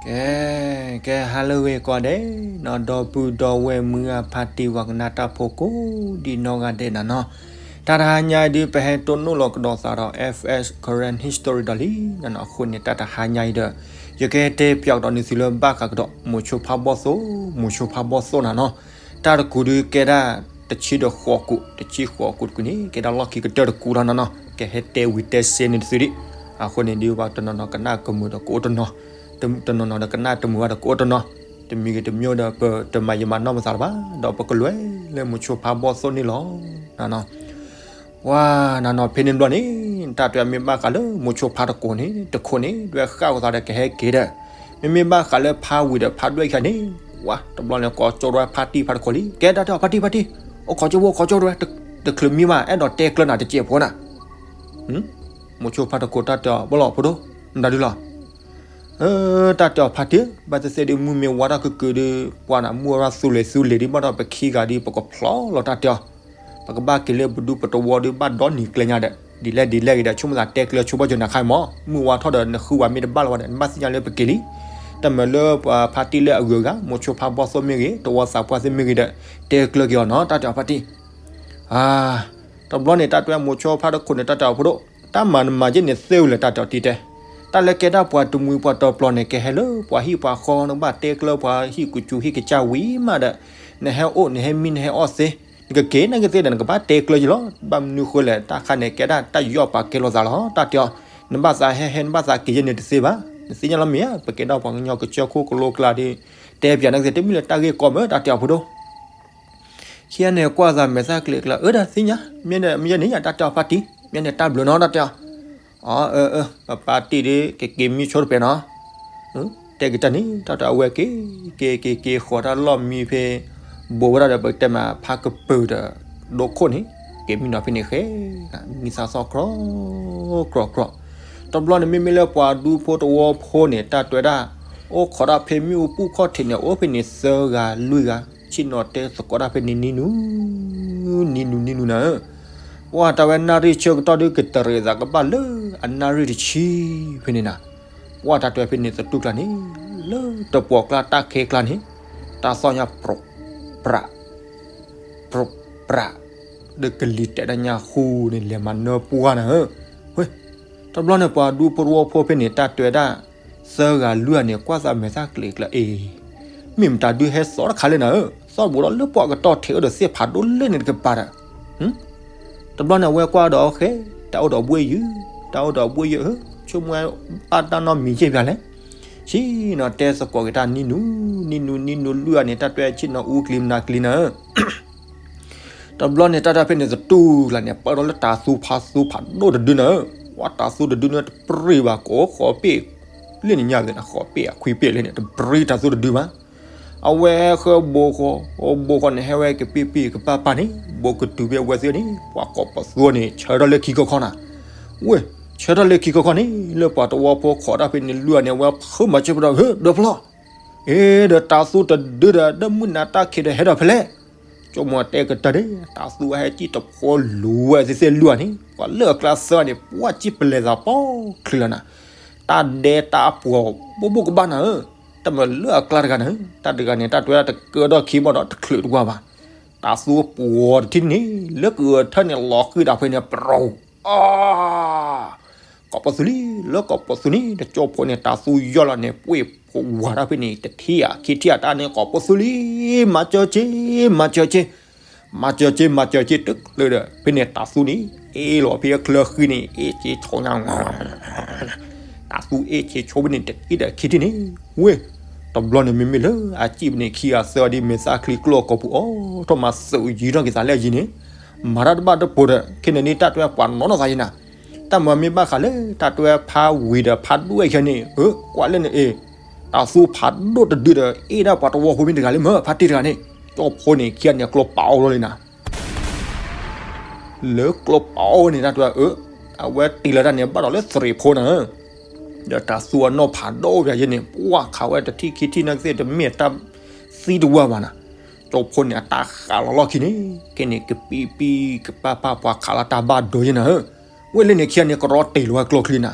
ကဲ, ကဲ ဟါလၢအဂ့ၤကိးဂၤဒဲးနီၤ, ဒီပုၢ်ဒီဝဲၢ်မုၢ်ဂၤ ဖါတံၢ်ဝၤကနၣ်တၢ်ဖိကိးဒံးနီၢ်ဂၤဒဲးနီၤနီၤ, တၢ်တဟါညါအံၤဒုး ပဟဲတိၢ်နီၣ်လီၤကဒီးသးဒီး F S Karen History ဒီးလံနီၤနီၤ, အဃိန့ၣ် တၢ်တဟါညါအံၤဒီး ယကဟဲတဲပၠးကဒီးနသုလၢဘၣ်ဃးကဒီး မိၤဆိဖါဘီၣ်သိၣ်, မိၤဆိဖါဘီၣ်သိၣ်နီၤနီၤ, တၢ်တကူးဒုးကဲဒၣ် တဆံဒီးဃိးကူး, တဆံဃိးကူးတကူးန့ၣ် ကဲဒၣ်လီၢ်ခံကတၢၢ်တကူးလီၤနီၤနီၤ, ကဟဲတဲဝံၤတဲစ့န့ၣ်တသုဒံး, အဃိန့ၣ်ဒုး ပှၤတနီၤနီၤကနၣ်ကမုာ်ဒီးကအိၣ်တနီၤ, တနီၤနီၤဒီးကနၣ်တမုာ်ဘၣ်ဒီးကအိၣ်တနီၤ, တမံၤဂ့ၤတမံၤဒီး ပတမၤယံာ်မၤနီၢ်ပသးလၢၤဘၣ်, ဒီးပကလဲၤလၢမိၤဆိဖါဘီၣ်သိၣ်န့ၣ်လီၤနီၤနီၤ. ပှၤနီၤနီၤဖဲန့ၣ်ဘျီန့ၣ် တၢ်တဲမ့ၢ်ဘၣ်ဃးလၢမိၤဆိဖါတခိၣ်န့ၣ် တခိၣ်န့ၣ် ဒွဲၣ်ဃၣ်ဝဲသးဒီးကဟဲက့ၤဒီး, မ့မ့ၢ်ဘၣ်ဃးလၢဖါဝံၤဒီးဖါဒွဲၣ်ခံဂၤန့ၣ် ဝါ တဘျီန့ၣ် ကိးကၠိၣ်ဝဲဖါတံၢ်ဖါတခိၣ်လံ, ကဲတၢ်တဲအီၤ ဖါတံၢ်ဖါတံၢ်, အိၣ်ခိးကၠိဖိ အိၣ်ခိးကၠိဝဲ, တချုးမံဘၣ် အဲၣ်ဒိးတဲကျၢၤနၤတစဲးဖိနၤ. မိၤဆိဖါတခိၣ်တၢ်တဲအီၤ ဘၣ်လီၤဖိဒိၣ်, မတၤဒုလီၤ. တၢ်တဲအီၤဖါတံၢ်, ဘၣ်သ့ၣ်သ့ၣ်ဒုး မုၢ်မ့ၢ်ဝါထီၣ်ကုၤကုၤဒုး ပှၤနၤမုၢ်ဝါထီၣ်သူလ့ၤသူလ့ၤဒုး ဘၣ်ဒီးပခံဂၤဒုး ပကဖျီလီၤတၢ်တဲအီၤ, ပကဘၣ်က့ၤလၢပဒူပတဝီဒုး ဘၣ်ဒီနံၤကျဲညါဒီး ဒ်လဲၣ်ဒ်လဲၣ်ဂ့ၤဒီး ဆိကမိၣ်သးတဲကျၢၤဆိဘၣ်ကၠိနၤခါအံၤမး, မုၢ်ဝါထီၣ်ဒီးနဃုဝဲမ့ၢ်တဘၣ်လၢၤဝဲဒီး နဘၣ်သ့ၣ်ညါလၢပက့ၤလံ. တမ့ၢ်လၢပှၤဖါတံၢ်လၢအဂုၤအဂၤ မိၤဆိဖါဘီၣ်သိၣ်မ့ၢ်ဂ့ၤ တဝီသးပှၢ်သ့ၣ်မ့ၢ်ဂ့ၤဒီး တဲကျၢၤက့ၤအီၤနီၤ တၢ်တဲအီၤဖါတံၢ်. တဘျီန့ၣ် တၢ်တဲမိၤဆိဖါတခိၣ်န့ၣ် တၢ်တဲအီၤဖိဒိၣ်, တၢ်မၤနမၤယဲၢ်န့ၣ်သ့ဝံၤလၢတၢ်တဲအီၤတံၢ်တဲ, တၢ်လၢကဲဒၣ်ပှၤတမှံၤပှၤတပျီၤန့ၣ် ကဟဲလၢပှၤဟံၣ်ပှၤဃီ နကဘၣ်တဲကျၢၤပှၤဟံၣ်ကူစူၤဟံၣ်ကစၢ်ဝံၤမးဒီး နဟဲအိၣ်နဟဲမံနဟဲအီၣ်သ့, နကက့ၤနာ်က့ၤသ့ဒီး နကဘၣ်တဲကျၢၤယံၤလီၤ. ဘၣ်မနုၤဃိလဲၣ် တၢ်ခါန့ၣ်ကဲဒၣ်တၢ်ယီၣ်ပာ်ကဲလိာ်သးလီၤ တၢ်တဲအီၤ, နဘၣ်သးဟဲဟဲ နဘၣ်သးက့ၤယဲၢ်န့ၣ်တသ့ဘၣ်, နသ့ၣ်ညါလီၤမ့ၢ်ဧါ, ပကဲဒၣ်ပှၤကညီကစၢၢ်ခိၣ်ကလိကျါဒီး တဲပၠးနာ်က့ၤသ့ တမ့ၢ်လၢတၢ်ဂ့ၢ်ကီမ့ၢ် တၢ်တဲအီၤဖိဒိၣ်. ခံဂၤန့ၣ်ကွၢ်သးမဲာ်သၣ်ကျ့ကျၢၤ, အၢ တၢ်သ့ၣ်ညါ, မ့ၢ်န့ၣ် မ့ၢ်ယဲၢ်န့ၣ်ယၤ တၢ်တဲအီၤဖါတံၢ်, မ့ၢ်န့ၣ်တၢ်ဘျုးနီၤ တၢ်တဲအီၤ. အၢ အၢ ပပၢ်တံၢ်ဒီး ကက့ၤမံဆိတပဲနီၤ, တဲက့ၤတၢ်န့ၣ် တၢ်တဲအဝဲက့ၤ က့ၤက့ၤက့ၤဃီၤတၢ်လီၢ်မံဖဲ ဘိးဝဲဒၣ်ဒီး ပတဲမးဖါကပၢၤဒီး ဒိခိၣ်န့ၣ် က့ၤမံနီၤဖဲန့ၣ်ဃဲ မံသးသီၣ်ကြီ ကြီကြီ, တဘျီန့ၣ် မ့မ့ၢ်လၢပှၤဒူဖိတဝီဖိန့ၣ် တၢ်တဲဝဲဒၣ် အိၣ်ခိးဒၣ်ဖဲမ့ၣ်အူပူၤခီၣ်ထံးန့ၣ် အိၣ်ဖဲန့ၣ်သၢဂၤလွံၢ်ဂၤ, ဆ့ၣ်နီၤတဲသကိးဒၣ်ဖဲန့ၣ် နံၤနူၤ, နံၤနူၤ နံၤနူၤနၤဧၢ, ပှၤတၢ်ဝဲနၣ်ရံၣ်ဆၢကတီၢ်ဒုး ကတရံးသးကဘၣ်လၢအနၣ်ရံၣ်တဆံဖဲန့ၣ်နၤ, ပှၤတၢ်တဲဖဲန့ၣ်သတူၢ်ကျါန့ၣ် လၢတပှီၤကျါတၢ်ခဲကျါန့ၣ် တၢ်သီၣ်ညါပြူးပြး ပြူးပြး ဒီးကလံၤတဲာ်တၢ်ညါဃူန့ၣ် လဲၤမၤနၢပှၢ်နၤဧၢ, ဝဲ, တဘျီန့ၣ် ပှၤဒူဖိတဝီဖိဖဲန့ၣ် တၢ်တဲဝဲဒၣ် သၢဂၤလွံၢ်ဂၤန့ၣ် ကွၢ်သးမဲာ်သၣ်ကျ့ကျၢၤအ့ၣ်, မ့ၢ်မတၤဒုးဟဲသီတခါလဲၣ်နၤဧၢ, သီၣ်ဘူးဒီးလၢပှၤကတီၢ်ထံးအိၣ်ဒီးသ့ၣ်ဖးဒိၣ်လဲၣ်န့ၣ်တကပၤဒီး တဘျီန့ၣ် အဝဲကွၢ်ဒီးအီၤဃဲ, တၢ်အိၣ်ဒီးဘှ့ၣ်ယုာ်, တၢ်အိၣ်ဒီးဘှ့ၣ်ယုာ်ဧၢ, ဆိကမိၣ်ဘၣ်တၢ်နီတမံၤယဲၢ်ပၠးလဲၣ်, ဆ့ၣ်နီၤတဲသကိးက့ၤတၢ်နံၤနူၤ, နံၤနူၤ နံၤနူၤလွံၢ်ဂၤန့ၣ် တၢ်တဲဆ့ၣ်နီၤအူကလံၤမနၤကလံၤနၤဧၢ, တဘျီန့ၣ် တၢ်တဲဖဲန့ၣ်သတူၢ်ကျါန့ၣ် ပၢၢ်ဒီးလၢတၤသူဖးသူဖးဒိၣ်တဒုနၤဧၢ, ဝဲတၤသူတဒုန့ၣ် တပြံဘၣ် ကိးဃီပ့ၣ်လၢန့ၣ်ညါသ့ၣ်န့ၣ် ဃီပ့ၣ်အခွံပ့ၣ်လၢန့ၣ် တပြံတၤသူတဒုဘၣ် အဝဲဃၢဘိဃီ, ဘိဃီန့ၣ် ဟဲဝဲကပ့ၢ်ပ့ၢ်ကပၢ်ပၢ်န့ၣ် ဘိကတုၤဖဲအဝဲသ့ၣ်န့ၣ် ပှၤကိးပသူန့ၣ် ဆၢထၢၣ်လၢခံခီခီနၤ, ဝဲ, ဆၢထၢၣ်လၢခံခီခီန့ၣ် လၢပှၤတဝီဖိခိးတၢ်ဖဲန့ၣ်လွံၢ်ဂၤန့ၣ် အဝဲဖုးမၤစၢၤပဒီး ဧၢ ဒီးဖျီ, အ့ ဒီးတၤသူတဒုဒီး ဒီးမုၢ်နၤတၢ်ခံးဒီးဟဲဒီးဖဲလဲၣ်, ကၠိမိၤတဲကတၢၢ်န့ၣ် တၤသူဟဲစံၣ်တဖိလူၤဝဲသ့ၣ်သ့ၣ်လွံၢ်ဂၤန့ၣ် ပှၤလၢအကျါသၢဂၤန့ၣ် ပှၤစံၣ်ပလဲၤသးပိာ်ချုးလီၤနၤ, တၢ်ဒဲတၢ်ပှီၤ ဘိၣ်ဘိၣ်ကဘၣ်နၤဧၢ, တၢ်မၤလၢအကျါတဂၤန့ၣ် တၢ်တဂၤန့ၣ် တၢ်တဲဝဲဒၣ်တကၢထီၣ်ခံဘီၣ်ဒီးတချုးတဝါဘၣ်, တၤသူပှီၤတထံၣ်န့ၣ် လၢကဂဲၤထၢၣ်န့ၣ် လီၤဃံၤဒၣ်ဖဲန့ၣ် ပြူၤ, အါ ကိးပသူလံ, လၢကိးပသူန့ၣ် တကၠိဖိန့ၣ် တၤသူယီၢ်လီၤန့ၣ် ပှ့ၤဖိဝၤတၢ်ဖဲန့ၣ် တထံၣ်ဧါခံထံၣ်ဧါတၢ်န့ၣ် ကိးပသူလံ, မၤစၢၤက့ၤ, မၤစၢၤက့ၤ, မၤစၢၤက့ၤ, မၤစၢၤက့ၤ တချုးဒီး ဖဲန့ၣ်တၤသူန့ၣ် အ့ၣ်လီၤဖဲအချၢဃံန့ၣ် အ့ၣ်က့ၤဆိညါ တၤသူအ့ၣ်က့ၤဆိဖဲန့ၣ် တထံၣ်ဒီးခံထံၣ်န့ၣ် ဝဲ, တဘျီန့ၣ်မ့မ့ၢ်လၢအစံၣ်ဖဲန့ၣ် ခံဂၤသၢဂၤဒ်မဲာ်သၣ်ချံကျိအကိာ်ပူၤ အိၣ်ထီၣ်မၤစၢၤယံၤထီၣ်က့ၤသးလၢအယံၤန့ၣ်, မၤတၢ်တဘၣ်တပိၤဒီး ခဲန့ၣ်န့ၣ် တၢ်တဲပှၤနီၢ်နီၢ်သးယံၤနၤ, တၢ်မၤမ့ၢ်ဘၣ်ဃးလၢ တၢ်တဲဖါဝံၤဒီးဖါဒွဲၣ်ခဲန့ၣ် အၢ ကွၢ်လၢန့ၣ်အ့ၣ်, တၤသူဖးဒိၣ်တဒုဒီး အ့ၣ်ဒၣ်ပှၤတဝီဖိမ့ၢ်တဂၤလၢမ့ၢ် ဖါတံၢ်တဂၤန့ၣ်, ကၠိဖိန့ၣ် ခံဂၤန့ၣ် ကျိပာ်အီၤလီၤလံနၤ လၢကျိပာ်အီၤဝဲန့ၣ် တၢ်တဲအၢ, အဝဲတ့လီၤတၢ်န့ၣ် ဘၣ်ဒီးလၢသရံးဖိနၤဧၢ, ဒီးတၤသူအနီၢ်ဖးဒိၣ်ပယဲန့ၣ် ပှၢ်ခးဝဲတထံၣ်ခံထံၣ်နာ်က့သ့ၣ် တမ့ၢ်တၢ်သံတဝါဘၣ်နၤ, ကၠိဖိန့ၣ် အတၢ်ဃးလီၤလီၢ်ခံန့ၣ် ခဲန့ၣ် ကပံပံကပၢ်ပၢ် ပှၤခးလီၤတၢ်ဘၣ်ဒိယဲနၤဧၢ, ဝဲလၢန့ၣ်ခံဂၤန့ၣ် ကရီတ့ၢ်လီၤဝဲကျိချံနၤ,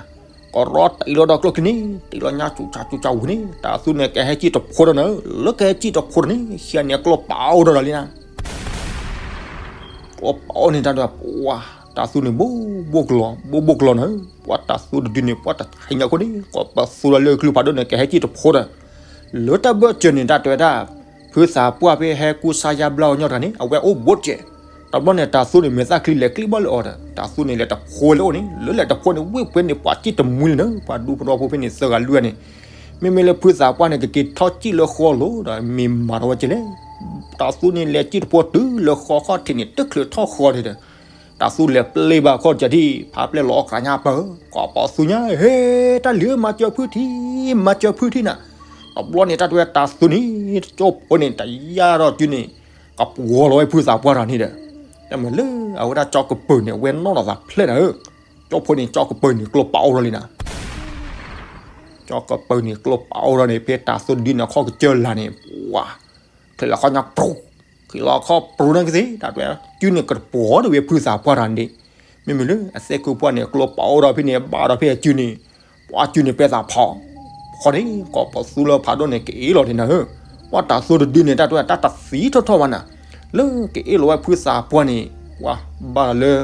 ကရီတံၢ်လီၤဒီးကျိချံန့ၣ် တံၢ်လီၤညါစူၤစူၤစူၤဝံၤန့ၣ် တၢ်သူန့ၣ်ကဟဲစံၣ်တဖိဒီးနၤဧၢ, လၢကဟဲစံၣ်တဖိဒီးန့ၣ် ဆံးန့ၣ်ကျိပအိၣ်ဒီးလံနၤ. ကျိပအိၣ်န့ၣ်တၢ်ဒွဲၣ် ပှၤတၢ်သူန့ၣ် ဘိဘိကလီၤ ဘိဘိကလီၤနၤဧၢ, ပှၤတၢ်သူတဒုန့ၣ် ပှၤတဟဲညါခိၣ်န့ၣ် ကီးပသူလီၤလၢကျိဖးဒိၣ်န့ၣ် ကဟဲစံၣ်တဖိဒီး လၢတၢ်ဘၢၣ်စၢၤန့ၣ် တၢ်တဲဝဲဒၣ် ဖုသးပှၢ်ဖဲဟဲကူစါယါဘျါအီၤညီတဂၤန့ၣ် အဝဲအိၣ်ဘိတကဲး, တဘျီန့ၣ် တၢ်သူန့ၣ် မဲာ်သၣ်ချံလဲၤကျံဘၣ်လၢအီၤဒီး တၢ်သူန့ၣ် လဲၤတဖိလၢအအိၣ်န့ၣ် လၢလဲၤတဖိန့ၣ် ဝ့ၢ်ပှဲၤန့ၣ် ပှၤစံၣ်တမှံလံနၤဧၢ, ပှၤဒူဖိတဝီဖိဖဲန့ၣ် သၢဂၤလွံၢ်ဂၤန့ၣ်, မ့မ့ၢ်လၢဖုသးပှၢ်န့ၣ် ကက့ၤထီၣ်စံၣ်လၢဃီလိၤဒီး မ့ၢ်မၤထီၣ်ဝဲကဲလဲၣ်, တၢ်သူန့ၣ် လဲၤစံၣ်တဖိတုၤလၢဃီခီၣ်ထံးန့ၣ် တချုးထီၣ်ဃီဒံးဒီး တၢ်သူလဲၤပျဲဘၣ်ခီၣ်ကၢထံၣ် ဖးပျဲၢ်လီၤအီၣ်ကရၤညါပၢၢ် ကီးပသူညါ, ဟ့ တၢ်လံၤဧၢ မၤစၢၤဖုထံ မၤစၢၤဖုထံနၤ, တဘျီန့ၣ် တၢ်တဲဝဲတၢ်သူန့ၣ် ကၠိဖိန့ၣ် တယၢ်ထီၣ်စုန့ၣ် ကပှီၤလီၤဝဲဖုသးပှၢ်တဂၤန့ၣ်ဒီး, တမ့ၢ်လၢအဝဲဒၣ်ကၠီကပၢၤန့ၣ် အဝဲနီၣ်လီၤသးဖျဲၣ်နၤဧၢ, ကၠိဖိန့ၣ် ကၠီကပၢၤန့ၣ် ကျိပအိၣ်ထီၣ်လံနၤ ကၠီကပၢၤန့ၣ် ကျိပအိၣ်ထီၣ်န့ၣ် ဖဲတၢ်သူဒုန့ၣ် အခီၣ်ကစၢၢ်လၢ်န့ၣ် ပှၤ ချံးလီၤခီၣ်ညါပြူၤ, ချံးလီၤခီၣ်ပြူၤန့ၣ်ကသ့ တၢ်တဲ စုန့ၣ်ကတပှီၤဒီးဝဲဖုသးပှၢ်တဂၤန့ၣ်, မ့မ့ၢ်လၢအသ့ၣ်ခူပှၢ်န့ၣ် ကျိပအိၣ်ထီၣ်ဖဲန့ၣ် ဘၣ်ဒီးဖဲအစုန့ၣ်, ပှၤစုန့ၣ်ပဲသးဖီ, ဃီန့ၣ် ကီးပသူလၢဖးဒိၣ်န့ၣ် ကအ့ၣ်လိာ်န့ၣ်နၤဧၢ, ပှၤတၢ်သူတဒုန့ၣ် တၢ်တဲတၢ်တသံထီၣ်ထီၣ်ဘၣ်နၤ, လၢကအ့ၣ်လိာ်ဝဲဖုသးပှၢ်န့ၣ် ပှၤဘၣ်ဒီးလၢ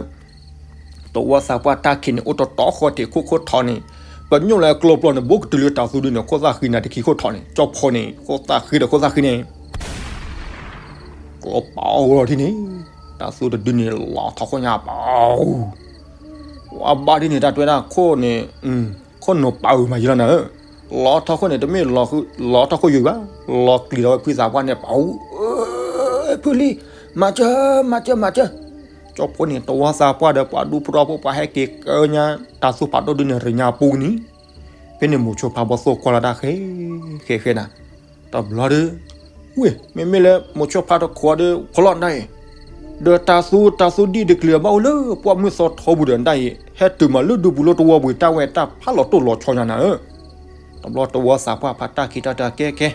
တဝီသးပှၢ်တၢ်ခံးန့ၣ် အိၣ်တတီၤဃီထံးခိၣ်ခိၣ်ထီန့ၣ်, ပညိၣ်လၢကျိပျီန့ၣ် ဘူးကတုၤလၢတၢ်သူဒုန့ၣ် ခိၣ်သၣ်ဃံနၤတခံခိၣ်ထီန့ၣ် ကၠီဖိန့ၣ် ခိၣ်သၣ်ဃံဒီးခိၣ်သၣ်ဃံန့ၣ် ကျိပအိၣ်ထီၣ်ထံၣ်န့ၣ်, တၢ်သူတဒုန့ၣ် လီၤထီၣ်ခိၣ်ညါပူၤ, ဝဲဘၣ်ဒ်န့ၣ် တၢ်တဲဝဲဒၣ်ခိၣ်န့ၣ်, ခိၣ်နီၤပာ်အုးမးယံၤလီၤနၤဧၢ, လီၤထီၣ်ခိၣ်န့ၣ် တမ့ၢ်လီၤထီၣ်ခိၣ်ယိာ်ဘၣ်, လီၤကျံၤဒီးဝဲဖုသးပှၢ်န့ၣ် ပူၤ, ဖုလံ, မၤစၢၤ, မၤစၢၤ, မၤစၢၤ, ကၠီဖိန့ၣ် တဝီသးပှၢ်ဒီးပှၤဒူဖိတဝီဖိ ပှၤဟဲက့ၤကၢညါ တၢ်သူဖးဒိၣ်ဒုန့ၣ် ရညါပူၤကနံၤ, ဖဲန့ၣ်မိၤဆိဖါဘီသိၣ်ကွၢ်လီၤတၢ်ဃဲ, ဃဲဃဲနၤ, တဘျီဒီး, ဝ့ၢ် မ့မ့ၢ်လၢမိၤဆိဖါတခိးဒီး ဖီလီၤနၤအံၤ, ဒီးတၢ်သူ တၢ်သူဒံၣ်တကလုာ်အဘၣ်အိၣ်လၢပှၢ်မုၢ်သီထီပူၤဒီးနတၢ်အံၤ ဟဲတုၤမးလၢဒူပူၤလၢတဝီပူၤ တၢ်ဝဲတၢ်ဖးလီၤတိၢ်လီၤဆီညါနၤဧၢ, တဘျီတဝီသးပှၢ်ဖးတၢ်ခံးတၢ်တၢ်ကဲကဲ,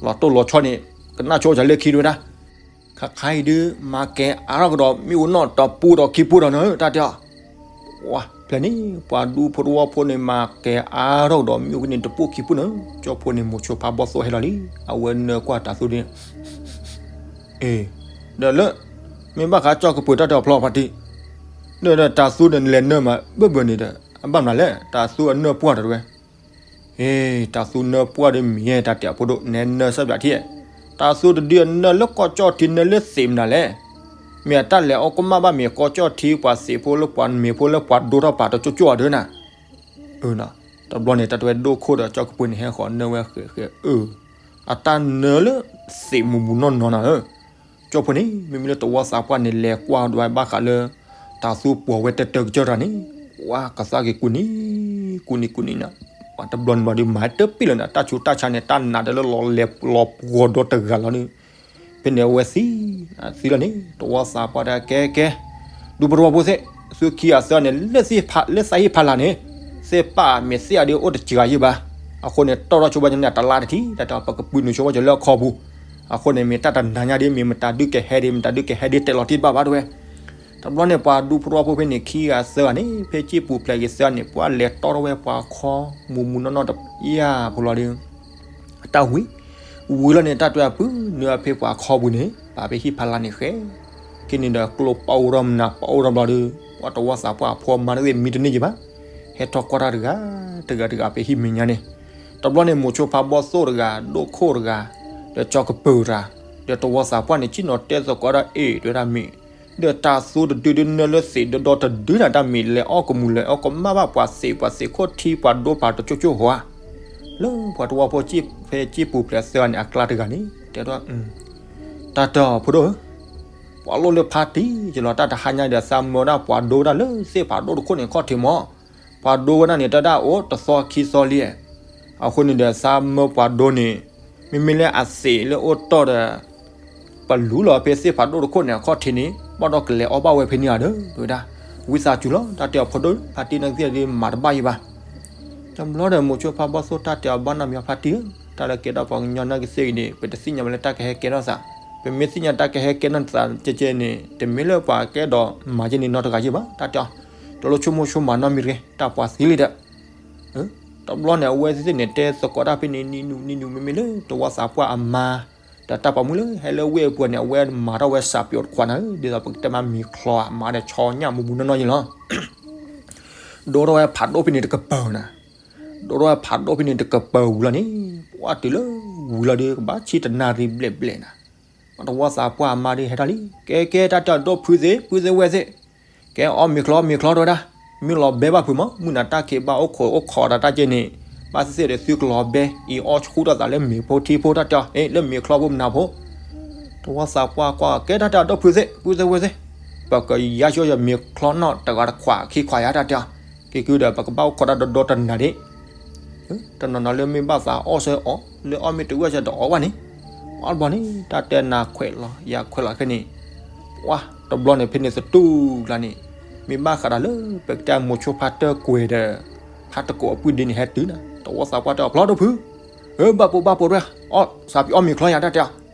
လီၤတိၢ်လီၤဆီန့ၣ်, ကနၣ်ဆိကလဲၤခံတဝဲဒၣ် ခါခါအံၤဒုး မၤကဲအါထီၣ်ကဒီး မ့ၣ်အူနီၣ်တပူၤဒီးခံပူၤဒီးနၤဧၢ တၢ်တဲအီၤ, ဝဲ ဖျဲၣ်န့ၣ် ပှၤဒူဖိတဝီဖိန့ၣ် မၤကဲအါထီၣ်ကဒီး မ့ၣ်အူကန့ၣ်တပူၤခံပူၤနၤဧၢ, ကၠီဖိန့ၣ် မိၤဆိဖါဘီသိၣ်ဟဲလီၤလံ, အဝဲနၢကွၢ်တၢ်သူဒုန့ၣ်, အ့, ဒီးလၢ, မ့ၢ်ဘၣ်ဃးကၠီကပၢၤတၢ်တဲအီၤဖျီဖါတံၢ်, ဒီးတၢ်သူန့ၣ်လဲၤနၢမး ဘၢၣ်ဘၢၣ်န့ၣ်ဒီး အဘၣ်မနုၤလဲၣ် တၢ်သူအနၢပှၢ်တဝဲ အ့ တၢ်သူနၢပှၢ်ဒီးမ့ၢ်ယဲ တၢ်တဲအဖိဒိၣ် နဲနၢဆၢဘၣ်ထံၣ်, တၢ်သူတဒုအနၢလၢကီၢ်ကၠီၣ်ထံ နၢလၢသ့ၣ်မနုၤလဲၣ်, မ့ၢ်အတၢ်လဲၤအီၣ်ကမၣ်ဘၣ် မ့ၢ်ကီၢ်ကၠီၣ်ထံ ပှၤသ့ၣ်ဖိလၢပှၤမ့ၤဖိလၢပှၤဒိထီၣ်ပာ်တကၠိကၠိအီၤဒၢနၤ, တဘျီန့ၣ် တၢ်တဝဲဒိၣ်ခိၣ်ဒီးကၠီကပၢၤန့ၣ် ဟဲဃီၤနၢဝဲဃဲဃဲအၢ, အတၢ်နၢလၢသ့ၣ်မူးမူးနီၢ်နီၢ်နၤဧၢ ကၠီဖိန့ၣ် မ့မ့ၢ်လၢတဝီသးပှၢ်န့ၣ် လဲၤကွၢ်ဒွးဘၣ်ဃးလၢ တၢ်သူပှီၤဝဲတၢၢ်တၢၢ်ကစၢၢ်တၢ်န့ၣ်, ဝါကသးက့ၤကူၣ်နံၤ, ကူၣ်နံၤကူၣ်နံၤနၤ, ပှၤတဘျီန့ၣ်ဘၣ်ဒီးမၤတပ့ၢ်လၢၤနၤ တၢ်ဆူးတၢ်ဆါန့ၣ် တၢ်နးတလၢလီၤပှီၤဒီတဂၤလီၤန့ၣ်, ဖဲန့ၣ်အဝဲသံ, သံလီၤန့ၣ် တဝီသးပှၢ်တၢ်ကဲကဲ, ဒူဖိတဝီဖိသ့ၣ်, သုခံဂၤသၢဂၤန့ၣ် လၢသးဟ့ၣ်ဖးလၢ်န့ၣ်, သ့ၣ်ပာ်မ့ၢ်သ့ၣ်အဒုးအိၣ်တစှၤယံၤဘၣ်, အဃိန့ၣ် တီၣ်ထီၣ်ဆိဘၣ်န့ၣ် တလါတထံၣ် တၢ်တဲပကပုၢ်နုာ်ဆိဘၣ်ကလၢအခီပူၤ, အဃိန့ၣ် မ့ၢ်တၢ်တနၤညါဒ် မ့ၢ်မတၤဒုးကဟဲဒ် မတၤဒုးကဟဲဒ်တဲလီၤတံၢ်တဘၣ်ဘၣ်တဝဲ တဘျီန့ၣ် ပှၤဒူဖိတဝီဖိဖဲန့ၣ် ခံဂၤသၢဂၤန့ၣ် ဖဲစံၣ်ပူၤဖျဲးက့ၤသၢဂၤန့ၣ် ပှၤလဲၤတီထီၣ်ဝဲပှၤခီ မူးမူးနီၢ်နီၢ်တယၢ်ဖိလီၤဒီး တၢ်ဝံၤ, ဝံၤလီၤန့ၣ် တၢ်တဝဲပုၢ်နုာ်ဖဲပှၤခီပူၤန့ၣ် ပာ်ဖဲဟံၣ်ဖးလၢ်န့ၣ်ဃဲ, က့န့ၣ်ဒီးကျိပအိၣ်ထီၣ်မနုၤ ပအိၣ်ထီၣ်ဘျီဒီး ပှၤတဝီသးပှၢ်အဖိအမါတသ့ၣ်မံတန့ၢ်ယံၤဘၣ်, ဟဲထီၣ်ကွၢ်တၢ်တဂၤ, တဂၤတဂၤဖဲဟံၣ်မဲာ်ညါန့ၣ်, တဘျီန့ၣ် မိၤဆိဖးဘီသိၣ်တဂၤ, ဒိၣ်ခိၣ်တဂၤ, ဒီးကၠီကပၢၤတဂၤ, ဒီးတဝီသးပှၢ်န့ၣ် စံၣ်နီၤတဲသကိးဒီးအ့ၣ်တဝဲဒၣ်မ့ၢ် ဒီးတၢ်သူတဒုဒုနၢလၢသ့ၣ်ဒီဒီတဒုနၤ တၢ်မ့ၢ်လဲၤအီၣ်ကမူၣ်လဲၤအီၣ်ကမၣ်ဘၣ်ပှၤသ့ၣ် ပှၤသ့ၣ်ခိၣ်ထံ ပှၤဒိပာ်တကၠိကၠိဟီဧါ, လၢပှၤတဝီဖိဖဲစံၣ်ပူၤဖျဲးသၢဂၤန့ၣ် အကျါတဂၤန့ၣ် တဲဒၣ်, တၢ်တဲအီၤဖိဒိၣ်ဧၢ, ပှၤလိၣ်လၢဖါတံၢ်ယလီၤ တၢ်တဟါညါဒီးသးမၢဝဲဒၣ်ပှၤဒိဝဲဒၣ်လၢသ့ၣ်ဖးဒိၣ်တခိၣ်န့ၣ်အခီၣ်ထံးမး, ပှၤဒိဝဲဒၣ်န့ၣ် တဲဒၣ်အိၣ်တသီခံသီလံ, အဃိန့ၣ်ဒီးသးမၢပှၤဒိန့ၣ်, မ့မ့ၢ်လၢအသ့ၣ်လၢအိၣ်တီၢ်ဒီး ပလူလီၤဖဲသ့ၣ်ဖးဒိၣ်တခိၣ်န့ၣ်အခီၣ်ထံးန့ၣ် ဘၣ်ဒီးကလဲၤအီၣ်ဘၣ်ဝဲဖဲန့ၣ်ဧါဒီး ဝဲဒၣ်, ဝံသးစူၤလီၤ တၢ်တဲအီၤဖိဒိၣ်ဧၢ, ဖါတံၢ်နကသ့ၣ်ဒ်မၤတဘၣ်ယံၤဘၣ်. တဘျီဒီးမိၤဆိဖးဘီသိၣ်တၢ်တဲအီၤဘၣ်နီတမံၤ ဖါတံၢ်ဧၢ, တၢ်လၢကဲထီၣ်ပှၤကညီနာ်က့သ့ၣ်ဂ့ၤန့ၣ် ပတသ့ၣ်ညါဝဲလၢတၢ်ကဟဲကဲထီၣ်သး, ပမ့ၢ်သ့ၣ်ညါတၢ်ကဟဲကဲထီၣ်သးကဲကဲန့ၣ် တမ့ၢ်လၢပှၤကအဲၣ်ဒိးမၤက့န့ၣ်နီတဂၤယံၤဘၣ်, တၢ်တဲအီၤ, တလိၣ်ဆိကမိၣ်ဆိကမးနီတမံၤတဂ့ၤ, တၢ်ပှၤသံလံဒီး တဘျီန့ၣ် အဝဲသ့ၣ်န့ၣ်တဲသကိးတၢ်ဖဲန့ၣ် နံၤနုၤနံၤနုၤ မ့မ့ၢ်လၢတဝီသးပှၢ်အမါ ဒီးတၢ်ပိာ်မုၣ်လၢဟဲလၢဝ့ၢ်အပူၤန့ၣ် အဝဲမၤထီၣ်ဝဲစးပျိးတခွးနၤဧၢ, ဒ်သိးပကတဲမးမ့ၤချီအမါဒီးဆီညၣ်မူမူနီၢ်နီၢ်ယဲလီၤ. ဒိၣ်ထီၣ်ဝဲဖးဒိၣ်ဖဲန့ၣ်တကပၤနၤ, ဒိၣ်ထီၣ်ဝဲဖးဒိၣ်ဖဲန့ၣ်တကပၤဝံၤလီၤန့ၣ်, ပှၢ်တုၤလၢဝံၤလီၤဒီး ကဘၣ်ဆံတနၣ်ရံၣ်ဘျဲၣ်ဘျဲၣ်နၤ, တဝီသးပှၢ်အမါဒီးဟဲထီၣ်လံ, ကဲကဲတၢ်တဲအီၤ ဒိၣ်ဖုသ့ၣ် ဖုသ့ၣ်ဝဲၢ်သ့ၣ်, ကဲအီၣ်မ့ၤချီအီၣ်မ့ၤချီတဲဝဲဒၣ်, မ့ၢ်လီၤဘဲဘၣ်ဖုးမး မုၢ်နၤတၢ်ခံးဘၣ်အိၣ်ခိးအိၣ်ခိးဒီးတၢ်ကဲန့ၣ်, ဘၣ်သ့ၣ်သ့ၣ်ဒီးသုကလီၤဘဲ အံၤအီၣ်ဆူၣ်ထီၣ်သးလၢမ့ၤဖိထံဖိတၢ်တဲအီၤ, အ့ လၢမ့ၤချီဖိမနၤဖိ တဝီသးပှၢ်ကွၢ် ကဲတၢ်တဲအီၤ ဒိၣ်ဖုသ့ၣ် ဖုသ့ၣ်ဝဲၢ်သ့ၣ်, ပကယါယီယမ့ၤချီနီၢ်တဂၤတခွးခံခွးယၤတၢ်တဲအီၤ, က့ၤကုဒီးပကဘၣ်အိၣ်ခိးတၢ်ဒီဒီတနၤဒ့ၣ် တနီၤနီၤလၢမ့ၢ်ဘၣ်သးအီၣ်ဆၢအီၣ် လၢအီၣ်မ့ၢ်တဝံၣ်ဆၢဒီးအီၣ်ဘၣ်န့ၣ်, အီၣ်တဘျီန့ၣ် တၢ်တဲနၤခွဲးလီၤ ယၤခွဲးလီၤခဲန့ၣ်, ပှၢ်တဘျီန့ၣ် ဖဲန့ၣ်သတူၢ်ကျါန့ၣ်, မ့ၢ်ဘၣ်ဃးဒီးလၢပကတဲမိၤဆိဖါတၢၢ်ကွဲၤဒီး ဖါတကိးအပုၢ်ဒ့န့ၣ်ဟဲတုၤနၤ, တဝီသးပှၢ်တဲအီၤ ဖျီဒိၣ်ဖု, ဘၣ်ပိာ်ဘၣ်ပိာ်တဝဲ, အီၣ်စးဖံးအီၣ်မ့ၤချီယၤတၢ်တဲအီၤ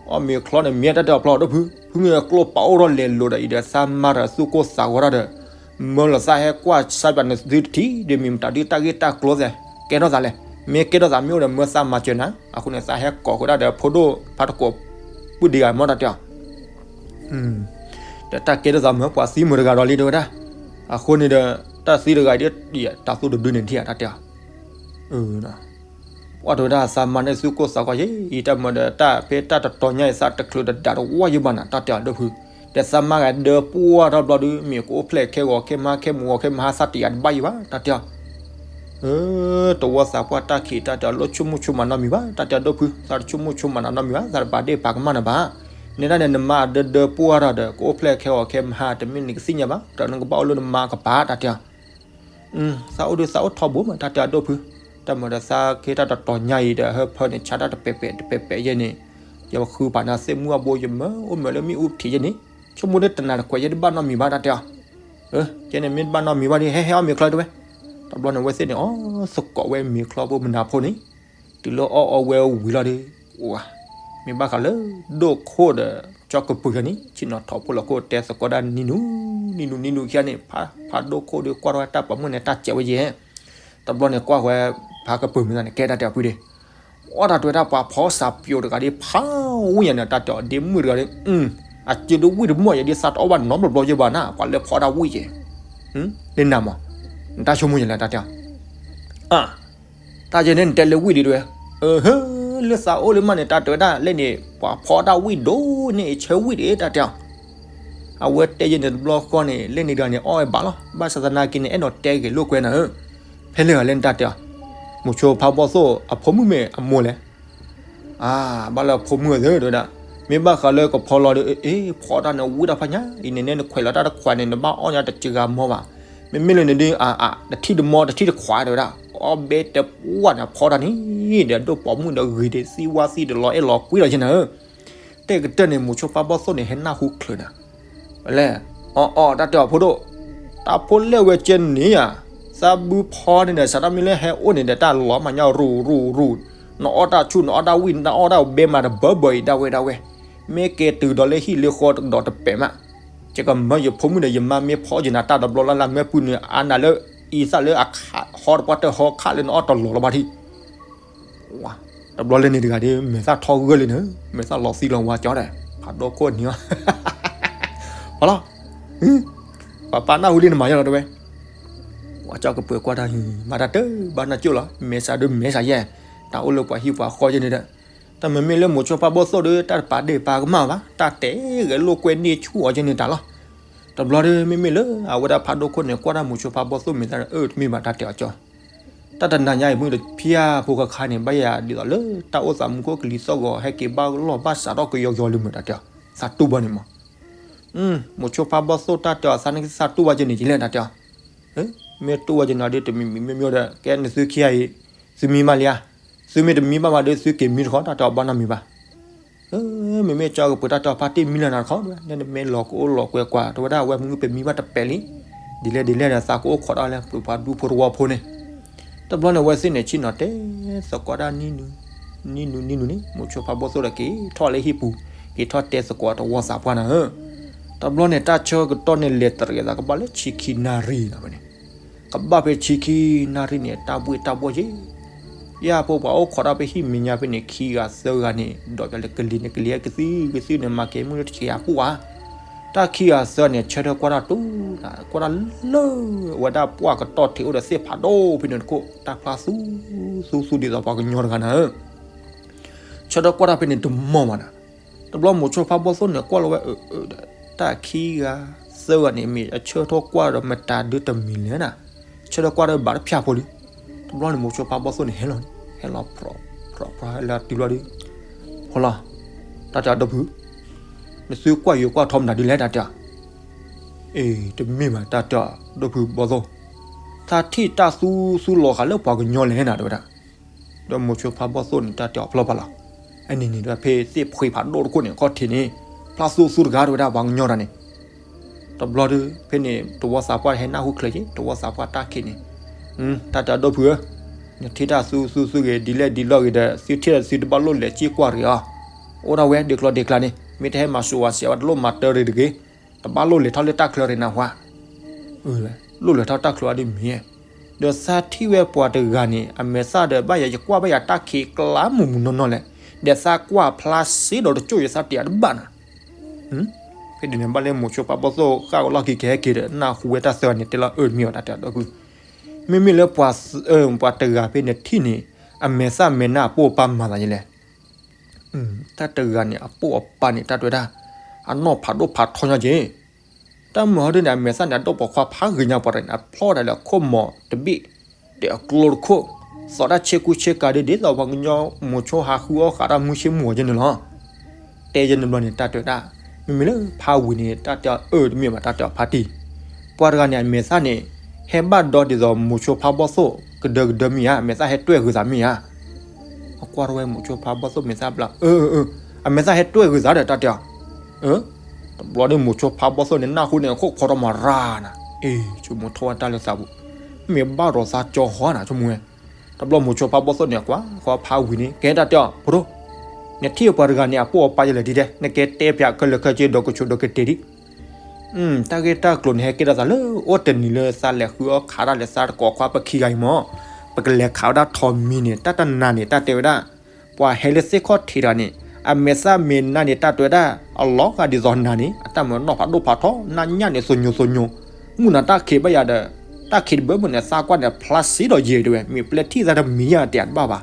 ပှၤအီၣ်မ့ၤချီန့ၣ် မ့ၢ်တၢ်တဲအီၤဖျီဒိၣ်ဖု, ဖုမ့ၢ်ကျိပာ်အိၣ်ထီၣ်လဲၤလိာ်ဒီးအံၤဒီး သးမါဒီးသူၣ်ကိၢ်သးဂီၤထီၣ်ဒီး, မၢလီၤသးဟဲကွၢ်ဆါဘၣ်န့ၣ်သုတထံၣ်ဒီး မ့ၢ်မတၤဒုတၢ်ဂ့ၢ်တၢ်ကျိၤသဲး, ကဲထီၣ်သးလဲၣ်, မ့ၢ်ကဲထီၣ်သးမ့ၢ်အိၣ်ဒီးမၢသးမၤစၢၤနၤ, အဃိန့ၣ် သးဟဲကိးဃုာ်ဒၣ်ဒီးဖိဒိၣ်ဖါတကိး ပုၢ်ဒ့ဂၤမၢတၢ်တဲအီၤ ဒီးတၢ်ကဲထီၣ်သးမၢပှၤသံမုာ်တဂၤဒီးလံတဲဝဲဒၣ်, အဃိန့ၣ်ဒီး တၢ်သံတဂၤအံၤဒီး တၢ်သူၣ်တဒုန့ၣ်ဒံးဧါတၢ်တဲအီၤ ပှၢ်တဲဝဲဒၣ် သးမါန့ၣ်သူၣ်ကိၢ်သးဂီၤယဲအံၤ တၢ်မၢဒီးတၢ်ဖဲတၢ်တတီၤညါအံၤ သးတချုးတဒၣ်တဝီယဘၣ်နၤ တၢ်တဲအီၤဒိၣ်ဖု, ဒီးသးမါဂၤဒၢပှၢ်ထီၣ်ဘျီဒု မ့ၢ်ကအိၣ်ဖျဲၣ်ခဲဂီၤခဲမဟါ ခဲမုၢ်ဂီၤခဲမဟါ သးတယာ်တဘၣ်ယဘၣ် တၢ်တဲအီၤ တဝီသးပှၢ်တၢ်ခံးတၢ်တဲအီၤ လၢဆိကမိၣ်ဆိကမးနီတမံၤဘၣ် တၢ်တဲအီၤဒိၣ်ဖု သးတဆိကမိၣ်ဆိကမးနီတမံၤဘၣ် သးတပာ်ဒ့ၣ်ပာ်ကမၣ်နၤဘၣ်, နဲဒၣ်န့ၣ် နမါအဒၢဒၢပှၢ်ထီၣ်ဒီး ကအိၣ်ဖျဲၣ်ခဲဂီၤခဲမဟါ တမ့ၢ်နကသ့ၣ်ညါဘၣ် ဒီးနကဘၣ်အိၣ်လၢနမါကပၤ တၢ်တဲအီၤ သးအိၣ်ဒုးသးအိၣ်ထီဘိမး တၢ်တဲအီၤဒိၣ်ဖု, တၢ်မၢဒီးသးက့ၤတၢ်တတီၤညါအံၤဒီး ဟၢဖၢန့ၣ် ဆါတၢ်တပဲာ်ပဲာ်တပဲာ်ပဲာ်ယဲန့ၣ်, ယဃုဖးနၤသ့ၣ်မုၢ်အဘိ ယမၢအိၣ်မၢလၢမ့ၣ်အူထံးယဲန့ၣ်, ဆိကမိၣ်ဒ်တနၤတခွဲးယဲတဘၣ်နီတမံၤဘၣ် တၢ်တဲအီၤ, ယဲန့ၣ်မ့ၢ်တဘၣ်နီတမံၤဘၣ်ဒီး ဟဲဟဲအီၣ်မ့ၤချီတဲဝဲ, တဘျီန့ၣ် အဝဲသ့ၣ်န့ၣ် အီၣ်သကိးဝဲမ့ၤချီဖိမနၤဖိန့ၣ်, တုၤလၢအီၣ်အီဝဲဝံၤလီၤဒီး, မ့ၢ်ဘၣ်ဃးလၢ ဒိၣ်ခိၣ်ဒီး ကၠီကပၤန့ၣ် ဆ့ၣ်နီၤထီၣ်ဖိလီၤခိၣ်တဲသကိးဒၣ်နံၤနုၤ, နံၤနုၤနံၤနုၤခံဂၤန့ၣ်, ဖးဒိၣ်ခိၣ်ဒီးကွၢ်ထီၣ်ဝဲတၢ်ပိာ်မုၣ်န့ၣ် တၢ်စဲးဝဲယဲ, တဘျီန့ၣ်ကွၢ်ဝဲ ဖးကပၤမ့ၢ်န့ၣ် ကဲတၢ်တဲအီၤဖုဒ့, အီၣ်တၢ်တဲဝဲဒၣ်ပှၤဖီစးပျိးတဂၤဒ်ဖးဝံၣ်ညါန့ၣ် တၢ်တဲအီၤဒ့မုၣ်တဂၤဒီး, အစ့ဒ်ဝံၣ်တမီၢ်ယဲဒ်သးတအီၣ်ဘၣ်နီတဘျီဘျီယဲဘၣ်နၤ ပှၤလၢဖီတၢ်ဝံၣ်ကဲ, လၢနၤမး, နတၢ်ဆိကမိၣ်ယဲလဲၣ် တၢ်တဲအီၤ တၢ်ယဲန့ၣ်နတဲလၢဝံၣ်ဒံးတဝဲ, လၢသးအိၣ်လၢမးန့ၣ် တၢ်တဲဝဲဒၣ်လဲၣ်န့ၣ် ပှၤဖီတၢ်ဝံၣ်ဒိၣ်န့ၣ် ဆၢဝံၣ်ဒံး တၢ်တဲအီၤ, အဝဲတဲယဲန့ၣ်တဘျီဃီန့ၣ် လဲၣ်န့ၣ်တဂၤန့ၣ် အီၣ်ဝဲဘၣ်လီၤ, ဘၣ်ဆၣ်သနာ်က့န့ၣ် အဲၣ်ဒိးတဲဂ့ၤလိာ်ကွဲနၤဧၢ, ဖဲလဲၣ်ဂၤလဲၣ်န့ၣ် တၢ်တဲအီၤ, မိၤဆိဖးဘီၣ်သိၣ်အဖိမုၣ်မ့ၢ်အမိၢ်လဲၣ် အါ, ဘၣ်လၢအဖိမုၣ်အသၢတဲဝဲဒၣ်, မ့ၢ်ဘၣ်ဃးလၢကဖီလီၤဒီး အ့ ဖီတၢ်န့ၣ်ဝံၣ်တၢ်ဖးညါ, အံၤန့ၣ်န့ၣ်နခွဲးလီၤတၢ်တခွးန့ၣ် နဘၣ်အီၣ်ညါတစှၤမီဘၣ်, မ့မ့ၢ်လၢန့ၣ်ဒ် အါအါ တထံၣ်တမီတထံၣ်တခွးတဲဝဲဒၣ်, အီၣ်ဘဲတပှၢ်န့ၣ်ဖီတၢ်န့ၣ်, ဒီးဒိၣ်ပိာ်မုၣ်ဒီးဂ့ၤဒံးသံဝါသံဒီးလီၤအဲၣ်လီၤကွံလီၤက့နၤဧၢ တဲကတၢၢ်န့ၣ် မိၤဆိဖးဘီၣ်သိၣ်န့ၣ် ဟဲနၢ်ဟူချုးနၤ, ဝဲလဲၣ်, အီအီ တၢ်တဲအီၤဖိဒိၣ်, တၢ်ဖိလဲၣ်ဝဲကဲန့ၣ်ဧါ, သးဘုဖီန့ၣ်ဒီး စးထီၣ်မ့ၢ်လၢဟဲအိၣ်န့ၣ်ဒီး တၢ်လီၤမၤညါရူၤရူၤရူၤ, နအီၣ်တၢ်ဆူၣ် နအီၣ်တၢ်ဝံၣ် နအီၣ်တၢ်ဘဲမးတဘၢဘၢအံၤဒၣ်ဝဲဒၣ်ဝဲ, မ့ၢ်ကဲတုၤဒီးလၢဟံၣ်လၢဃီတဒီးတပဲာ်မး, ယကမၢယဖိမုၣ်ဒီးယမါမ့ၢ်ဖီက့ၤနၤတၢ်တဘျီလၢ်လၢ် မၢပုၢ်နုာ်အါနၤလၢအံသၣ်လၢအခးဟီတပှၢ်တၢၢ်ဟီခးလၢနအီၣ်တလီၤလီၤဘၣ်ထံၣ် တဘျီလၢန့ၣ်တဂၤဒီး မဲာ်သၣ်ထီဂၢၢ်လံန့ၣ်, မဲာ်သၣ်လီၤသံလီၤဝါကၠီဒီး ဖးဒိၣ်ခိၣ်န့ၣ်လီၤ, ပှၤလီၤ, ပှၤပာ်နၢ်ဟူလံနမၤယါလီၤတဲဝဲ, ပှၤကၠီကပၢၤကွၢ်တၢ် မၤတၢ်တဘၣ်နၢ်ကၠိၣ်လီၤ, မဲာ်ဆှးဒုးမဲာ်ဆှးယဲ, တၢ်အိၣ်လၢပှၤဟံၣ်ပှၤဃီယဲန့ၣ်ဒီး, တၢ်မ့မ့ၢ်လၢမိၤဆိဖးဘီၣ်သိၣ်ဒီး တၢ်တပာ်ဒ့ၣ်ပာ်ကမၣ်ဘၣ်, တၢ်တဲဂဲၤလိာ်ကွဲန့ၢ်ဆူၣ်အီၤယဲန့ၣ်တၢ်လီၤ, တဘျီဒီး မ့မ့ၢ်လၢအဝဲဒၣ်ဖးဒိၣ်ခိၣ်န့ၣ် ကွၢ်တၢ်မိၤဆိဖးဘီၣ်သိၣ်မဲာ်သၣ်ဒီး အၢ တမ့ၢ်ဘၣ်တၢ်တဲအီၤကၠီ တၢ်တနၤညါအံၤမုၢ်တဖၠၣ်ဖိခါခါန့ၣ် ဘၣ်ယၤဒ်သိးလၢတၢ်အိၣ်သးမူခိၣ်ကလံၤသီၣ်ဂီၤ ဟဲက့ၤဘၣ်လီၢ်ဘၣ်စးထီၣ်ကယီကယီလံမုၢ်တၢ်တဲအီၤ, သးတူၢ်ဘၣ်န့ၣ်မး, မိၤဆိဖးဘီၣ်သိၣ်တၢ်တဲအီၤ သးန့ၣ်သးတူၢ်ဘၣ်က့ၤန့ၣ်ကလဲၣ်တၢ်တဲအီၤ, မ့ၢ်တူၢ်ဘၣ်က့ၤန့ၣ်ဒီးတမံၤမံၤမ့ၢ်မ့ၢ်ဒီး ကဲန့ၣ်သုခံဂၤအံၤ, သုမံဘၣ်လံဧါ, သုမ့ၢ်တမံဘၣ်ဘၣ်ဒီးသုက့ၤမံတခီ တၢ်တဲအီၤဘၣ်နီတမံၤဘၣ် မ့မ့ၢ်ကၠီကပၢၤတၢ်တဲအီၤဖါတံၢ်မံလၢနၤတခီ, နမ့ၢ်လီၤကအိၣ်လီၤကွဲကွၢ် တဲဝဲဒၣ်အဝဲမုၢ်ပမံဘၣ်တပဲာ်လံ, ဒ်လဲၣ်ဒ်လဲၣ်ဒီးသးကအိၣ်ခိးတၢ်လၢပှၤဒူဖိတဝီဖိန့ၣ်, တဘျီန့ၣ်အဝဲသ့ၣ်န့ၣ် ဆ့ၣ်နီၤတဲသကိးတၢ်နံၤနုၤ, နံၤနုၤနံၤနုၤန့ၣ် မိၤဆိဖးဘီၣ်သိၣ်ဒီးက့ၤထီၣ်လၢဟံၣ်ပူၤ, က့ၤထီၣ်တဲသကိးတဝီသးပှၢ်နၤဧၢ, တဘျီန့ၣ် တၢ်ဆၢကတီၢ်န့ၣ်လဲၤတရံးသးကဘၣ်လၢဆံခံနၣ်ရံၣ်လီၤဝဲန့ၣ် ကဘၣ်ဖဲဆံခံနၣ်ရံၣ်န့ၣ် တၢ်ဘှ့ၣ်တၢ်ဘှီၣ်က့ၤ, ယဖိပှၤအိၣ်ခိးတၢ်ဖဲဟံၣ်မဲာ်ညါဖဲန့ၣ် ခံဂၤသၢဂၤန့ၣ် ဒီးပှၤလၢကလံၤန့ၣ် ကလံၤဟဲကသံၣ်ကသံၣ်န့ၣ် မၤကဲမုၢ်လၢတဆံးဟးကူၣ်ဧါ. တၢ်ခံဂၤသၢဂၤန့ၣ် ဆၢထၢၣ်ကွၢ်တၢ်တူၢ်နၤ ကွၢ်တၢ်လၢ အဝဲဒၣ်ပှၢ်ကတီၢ်ထံးအိၣ်ဒီးသ့ၣ်ဖးဒိၣ်ဖဲန့ၣ်တခိၣ် တၢ်ဖျါသူ သူသူဒ်သိးပှၤကညီတဂၤနၤ ဆၢထၢၣ်ကွၢ်တၢ်ဖဲန့ၣ်တမီၢ်ဘၣ်နၤ. တဘျီမိၤဆိဖါဘီၣ်သိၣ်န့ၣ် ကွၢ်လီၤဝဲအၢ အၢ တၢ်ခံဂၤသၢဂၤန့ၣ် မ့ၢ်အဆၢထၢၣ်ကွၢ်ဒီးမတၤဒုတမံၤလဲၣ်နၤ, ဆၢထၢၣ်ကွၢ်ဒီးဘၣ်တဖၠၣ်ဖိလံ. တဘျီန့ၣ်မိၤဆိဖါဘီၣ်သိၣ်န့ၣ် ဟဲလီၤန့ၣ် ဟဲလီၤဖြီး ဖြီး ဖြီး ဟဲလီၤတုၤဘျီဒီး ဟီလီၤ တၢ်တဲအီၤဒီပုၢ်, နသုကွၢ်ယိၤကွၢ်ထီမတၤဒုလဲၣ် တၢ်တဲအီၤ. အ့ တမ့ၢ်ဘၣ် တၢ်တဲအီၤဒီပုၢ်ဘီၣ်သိၣ်, သးထံၣ်တၢ်သူသူလီၤဃာ်လၢပှၤကညီလဲၣ်နၤ တဲဝဲဒၣ်. ဒီးမိၤဆိဖါဘီၣ်သိၣ်န့ၣ် တၢ်တဲအီၤဖျီဖးလီၤ. အန့ၣ်န့ၣ်ဒီးဖဲသ့ၣ်ဖှ့ဖးဒိၣ်တခိၣ်န့ၣ် ခီၣ်ထံးန့ၣ် ဖျါသူသူတဂၤ တဲဝဲဒၣ် ပှၤကညီတဂၤန့ၣ်. တဘျီဒီး ဖဲန့ၣ် တဝီသးပှၢ်ဟဲနၢ်ဟူချၢက့ၤ တဝီသးပှၢ်တၢ်ခံးန့ၣ်, တၢ်တဲအီၤဒီပုၢ်ဧၢ, နထံၣ်တၢ်သူသူဂ့ၤ ဒ်လဲၣ်ဒ်လဲၣ်ဂ့ၤဒီး သုထံၣ်ဒီးသုတဘၣ်လိၣ်လဲၤစံၣ်ကွၢ်တဂ့ၤအီၤ. အိၣ်ဒၣ်ဝဲဒ့ကျီဒ့ကျါန့ၣ် မ့ၢ်တဟဲမၤစိၤဝၤစံးဝဲ တလိၣ်မၤတၢ်ရ့ၤတဂ့ၤ, တဘၣ်လိၣ်လဲၤထီၣ်လၢတၢ်ချၢရ့ၤနၤဟါ. လိၣ်လဲၤထီၣ်တၢ်ချၢအီၤဒ်မ့ၢ်, ဒီးသးထံၣ်ဝဲပှၤတဂၤန့ၣ် အမဲာ်သၣ်ဒီးဘၣ်ယၤ ယကွၢ်ဘၣ်ယၤတၢ်ခံးကျါမုၢ်မုၢ်နီၢ်နီၢ်လဲၣ်, ဒီးသးကွၢ်ဖျါစ့ဒီးတကၠိၣ်ယသးတ့ၢ်အတဘၣ်နၤ. ဖဲဒ်န့ၣ် ဘၣ်လၢမိၤဆိဖါဘီၣ်သိၣ်ဃၣ်ကလီၢ်ခံကဟဲက့ၤဒီး နၢ်ဟူဝဲတၢ်သၢဂၤန့ၣ် တဲလီၤအၢတမ့ၢ်ဘၣ် တၢ်တဲအီၤဒီပုၢ်, မ့မ့ၢ်လၢပှၤ ပှၤတဂၤဖဲန့ၣ်ထံၣ်န့ၣ် အမဲာ်သၣ်မဲာ်နါအပိၢ်အပၢ်မၤသးဒ်လဲၣ်. တၢ်တဂၤန့ၣ် အပိၢ်အပၢ်န့ၣ် တၢ်တဲဝဲဒၣ် အနီၢ်ဖးဒိၣ်ဖးထီညါက့ၤ, တၢ်မုၢ်ဟီဒုန့ၣ် အမဲာ်သၣ်န့ၣ် အဒိၣ်ပိာ်ခွါဖးဂ့ၤညါပှၤတဂၤန့ၣ် အဖျီဒၣ်လၢအခိၣ်မီၤတဘ့ၣ် ဒီးအကျိတခိၣ်, သိးတၢ်ဆ့ကူဆ့ကၤဒ်ဒ်သိးပှၤကညီမိၤဆိဟးဃုအီၣ်ဃာ်တၢ်မုၢ်ဆ့ၣ်မုၢ်ဂီၤက့ၤန့ၣ်လီၤ. တဲယဲန့ၣ်ဘျီန့ၣ် တၢ်တဲဝဲဒၣ် မ့မ့ၢ်လၢဖးဝံၤန့ၣ် တၢ်တဲအီၤအၢတမ့ၢ်ဘၣ် တၢ်တဲအီၤဖးတံၢ်, ပှၤတဂၤန့ၣ် အမဲာ်သၣ်န့ၣ် ဟဲဘၣ်ဒီးဒ်သိးမိၤဆိဖါဘီၣ်သိၣ်ကဒၢကဒၢမ့ၢ်ဧါ, အမဲာ်သၣ်ဟဲတွဲၢ်ဂုၤသးမ့ၢ်ဧါ. အကွၢ်ထီၣ်ဝဲမိၤဆိဖါဘီၣ်သိၣ်မဲာ်သၣ်ဘျါ အၢ အၢ အၢ အမဲာ်သၣ်ဟဲတွဲၢ်ဂုၤသးဒီး တၢ်တဲအီၤ, အၢ တဘျီဒီးမိၤဆိဖါဘီၣ်သိၣ်န့ၣ် နၢ်ဟူန့ၣ် အခိၣ်ခီထီၣ်မၤရၤနၤ, အ့ ဆိကမိၣ်ထီၣ်ဝဲတၢ်လၢသးပူၤ, မ့ၢ်ဘၣ်ဒီးသးကၠီဟီနၤ ဆိကမိၣ်ဝဲ. တဘျီမိၤဆိဖါဘီၣ်သိၣ်န့ၣ် ကွၢ်ဃီဖးဝံၤန့ၣ် ကဲတၢ်တဲအီၤ ဖိဒိၣ်, နထံၣ်ပှၤတဂၤန့ၣ် အပိၢ်အပၢ်ယလဲၣ်ဒ်လဲၣ်, နကဲတဲပၠးခဲလၢာ်ခဲဆ့ဒီးကဆိးဒီးကတ့ၤဒံး တၢ်ဂ့ၢ်တၢ်ကျိၤန့ၣ် ဟဲကဲထီၣ်သးလၢအိၣ်တနံၤလၢသးလဲၤဃုအီၣ်ခးတၢ်လၢသးတကိးခွါပခံဂၤအံၤမၢ်, ပကလဲၤခးဝဲဒၣ်ထိးမံၤန့ၣ် တၢ်တနၤန့ၣ် တၢ်တဲဝဲဒၣ်, ပှၤဟဲလၢသ့ၣ်ခီၣ်ထံးတဂၤန့ၣ် အမဲာ်သၣ်မဲာ်နါန့ၣ် တၢ်တဲဝဲဒၣ် အလီၤဂာ်ဒ်သိးနၤန့ၣ် အတၢ်မၤနီၢ်ဖးဒိၣ်ဖးထီ နါညၣ်န့ၣ် သိညိသိညိ, မုၢ်နၤတၢ်ခံးဘၣ်ယၤဒီး တၢ်ခံးတဘၢဘၢန့ၣ် သးကွၢ်န့ၣ် ဖျါစ့ဒီးယဲၤတဲဝဲ မ့ၢ်ပျဲထံၣ်သးတမံၤယါတဲတဘၣ်ဘၣ်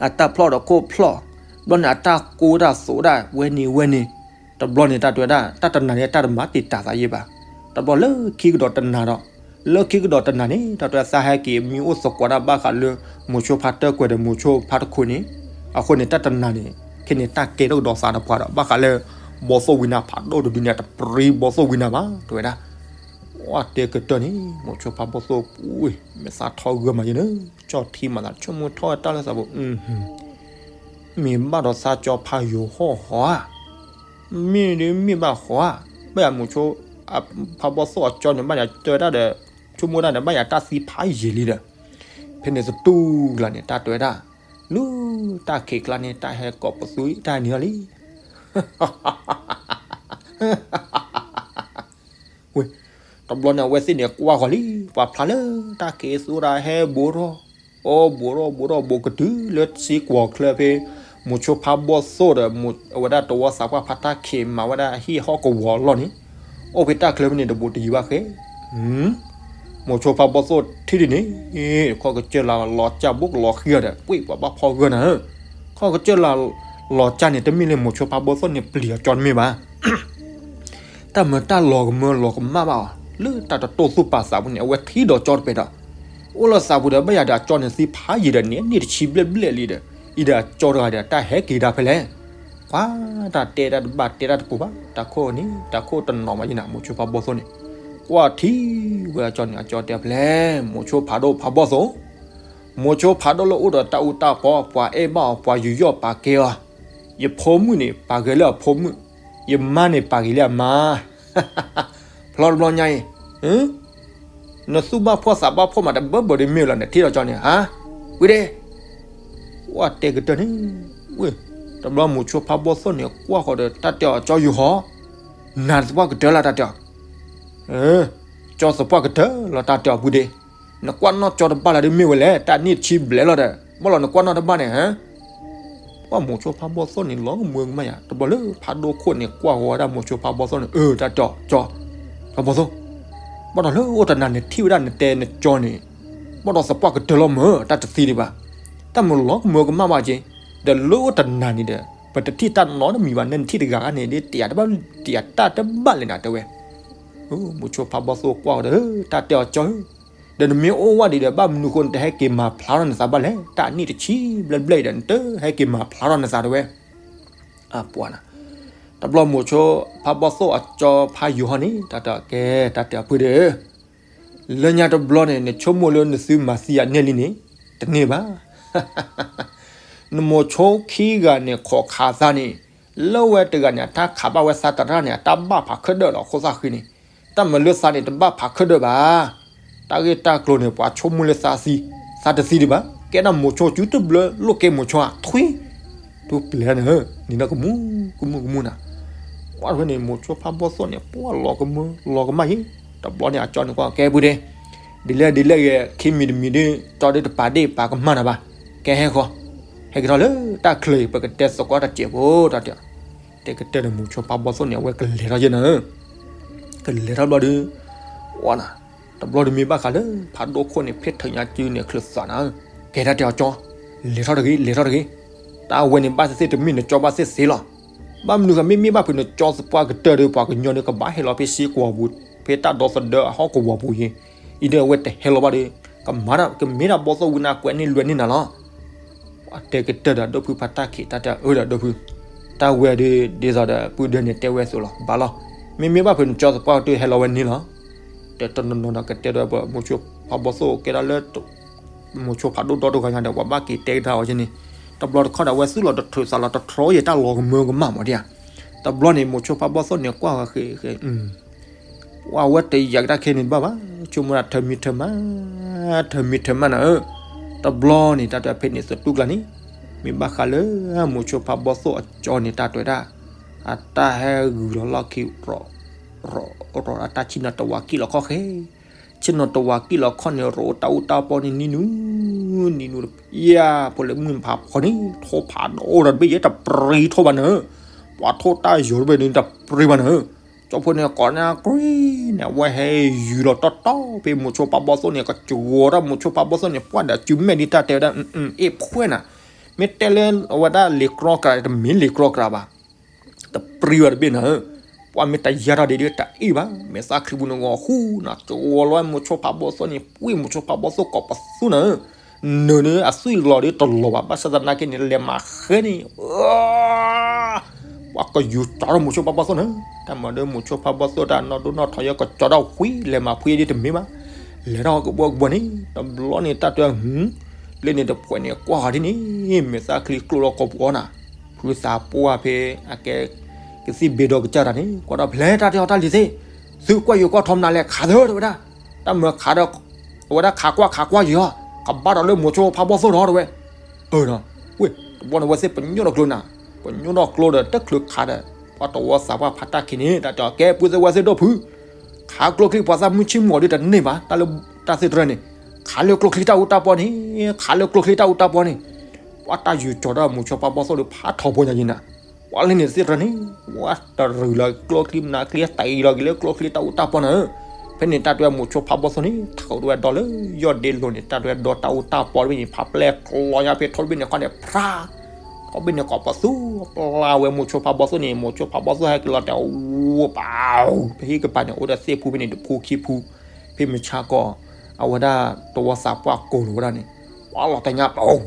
အတၢ်ဖျီၣ်ဒီးခိၣ်ဖျီၣ်, ဘျီန့ၣ် အတၢ်ကိၢ်တၢ်သိးဒၣ်ဝဲန့ၣ်ဝဲန့ၣ်, တဘျီန့ၣ် တၢ်တဲဝဲဒၣ် တၢ်တနၤန့ၣ် တၢ်တမၤတံာ်တာ်သးယဲၢ်ဘၣ်. တဘျီလၢခံကဒီးတနၤဒီး, လၢခံကဒီးတနၤန့ၣ် တၢ်တဲဝဲသးဟဲက့ၤမံအိၣ်သကိးဒၣ်ဘၣ်ဃးလၢ မိၤဆိဖါတၢၢ်ကွဲၤဒီးမိၤဆိဖါတခိးန့ၣ်, အဃိန့ၣ် တၢ်တနၤန့ၣ် ခဲန့ၣ် တၢ်ကဲထီၣ်ကဒီးသးဒီးပှၤဒီး ဘၣ်ဃးလၢ ဘီသိၣ်ဝံနါဖးဒိၣ်တဒုန့ၣ် တပြံဘီသိၣ်ဝံနါဘၣ် တဲဝဲဒၣ် ဝဲတဲကတၢၢ်န့ၣ် မိၤဆိဖါဘီၣ်သိၣ်ပူၤ မဲာ်သၣ်ထီဂၢၢ်မးယဲၢ်န့ၣ် ကၠီၣ်ထံမးသး ဆိကမိၣ်ထီၣ်ဝဲတၢ်လၢသးပူၤ, မ့ၢ်ဘၣ်ဒီးသးကၠီဖးယိၤဟီၣ်ဟီဧါ, မ့ၢ်ဒ်မ့ၢ်ဘၣ်ဟီဧါ, ဘၣ်ယၤမိၤဆိ ဖါဘီၣ်သိၣ်အကၠီန့ၣ် ဘၣ်ယၤတဲဝဲဒၣ်ဒီး ဆိကမိၣ်ဒၣ်န့ၣ် ဘၣ်ယၤတၢ်သံဖးယံာ်လံဒီး, ဖဲန့ၣ်သတူၢ်ကျါန့ၣ် တၢ်တဲဝဲဒၣ်, လၢတၢ်ခံးကျါန့ၣ် တၢ်ဟဲကိးပသူ တၢ်ဟဲနုာ်လီၤလံ ဝဲ, တဘျီန့ၣ် အဝဲသ့ၣ်န့ၣ်ကွၢ်ဃီၤလံ ပှၤဖျါလၢတၢ်က့ၤသူဒၣ်ဟဲဘူးထီၣ်, အိၣ်ဘူးထီၣ်ဘူးထီၣ် ဘူးကတုၤလၢစ့ကွီၤချၢဖဲ မိၤဆိဖါဘီၣ်သိၣ်ဒီး အဝဲဒၣ်တဝီသးပှၢ်ဖါတၢ်ခံးမၤဝဲဒၣ်ဟံၣ်ဟီၣ်ကဝီၤအလီၢ်န့ၣ်, အိၣ်ဖဲတၢ်ချၢဖဲန့ၣ်တဘူးတယံၤဘၣ်ဃဲ မိၤဆိဖါဘီၣ်သိၣ်ထံၣ်ဒ်န့ၣ်, ခီၣ်ကစၢၢ်လၢလီၤကၢ်ဘူးကလီၤဃံၤဒီး ပှ့ၤပှၤဘၣ်ဖီဂၢၢ်နၤဧၢ, ခီၣ်ကစၢၢ်လၢလီၤကၢ်န့ၣ် တမ့ၢ်လၢမိၤဆိဖါဘီၣ်သိၣ်န့ၣ်ပျံၤအကၠီတမ့ၢ်ဘၣ် တၢ်မၤတၢ်လီၤကမၢလီၤကမၣ်ဘၣ်အီၤ လၢတၢ်တတိၢ်သူၣ်ပာ်သးပူၤန့ၣ် အဝဲထံၣ်ဒီးကၠီတပဲာ်ဒီး, အိၣ်လၢသးပူၤဒီး ဘၣ်ယၤဒီးအကၠီန့ၣ်သံဖးယံာ်ဒီး န့ၢ်နံၣ်တဆံဘျဲၣ်ဘျဲၣ်လံဒီး အံၤဒီးအကၠီတဂၤဒီး တၢ်ဟဲက့ၤဒၣ်ဖဲလဲၣ်, ပှၤတၢ်တဲတၢ်တဘၣ်တဲတၢ်တပူၤဘၣ် တၢ်ခိၣ်န့ၣ် တၢ်ခိၣ်တနီၤမးယဲၢ်နၤ မိၤဆိဖါဘီၣ်သိၣ်န့ၣ်, ကွၢ်ထံၣ်ဝဲအကၠီန့ၣ် အကၠီတဲဖဲလဲၣ် မိၤဆိဖးဒိၣ်ဖးဘီၣ်သိၣ် မိၤဆိဖးဒိၣ်လၢအိၣ်ဒီးတၢ်အူတၢ်ပီ ပှၤအဲၣ်ဘၣ်အီၤ ပှၤယူးယီၣ်ပာ်ကဲအီၤ, ယဖိမုၣ်န့ၣ် ပာ်ဂဲၤလၢအဖိမုၣ်, ယမါန့ၣ် ပာ်ဂဲၤလၢအမါ, ဖျီတဘျီညါအံၤ, နသူၣ်ဘၣ်ဖှီၣ်သးဘၣ်ဖှီၣ်မး တဘၢဘၢဒ်မ့ၢ်လီၤ နထံၣ်ဒီးကၠီန့ၣ် ဟါ, ဝံၤဒ့, ဝဲတဲကတၢၢ်န့ၣ်, ဝဲ, တဘျီမိၤဆိဖးဘီၣ်သိၣ်န့ၣ် ကွၢ်ဃီၤဒီးတၢ်တဲအီၤကၠီယူၤဟီ, နၤသပှၢ်ကတၢၢ်လၢတၢ်တဲအီၤ, ကၠီ ကၠီသပှၢ်ကတၢၢ်လီၤ တၢ်တဲအီၤပုၢ်ဒ့, နကွၢ်နီၣ်ကၠီတဘၣ်လၢဒ်မ့ၢ်ဝဲလဲၣ်, တၢ်နံၣ်တဆံဘျဲၣ်လီၤဒီး ဘၣ်လီၤနကွၢ်နီၣ်တဘၣ်န့ၣ်ဧါ. ပှၢ်မိၤဆိဖါဘီသိၣ်န့ၣ် လီၤကမၢကမၣ်ယၤ, တဘျီလၢဖးဒိၣ်ခိၣ်န့ၣ် ကွၢ်ဃီၤဝဲဒၣ်မိၤဆိဖါဘီသိၣ်န့ၣ်, အၢ တၢ်တဲအီၤကၠီ, ဖါဘီသိၣ်, ဘၣ်ဒီးလၢအိၣ်တနၤန့ၣ်ထံၣ်ဝဲဒၣ်နတဲနကၠီန့ၣ်, ဘၣ်ဒီးသပှၢ်ကတၢၢ်လီၤမၢ်, တၢ်တသံဒံးဘၣ်, တၢ်မၢလီၤကမၢကမၣ်ဘၣ်က့ၤ, ဒီးလၢအိၣ်တနၤန့ၣ်ဒီး ပတထံၣ်တၢ်နီတမံၤဘၣ်, နထံၣ်တဂၤဂၤန့ၣ် ဒ်တယၤတဘၣ် တယၤတၢ်တဘၣ်လဲၣ်နၤ တဲဝဲ. မိၤဆိဖါဘီသိၣ်ကွၢ်ဃီၤဒီး တၢ်တဲအီၤကၠီဧၢ, ဒီးနမ့ၢ်အိၣ်ဝဲဒံးဒီး ဘၣ်မနုၤဃိနတဟဲက့ၤမၤဖျါထီၣ်နသးဘၣ်လဲၣ်, တၢ်နံၣ်တဆံဘျဲၣ်ဘျဲၣ်အံၤဒီး နတဟဲက့ၤမၤဖျါထီၣ်နသးတဲဝဲ. အပှၤနၤ, တဘျီမိၤဆိဖါဘီသိၣ်အကၠီဖးယိၤဟီန့ၣ် တၢ်တဲအီၤကဲ တၢ်တဲအပုၢ်ဒ့ဧၢ, လၢညါတဘျီန့ၣ် နဆိကမိၣ်လၢနသုမၤသံယၤန့ၢ်လံန့ၣ် တန့ၢ်ဘၣ်. နမိၤဆိခံဂၤန့ၣ် ခိးခးသးန့ၣ်, လၢဝဲတဂၤန့ၣ် အတၢ်ခးဘၣ်ဝဲသးတရၣ်န့ၣ် အတၢ်ဘၣ်ဖးခၢၣ်ဒၢၣ်လီၤ အခိၣ်သၣ်ဃံန့ၣ်, တၢ်မၤလၢသးန့ၣ် တဘၣ်ဖးခၢၣ်ဒၢၣ်ဘၣ်. တၢ်ဂ့ၢ်တၢ်ကျိၤန့ၣ် ပှၤဆိကမိၣ်လၢသးသံ, သးတသံဒံးဘၣ်, ကဲဒၣ်မိၤဆိစုတဘျၢ လိၣ်ကဲမိၤဆိဧါ ထွံ ထူပျဲၤန့ၣ်, နံၤနီၢ်ကမူ ကမူကမူနၤ, ဝဲန့ၣ် မိၤဆိဖးဘီသိၣ်န့ၣ် ပှၢ်လီၤကမၢ လီၤကမၣ်ယ့ၤ, တဘျီန့ၣ် အကၠီန့ၣ်ကွၢ်ကဲပုၢ်ဒ့, ဒ်လဲၣ်ဒ်လဲၣ်ဂ့ၤ ခံမံၤတမံၤဒ် ကၠီဒ်တပာ်ဒ့ၣ်ပာ်ကမၣ်နၤဘၣ်, ကဲဟဲဃီ, ဟဲက့ၤထီၣ်လၢတၢ်ချၢအံၤ ပကတဲသကိးတစဲးဖိ တၢ်တဲ, တဲကတၢၢ်ဒီးမိၤဆိဖးဘီသိၣ်န့ၣ် အဝဲကလဲၤထီၣ်ယဲၢ်နၤဧၢ, ကလဲၤထီၣ်ဘျီဒီး, ဝဲနၤ, တဘျီဒီးမ့ၢ်ဘၣ်ဃးလၢ ဖးဒိၣ်ခိၣ်န့ၣ် ဖ့ၣ်ထၢညါစုန့ၣ် ချုးသးနၤဧၢ, ကဲတၢ်တဲအီၤကၠီ, လဲၤထီၣ်တဂ့ၤ လဲၤထီၣ်တဂ့ၤ, တၢ်ဝဲန့ၣ်ဘၣ်သ့ၣ်သ့ၣ်တမ့ၢ်နကၠီဘၣ်သ့ၣ်သ့ၣ်လီၤ, ဘၣ်မနုၤဃိမ့မ့ၢ်ဘၣ်ဖုးနကၠီသပှၢ်ကတၢၢ်ဒီး ပှၤကညီဒီးကဘၣ်ဟဲလီၤဖဲစ့ကဝီၤပူၤ, ဖဲတၢ်ဒီသဒၢအဟီၣ်ကဝီၤပူၤယ့ၤ, အံၤဒီးအဝဲတဟဲလီၤဘၣ်ဒီး, ကမၤဒၣ် ကမ့ၢ်ဒၣ်ဘီသိၣ်ဝံနါကွဲးန့ၢ်လွဲန့ၢ်နၤလီၤ. တဲကတၢၢ်ဒီးဒိၣ်ဖုဖါတၢ်ခံး တၢ်တဲအၢဒီးဒိၣ်ဖု, တၢ်ဝဲဒီး ဒ်သိးဒီးပုၢ်ဒ့န့ၣ်တဲဝဲအသိးလီၤ ဘၣ်လီၤ, မ့မ့ၢ်ဘၣ်ဖုးနကၠီသပှၢ်ကတၢၢ်ဟဲလီၤဝဲန့ၣ်လီၤ. တဲတနီၤနီၤဒီးကတဲဒီးပမိၤဆိဖးဘီသိၣ်ကဲဒၣ်လၢ မိၤဆိဖးဒိၣ်ဒီတဂၤညါဒီး ပှၤဘၣ်က့ၤတဲကဒါအီၤယဲၢ်န့ၣ်, တဘျီတခီဒီးအဝဲသူၣ်လီၤတထၢးသးလီၤတထီယဲၢ် တၢ်လီၤကမၢကမၣ်မးဒ်ဧါ. တဘျီန့ၣ် မိၤဆိဖးဘီသိၣ်န့ၣ်ကွၢ်ဃီၤဃ့, ပှၤဝဲတယာ်ကဒါခဲန့ၣ်တဘၣ်ဘၣ်, ဆိကမိၣ်ဒၣ်ထၢမံထၢမး, ထၢမံထၢမးနၤဧၢ, တဘျီန့ၣ် တၢ်တဲဖဲန့ၣ်သတူၢ်ကျါန့ၣ်, မ့ၢ်ဘၣ်ဃးလၢ မိၤဆိဖးဘီသိၣ်အကၠီန့ၣ် တၢ်တဲဝဲဒၣ်, အတၢ်ဟဲဂုာ်လီၤလီၢ်ခံ ရီၤ, ရီၤတၢ်ဆ့ၣ်နီၤတဝးကံၣ်လီၤခီၣ်ဃဲ, ဆ့ၣ်နီၤတဝးကံၣ်လီၤခီၣ်န့ၣ် ရီၤတၢ်အူတၢ်ပီန့ၣ် နံၤနူ, နံၤနူ, ယၤ, ဖိလၢမုၢ်ဖးဖီန့ၣ် ထိၣ်ဖးဒိၣ်ဒီးတဘ့ၣ်ယဲၢ်တပြံထိၣ်ဘၣ်နၤဧၢ, ပှၤထိၣ်တၢ်ယိာ်တဘ့ၣ်န့ၣ်တပြံဘၣ်နၤဧၢ, ကၠီဖိန့ၣ်ကိးန့ၢ်ကွံန့ၣ် အဝဲဟဲယူၤလီၤတီတီဖဲမိၤဆိဖးဘီသိၣ်န့ၣ် ကစှီၤထီၣ်မိၤဆိဖးဘီသိၣ်န့ၣ် ပှၢ်ဒီးစုမဲာ်ဒ်တၢ်တဲဝဲဒၣ်, အ့ၣ်ဖှဲနၤ, မ့ၢ်တဲလၢအဝဲဒၣ်လံာ်ကြီကြး တမ့ၢ်လံာ်ကြီကြးဘၣ် တပြံဘၣ်တဘ့ၣ်နၤဧၢ, ပှၤမ့ၢ်တယါထီၣ်ဒ်ဒ်တၢ်အ့ၣ်ဘၣ်, မဲာ်သၣ်ချံပူၤန့ၣ်ဂီၤဃူနၤ, ကဝီၤလီၤဝဲမိၤဆိဖးဘီသိၣ်န့ၣ် ပှ့ၢ်မိၤဆိဖးဘီသိၣ်ကိးပသူနၤဧၢ, နၢၤန့ၣ်အသွံၣ်လီၤဒီးတလီၤဘၣ်, ဘၣ်ဆၣ်သနာ်က့န့ၣ် လဲၤမၤဃဲန့ၣ်, ပှၤကယူၤကၠီထီၣ်မိၤဆိဖးဘီသိၣ်နၤ, တၢ်မၤဒီးမိၤဆိဖးဘီသိၣ်တၢ်နီၢ်ဒိၣ်နီၢ်ထီယဲၢ်ကစှီၤထီၣ်ဃံ လဲၤမၤဖှံဒ်တမ့ၢ်ဘၣ်, လဲၤထီၣ်ကဘီကဘီန့ၣ် တဘျီန့ၣ် တၢ်တဲ လၢန့ၣ်တဖှဲးန့ၣ် ကွၢ်ဃီၤဒ်န့ၣ်, မဲာ်သၣ်ချံကျိၣ်လီၤကိာ်ပူၤအီၤနၤ, ဖုသးပှၢ်ဖဲ အကဲ ကသံၣ်ဘ့ဒီးကစၢ်တၢ်န့ၣ် ကွၢ်ထီၣ်ဖဲလဲၣ် တၢ်တဲအီၤတၢ်လံၤသ့ၣ်, သုကွၢ်ယိၤကွၢ်ထီမနုၤလဲၣ် ခးသၢတဲဝဲဒၣ်, တၢ်မၢခးဒီး အဝဲဒၣ်ခးကွၢ်ခးကွၢ်ယံၤအီၤ, ကဘၣ်ဒီးလၢမိၤဆိဖးဘီသိၣ်ဒီးတဲဝဲ, အၢ ဝ့ၢ် တဘျီန့ၣ်ဝဲသ့ၣ်ပညိၣ်ထီၣ်ကျိနၤ, ပညိၣ်ထီၣ်ကျိဒီးတချုးခးဒီး ပှၤတဝီသးပှၢ်ဖါတၢ်ခံးန့ၣ် တၢ်တဲအီၤကဲ ပုၢ်သ့ၣ်ဝဲၢ်သ့ၣ်ဒိၣ်ဖု ခးကျိချံပှၤသးမုၢ်ဆ့ၣ်မုၢ်ဂီၤဒ်တန့ၢ်ဘၣ်, တၢ်လၢတၢ်သ့ၣ်တဖၣ်န့ၣ်, ခးလၢကျိချံတၢ်အူတၢ်ပီန့ၣ်, ခးလၢကျိချံတၢ်အူတၢ်ပီန့ၣ်, ပှၤတၢ်ယူၤကၠီၤဒီးမိၤဆိဖးဘီသိၣ်ဒီးဖးထီဖိညါယံၤနၤ, ပှၤလၢန့ၣ်သ့ၣ်တဖၣ်န့ၣ်, ပှၤတရူးလီၤကျိချံမနုၤချံ တ့လီၤက့ၤလၢကျိချံတၢ်အူတၢ်ပီနၤဧၢ, ဖဲန့ၣ်တၢ်တဲဝဲမိၤဆိဖးဘီသိၣ်န့ၣ် ထီၣ်ဝဲဒီးလၢ ယီၢ်ဒ့လိၤန့ၣ် တၢ်တဲဝဲဒီးတၢ်အူတၢ်ပီတဘ့ၣ်န့ၣ် ဖးပျဲၢ်ကျီညါဖဲထီၣ်တဘ့ၣ်န့ၣ်ခီန့ၣ် ဖြါ ထီၣ်ဘ့ၣ်န့ၣ်ကိးပသူ ပျၢ်ဝဲမိၤဆိဖးဘီသိၣ်န့ၣ် မိၤဆိဖးဘီသိၣ်ဟဲက့ၤလီၤတဲာ်အိၣ်ပာ် ဖဲဟံၣ်ကပၤန့ၣ် အိၣ်ဒီးသ့ၣ်ဖူဖဲန့ၣ် တဖူခံဖူ ဖဲမုၢ်ဆါခီ အဝဲဒၣ်တဝီသးပှၢ်ကိးလီၤဝဲဒၣ်န့ၣ် ပှၤလီၤတဲာ်ညါပအိၣ်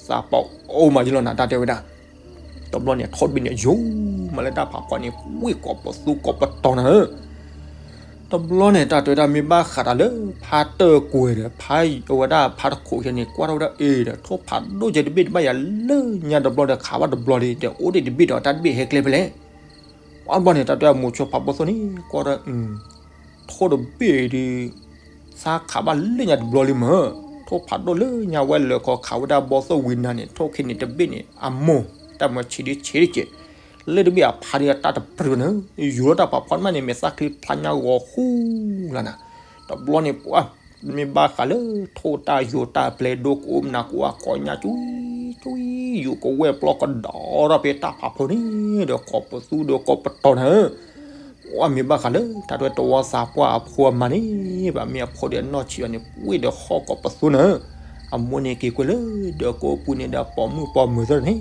သးပှၢ်အိၣ်မးယံၤလီၤနၤ တၢ်တဲဝဲဒၣ် တဘျီန့ၣ် ထီၣ်တဘ့ၣ်န့ၣ် ယိာ်မးလၢတၢ်ဖးဖီန့ၣ် ဝ့ၢ်ကိးပသူကိးပတီၤနၤဧၢ တဘျီန့ၣ် တၢ်တဲဝဲဒၣ်မ့ၢ်ဘၣ်ဃးဒီးလၢ ဖါတၢၢ်ကွဲၤဒီး ဖါအဝဲဒၣ်ဖါတခိးယဲန့ၣ် ကွၢ်ထီၣ်ဝဲဒၣ်အ့ၣ်ဒီး ထိၣ်ဖးဒိၣ်ကဲတဘ့ၣ်တဘၣ်ယၤလၢညါတဘျီဒီး ခးဘၣ်တဘျီဒီး အိၣ်ဒံးတဘ့ၣ်ဒီး တၢ်တဘ့ၣ်ဟဲကျဲဖဲလဲၣ် ပှၤဘျီန့ၣ် တၢ်တဲမိၤဆိဖးဘီသိၣ်န့ၣ် ကွၢ်ထီၣ် ထိၣ်တဘ့ၣ်ဒီး သးခးဘၣ်လၢညါတဘျီလံမၢ်, ထိၣ်ဖးဒိၣ်လၢညါဝဲလၢခီခးဝဲဒၣ်ဘီသိၣ်ဝံၤနၤန့ၣ် ထိၣ်ခံန့ၣ်တဘ့ၣ်န့ၣ် အမိၢ် တၢ်မၢဆံးဒ်ဆံးတက့ၢ်, လၢတဘ့ၣ်အဖါဒ်အတၢ်တပြံၤန့ၣ် ယူၤလီၤတၢ်ပာ်ဖီတမးန့ၣ် မဲာ်သၣ်ချံဖျါညါဂီၤဃူလီၤနၤ. တဘျီန့ၣ် ပှၤ မ့ၢ်ဘၣ်ဃးလၢ ထိၣ်တၢ်ယိၤတၢ်ပျဲၤဒိကအိၣ်မနၤကအိၣ်အကိးညါကွံာ်ကွံာ် ယူၤကဝဲၢ်ပျီကဒီးထီၣ်ဖဲတၢ်ဖးဖီန့ၣ် ဒီးကိးပသူဒီးကိးပတီၤနၤဧၢ ပှၤမ့ၢ်ဘၣ်ဃးလၢ တၢ်တဝဲတဝီသးပှၢ်အဖိအမါန့ၣ် ဘၣ်မ့ၢ်အဖိဒီးအနီၢ်ဆံးအီၤန့ၣ် ပှ့ၤဒီးဟီၣ်ကိးပသူနၤဧၢ အမိၢ်န့ၣ်က့ၤကွံာ်လၢ ဒီးကိးပူၤန့ၣ်ဒီးပိာ်မုၣ်ပိာ်မုၣ်သ့ၣ်န့ၣ်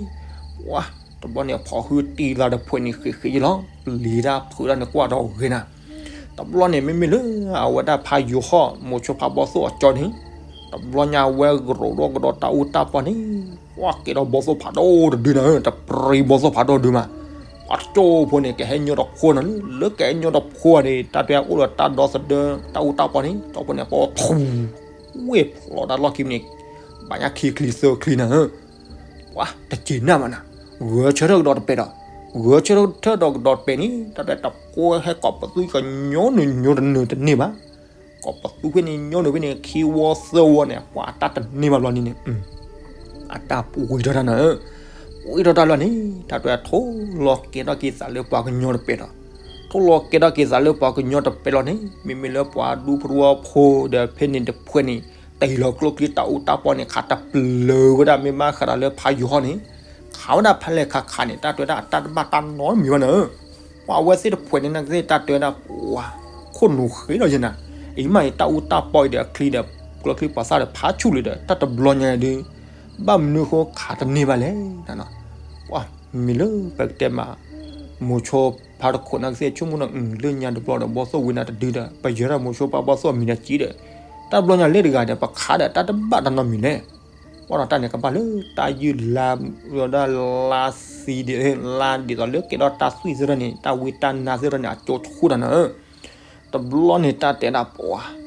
ပှၤ တဘျီန့ၣ် ဖီၣ်ဟုတံၢ်သးတဖှဲးန့ၣ်ဃ့ဃ့ယလီၤ ပျံၤတၢ်ဖုးတၢ်န့ၣ်ကွၢ်ဒီးဂ့ၤနၤ တဘျီန့ၣ် မ့မ့ၢ်လၢ အဝဲဒၣ်ဖးယိၤဟီၣ် မိၤဆိဖးဘီသိၣ်အကၠီန့ၣ် တဘျီညါဝဲကရိးထီၣ်ကဒီးတၢ်အူတၢ်ပီၢ်န့ၣ် ပှၤကဲထီၣ်ဘီသိၣ်ဖးဒိၣ်တဒုနၤဧၢ တပြံၤဘီသိၣ်ဖးဒိၣ်ဒုမး ပှၤကၠိဖိန့ၣ် ကဟဲညိတဖှီၣ်နၤလၢ လၢကဟဲညိတဖှီၣ်န့ၣ် တၢ်တဲအိၣ်ဒီးတၢ်ဒီသဒၢ တၢ်အူတၢ်ပီၢ်န့ၣ် ကၠိဖိန့ၣ် ပှၤထူ ဝ့ၢ်ဖျိးတၢ်လီၢ်ခံန့ၣ် ဘၣ်ညါခံချံသၢချံနၤဧၢ ပှၤတက့ၤနၢ်မးနၤ ဂဲၤဆၢထၢၣ်ကဒီးတပဲာ်ဒီး ဂဲၤဆၢထၢၣ်ဒီးကဒီးတပဲာ်န့ၣ် တၢ်တဲတဖှီၣ်ဟဲကိးပသူကညီနုာ်ညိတနုာ်တန့ၢ်ဘၣ် ကိးပသူဖဲန့ၣ် ညီနုာ်ဖဲန့ၣ် ခံဝီသၢဝီန့ၣ် ပှၤအတၢ်တန့ၢ်ဘၣ်ဘျီန့ၣ်န့ၣ် အတၢ်ပှ့ၤထီၣ်တၢ်နၤဧၢ ပှ့ၤထီၣ်တၢ်လီၤန့ၣ် တၢ်တဲထိၣ်လီၤကဲထီၣ်က့ၤသးလၢပှၤကညီတပဲာ်ဒီး ထိၣ်လီၤကဲထီၣ်က့ၤသးလၢပှၤကညီတပဲာ်လီၤန့ၣ် မ့မ့ၢ်လၢပှၤဒူဖိတဝီဖိဒီးဖဲန့ၣ်တဖှဲးန့ၣ် တ့ၢ်လီၤကျိချံတၢ်အူတၢ်ပီၢ်န့ၣ် ခးတပျၢၤဝဲဒၣ် မ့ၢ်ဘၣ်ဃးဒီးလၢဖးယိၤဟီၣ်န့ၣ် ခးဝဲဒၣ်ဖဲလဲၣ်ခးခးန့ၣ် တၢ်တဲဝဲဒၣ်အတၢ်တဘၣ်တၢ်နီတမံၤဘၣ်နၤဧၢ ပှၤအဝဲသ့ၣ်တဖှဲးန့ၣ် နကသ့ၣ်တၢ်တဲဝဲဒၣ် ပှၤ ခိၣ်နူာ်ဃ့လီၤယဲနၤ အံၤမးအံၤ တၢ်အူတၢ်ပီၢ်အံၤဒီးအချံဒီး ကျိချံပှၤသၣ်ဒီး ဖးဆူၣ်လံဒီး တၢ်တဘျီညါဒုး ဘၣ်မနုၤဃိခးတန့ၢ်ဘၣ်လဲၣ် ပှၤ မ့ၢ်လၢပကတဲမး မိၤဆိဖးတခိးနကသ့ၣ်ဆိကမိၣ်နီၤ လၢညါတဘျီဒီး ဘီသိၣ်ဝံၤနၤတဒုဒီး ပယဲၢ်ဒၣ်မိၤဆိဖးဘီသိၣ်အမံၤဒီးကံဒီး တၢ်တဘျီညါလၢတဂၤဒီး ပခးဒီးတၢ်တဘၣ်တၢ်နီတမံၤလဲၣ် ပှၤဒီးတၢ်န့ၣ်ကဘၣ်လၢတၢ်ယုၢ်လါ ဝဲဒၣ်လါသံဒီး လါဒ်သိးလၢကဲထီၣ်တၢ်သွံၣ်သ့ၣ်တဖၣ်န့ၣ် တၢ်ဝံတၢ်နါသ့ၣ်တဖၣ်န့ၣ် အကၠိဆူၣ်တၢ်နၤဧၢ တဘျီန့ၣ်တၢ်တဲဒၣ်ပှၤ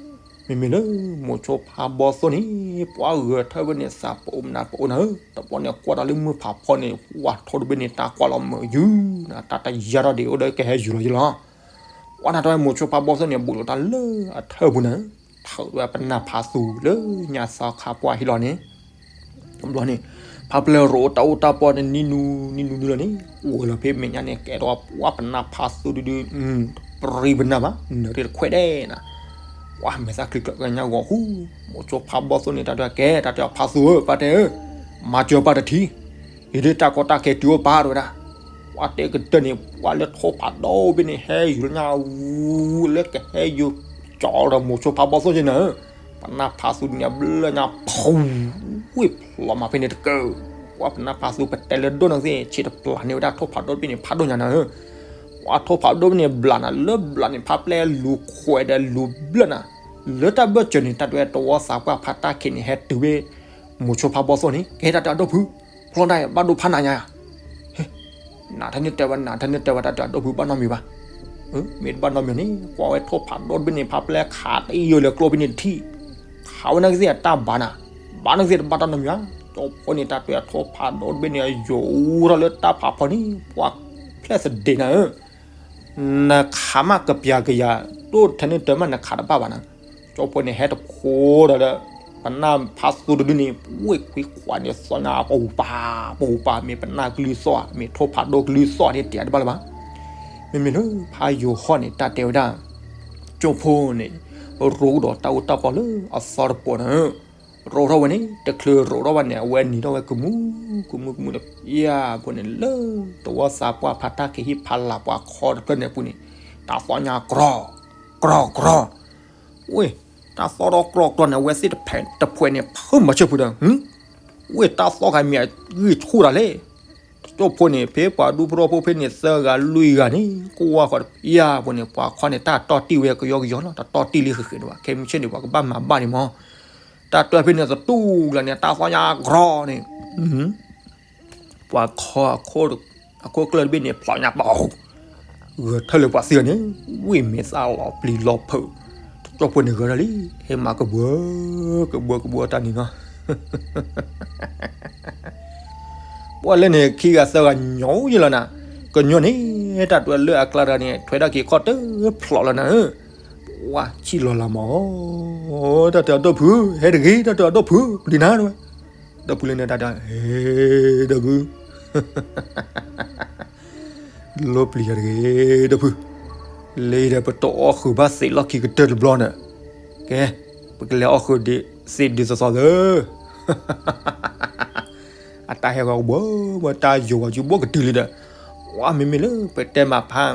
မ့မ့ၢ်လၢ မိၤဆိဖးဘီသိၣ်န့ၣ် ပှၤဂဲၤထၢၣ်ဝဲန့ၣ် သးပအိၣ်မနုၤပအိၣ်နၤဧၢ တဘျီန့ၣ်ကွၢ်တၢ်လၢမုၢ်ဖးဖီန့ၣ် ပှၤထိၣ်တဘ့ၣ်န့ၣ် တၢ်ကွၢ်လီၤမုာ်ယုၢ်နၤ တၢ်တယါထီၣ်ဒံးအိၣ်ဒီးကဟဲယူၤလီၤယလီၤ ပှၤနၤတဝဲမိၤဆိဖးဘီသိၣ်န့ၣ် ဘူးလိာ်တၢ်လၢအထၢၣ်ပူၤနၤ ထၢၣ်ဝဲပနၢ်ဖးသူလၢညါစီၤခးပှၢ်ဟံၣ်လီၤန့ၣ် တဘျီန့ၣ် ဖးပျဲၢ်ရိးတၢ်အူတၢ်ပီၢ်န့ၣ် နံၤနူနံၤနူနံၤလီၤန့ၣ် အိၣ်လီၤဖဲမဲာ်ညါန့ၣ် ကဲထီၣ်ပှၤပနၢ်ဖးသူဒုဒု တပြံၤပနၢ်ဘၣ် နၢၤတ့ၢ်တခွဲးဒဲးနၤ ပှၤမဲာ်သၣ်ချံကျၢၢ်ကညီဂီၤဃူ မိၤဆိဖးဘီသိၣ်န့ၣ် တၢ်တဲကဲ တၢ်တဲအီၤဖးသူဧၢ ပၢ်တဲဧၢ မၤစၢၤပၢ်တထံၣ် ယဒုးတၢ်ကီတၢ်ခဲတုၤအိၣ်ပၢ်တဝဲဒၣ် ပှၤတဲကတၢၢ်န့ၣ် ပှၤလၢထိၣ်ဖးဒိၣ်ဘ့ၣ်န့ၣ် ဟဲယူၤလၢညါဝူ လၢကဟဲယူၤ ကၠီဒီးမိၤဆိဖးဘီသိၣ်က့နၤဧၢ ပနၢ်ဖးသူဒုန့ၣ် ဘျၢညါဖူ ဝ့ၢ်ဖျိးမးဖဲန့ၣ်တကၢၢ် ပှၤပနၢ်ဖးသူပတဲလၢဒိၣ်နၤသ့ၣ် ဆံးတပျၢ်န့ၢ်ဝဲဒၣ်ထိၣ်ဖးဒိၣ်တဘ့ၣ်န့ၣ် ဖးဒိၣ်ညါနၤဧၢ ပှၤထိၣ်ဖးဒိၣ်ဘ့ၣ်န့ၣ် ဘျးနၤလၢဘျးန့ၣ် ဖးပျဲၢ်လူၤခွဲးဒီးလူၤဘျၢနၤ လၢတၢ်ဘၢၣ်စၢၤန့ၣ် တၢ်တဲတဝီသးပှၢ်ဖးတၢ်ခံးန့ၣ် ဟဲတုၤဝဲ မိၤဆိဖးဘီသိၣ်န့ၣ် ကဲတၢ်တဲအဒိၣ်ဖု ဖျီဒၣ်ဘၣ်ဒိဖးနၤညါ နထၢနုၢ်တဲဝဲ နထၢနုၢ်တဲဝဲ တၢ်တဲအဒိၣ်ဖုဘၣ်နီတမံၤဘၣ် မ့ၢ်တဘၣ်နီတမံၤန့ၣ် ကွၢ်ဝဲထိၣ်ဖးဒိၣ်တဘ့ၣ်န့ၣ် ဖးပျဲၢ်ခးတယိာ်လၢကျိဖဲန့ၣ်တထံၣ် ခးဝဲနကသ့ၣ်အတၢ်ဘၣ်နၤ ဘၣ်နကသ့ၣ်တဘၣ်တၢ်နီတမံၤဘၣ် ကၠီဖိန့ၣ် တၢ်တဲထိၣ်ဖးဒိၣ်တဘ့ၣ်န့ၣ် ယိၤထီၣ်လၢတၢ်ဖးဖီန့ၣ် ပှၤဖျဲၣ်သဒ့းနၤဧၢ နခးမးကပျၤကယၤ ဒိၣ်ထဲနုၢ်တၢမးနခးတဘၣ်ဘၣ်နၤ ကၠီဖိန့ၣ်ဟဲတဖိဒီး ပနၢ်ဖးသူတဒုန့ၣ် ဝ့ၢ်ခွံခွးန့ၣ် သီညါပူၤပာ် ပူၤပာ် မ့ၢ်ပနၢ်ကလုၢ်သီၣ် မ့ၢ်ထိၣ်ဖးဒိၣ်ကလုၢ်သီၣ်န့ၣ် တဲတဘၣ်လၢၤဘၣ် မ့မ့ၢ်လၢဖးယိၤဟီၣ်န့ၣ် တၢ်တဲဝဲဒၣ် ကၠီဖိန့ၣ် ရိးဒီးတၢ်အူတၢ်ပီၢ်လၢအသီတပီၤန့ၣ် ရိးထီၣ်ဝဲန့ၣ် တချုးရိးထီၣ်ဝဲန့ၣ် အဝဲနံၤထီၣ်ဝဲကမူ ကမူ ကမူဒီး ယၤဖိန့ၣ် လၢတဝီသးပှၢ်ဖးတၢ်ခံးဟံၣ်ဖးလၢ်ပှၤခီတဖျၢၣ်န့ၣ်အပူၤန့ၣ် တၢ်သီညါကြီ ကြီ ကြီ ဝ့ၢ် တၢ်သီထီၣ်ကြီကြီန့ၣ် အဝဲသ့ၣ်တဖှဲးန့ၣ် ဖုမၤဆၢဖုဒီး ဝ့ၢ် တၢ်သီဂၤမ့ၢ်အဂံၢ်ဆူၣ်တၢ်လဲၣ် ကၠီဖိန့ၣ် ဖဲပှၤဒူဖိထီၣ်ဖိဖဲန့ၣ် သၢဂၤလွံၢ်ဂၤန့ၣ် ကဝၢ်ဃီတပျၢ်ဖိန့ၣ် ပှၤခီန့ၣ်တၢ်တီၢ်တံၢ်ဝဲကယီကယီလီၤ တၢ်တီၢ်တံၢ်လံဃဲးဃဲးဒံးဘၣ် ခဲမုၢ်ဆ့ၣ်န့ၣ် ပှၤကဘၣ်မၤဘၣ်န့ၣ်မး တၢ်တီၢ်ဖဲန့ၣ်သတူၢ်လၢန့ၣ် တၢ်သီညါကြီန့ၣ် ပှၤခီ အခိၣ်ကျၢၢ်တဘ့ၣ်န့ၣ် ဖျိးညါပီ ဂဲၤထၢၣ်လၢပှၤသံဂၤန့ၣ် ဝ့ၢ်မ့ၢ်သၣ်လီၤပျံၤလီၤဖုး ကၠီဖိန့ၣ်ဂဲၤထၢၣ်လံ ဟဲမၤကဘှၢ ကဘှၢ ကဘှၢတၢ်န့ၣ်နီၤ ပှၤလၢန့ၣ်ခံဂၤသၢဂၤညီယလီၤနၤ ကညီန့ၣ် တၢ်တွဲလၢအကျါတဂၤန့ၣ် ထွဲဒၣ်က့ၤခီၣ်တဖျိးလီၤနၤဧၢ ပှၤဆံၣ်လီၤလၢမး တၢ်တဲအဒီပုၢ်ဖု ဟဲတဂ့ၤ တၢ်တဲအဒီပုၢ်ဖု ပျံၤနၤတဝဲ ဒီပုၢ်လၢန့ၣ်တၢ်တဲ ဟဲ ဒီပုၢ် ပှၤ လိပျံၤယၤတဂ့ၤ ဒီပုၢ်, လၢဒီးပတအီၣ်ဃုာ်ဘၣ်သံးလီၢ်ခံကတၢၢ်တဘျီန့ၣ်, ကဲ, ပကလဲၤအီၣ်ဃုာ်သံးဒ်သိးသိးသၢ အတၢ်ဟဲဂီၤကဘီဘီ တၢ်ယိၤဝဲကဘီကတုၤလံဒီး, ဝဲမ့မ့ၢ်လၢပတဲမၤဖး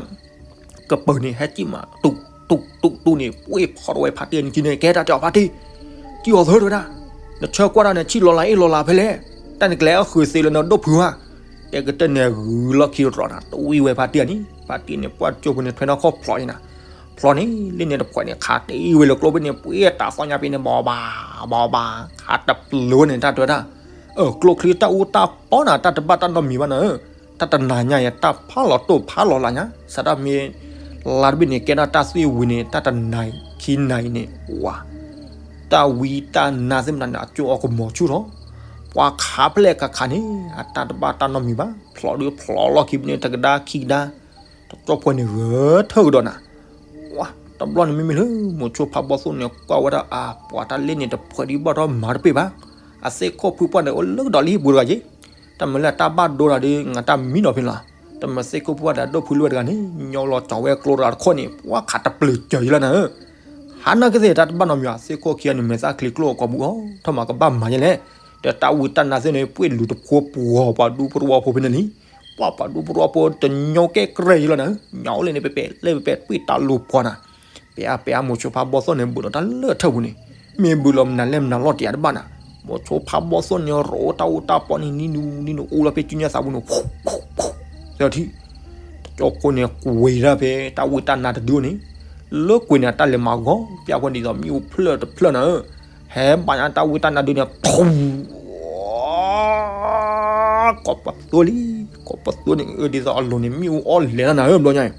ကပၢၤန့ၣ် ဟဲကံၣ်မး တူၢ်တူၢ်တူၢ်တူၢ်န့ၣ် ပှ့ၤဖီထီၣ်ဝဲဖါတံၢ်န့ၣ်က့န့ၣ် ကဲတၢ်တဲအီၤဖါတံၢ်, ကံၣ်အီၤသၢတဝဲဒၣ်, နဆၢကွၢ်တၢ်န့ၣ် ဆံၣ်လီၤလးအ့ၣ်လီၤလးဖဲလဲၣ်, တၢ်နကလဲၤအီၣ်ဃုာ်သံးလၢနဒိၣ်ဖုးဧါ, တဲကတၢၢ်န့ၣ်ဂုၤလီၢ်ခံရီၤနၤ တဝံၣ်ဝဲဖါတံၢ်န့ၣ်, ဖါတံၢ်န့ၣ် ပှၢ်ကၠိဖိန့ၣ် ထွဲနီၢ်ခီၣ်ဖျိးအံၤနၤ, ဖျိးန့ၣ် လၢန့ၣ်တဖှဲးန့ၣ် ခးတ့ၢ်ဝဲလၢကျိဖဲန့ၣ် ပှ့ၤတၢ်သီညါဖဲန့ၣ် ဘီဘၣ် ဘီဘၣ် ခးတပျုၤန့ၣ် တၢ်တဲဝဲဒၣ်, အၢ ကျိချံတၢ်အူတၢ်ပီနၤ တၢ်တဘၣ်တၢ်နီတမံၤဘၣ်နၤဧၢ, တၢ်တနၤညါအံၤ တၢ်ဖးလီၤတိၢ်ဖးလီၤလးညါ စးထီၣ်မ့ၢ် လါတဘ့ၣ်န့ၣ် ကဲထီၣ်တၢ်သွံၣ်ဝံၤန့ၣ် တၢ်တနၤခံနၤအံၤန့ၣ် ဝါ တၢ်ဝံတၢ်နါသ့ၣ်မနုၤန့ၣ် အကၠိအီၤကမီၤဆူၣ်ထီၣ်, ပှၤခးဖဲလဲၣ်ခးခးန့ၣ် အတၢ်တဘၣ်တၢ်နီတမံၤဘၣ်, ဖျိးဒုးဖျိးလီၢ်ခံဖဲန့ၣ် တကဒါခံကဒါ, တကၠိဖိန့ၣ်ဂဲၤထၢၣ်ကဒီးနၤ, ဝါ တဘျီန့ၣ်မ့မ့ၢ်လၢ မိၤဆိဖးဘီသိၣ်န့ၣ် ကွၢ်ဝဲဒၣ်အပှၤတၢ်လ့ၣ်န့ၣ် တဖှဲးဒံးဘၣ်ထီၣ်မၤတပ့ၢ်ဘၣ်, အသ့ၣ်ခိၣ်ဖုပှၢ်န့ၣ် အိၣ်လၢကဒီးလၢဟံၣ်ပူၤတဂၤက့ၤ, တမ့ၢ်လၢတၢ်ဘၣ်ဒိတၢ်ဒီး ငါတၢ်မံနီၤဖဲလီၤ, တမ့ၢ်သ့ၣ်ခိၣ်ဖုပှၢ်ဒီးဒိၣ်ဖုလွဲၢ်တဂၤန့ၣ် ညီလီၤကၠီၤဝဲကျိတဂၤတခီန့ၣ် ပှၤခးတပျုၤစၢၤယလီၤနၤဧၢ, ဟးနၢ်ကသ့ၣ်တၢ်တဘၣ်နီတမံၤဘၣ်, သ့ၣ်ခိၣ်ခံဂၤန့ၣ် မဲာ်သၣ်ချံကျိအကိာ်ပူၤအီၤ ထီၣ်မၤကဘၣ်မၤယဲလဲၣ်, ဒီးတၢ်ဝံတၢ်နါသ့ၣ်န့ၣ် ပှ့ၤလူၤတဖိပှီၤပှၤဒူပရိဝီဖိဖဲန့ၣ်လံ, ပှၤပှၤဒူပရိဝီဖိတညီကဲကြဲယလီၤနၤဧၢ, ညီလၢန့ၣ် ပဲပဲလဲၣ်ပဲပဲ ပှ့ၤတၢ်လူၤပှီၤနၤ ပဲအါပဲအါ မိၤဆိဖးဘီသိၣ်န့ၣ် ဘူးဒီးတၢ်လၢထၢၣ်ပူၤန့ၣ်, မ့ၢ်ဘူးလီၤမနုၤလဲၣ်မနုၤလီၤတယၤတဘၣ်နၤ, မိၤဆိဖးဘီသိၣ်န့ၣ် ရိးတၢ်အူတၢ်ပီန့ၣ် နံၤနူၤနံၤနူၤ အူလီၤဖဲကၠူညါသးပူၤန့ၣ်, သၢထံၣ်, တကၠိဖိန့ၣ် ကွံာ်ဒၣ်ဖဲတၢ်ဝံတၢ်နါတဒုန့ၣ်, လၢကွံာ်န့ၣ် အတၢ်လဲၤမၤဂီၤ ပျၢ်ဝဲဒ်သိးမ့ၣ်အူဖျၢၣ်တဖျၢၣ်နၤဧၢ, ဟဲဘၣ်ညါတၢ်ဝံတၢ်နါဒုန့ၣ် ထူ ကိးပသူလံ, ကိးပသူန့ၣ် အၢဒ်သိးအလိၤန့ၣ် မ့ၣ်အူအီၣ်လဲၤလီၤနၤဧၢ ဘျီညါအံၤ,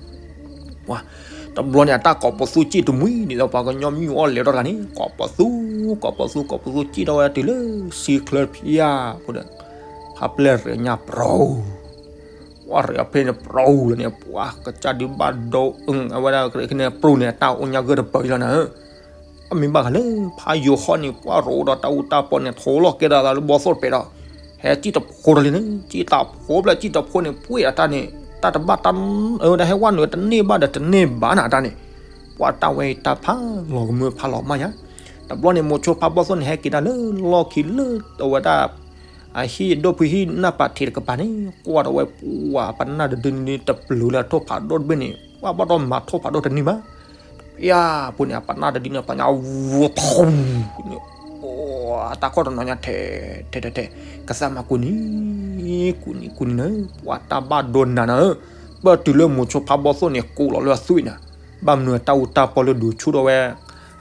ဝါ, တဘျီန့ၣ် အတၢ်ကိးပသူစံၣ်တမှံၤ ဒ်သိးပှၤကညီမ့ၣ်အူအီၣ်လဲၤထီၣ်တဂၤန့ၣ် ကိးပသူ, ကိးပသူ ကိးပသူစံၣ်ထီၣ်ဝဲတုၤလၢ စံချၢဖၠၣ်ဖိဒီး ဖါပျဲၢ်ရ့ညါပြီ ပှၤရ့အဖဲန့ၣ်ပြီလီၤန့ၣ် ပှၤကစၢ်ဒုးဘၣ်ဒိ အဝဲဒၣ်ကရ့ၣ်ခဲန့ၣ် ပြူၢ်န့ၣ် အတၢ်အိၣ်ညါဂၢၢ်တပၢၢ်လီၤနၤဧၢ, အမ့ၢ်ဘၣ်ဃးလၢ ဖးယိၤဟီၣ်န့ၣ် ပှၤရိးဒီးတၢ်အူတၢ်ပီန့ၣ် ထိးလီၤကဲထီၣ်သးလၢဘီသိၣ်တပဲာ်ဒီး ဟဲစံၣ်တဖိတလံန့ၣ် စံၣ်တဖိဖျၢၣ် စံၣ်တဖိန့ၣ် ပှ့ၤအတၢ်န့ၣ် တၢ်တဘၣ်တၢ် အဝဲဒၣ်ဟဲဝဲနုာ်တန့ၢ်ဘၣ်ဒီးတန့ၢ်ဘၣ်နၤတၢ်န့ၣ်, ပှၤတၢ်ဝဲအံၤတၢ်ဖးလီၤကမၢဖးလီၤမၢ်ညါ, တဘျီန့ၣ် မိၤဆိဖးဘီသိၣ်န့ၣ် ဟဲက့ၤဒၣ်လၢလီၢ်ခံလၢအဝဲဒၣ် အဟံၣ်ဒိၣ်ဖုဟံၣ်နၢ်ပာ်ထံးတကပၤန့ၣ် ကွၢ်ဒီးဝဲပှၤအပနၢ်တဒုန့ၣ် တပျုၤလၢအထိၣ်ဖးဒိၣ်တဘ့ၣ်န့ၣ် ပှၤဘၣ်ဒီးမၤထိၣ်ဖးဒိၣ်တန့ၢ်ဘၣ်, ပျၢ်ဖိန့ၣ် အပနၢ်တဒုန့ၣ် ပှၤညါဝူထူန့ၣ် အတၢ်ခီၣ်တနီၤညါထဲ ထဲထဲထဲ ကစၢ်မၤကူနံၤ ကူနံၤ ကူနံၤနၤဧၢ, ပှၤတၢ်ဘၣ်ဒိနၤနၤဧၢ, ပၢၢ်တုၤလၢမိၤဆိဖးဘီသိၣ်န့ၣ် ကိးလီၤလၢအသွံၣ်နၤ, ဘၣ်မနုၤတၢ်အူတၢ်ပီလၢဒုးဆူၣ်ထီၣ်ဝဲ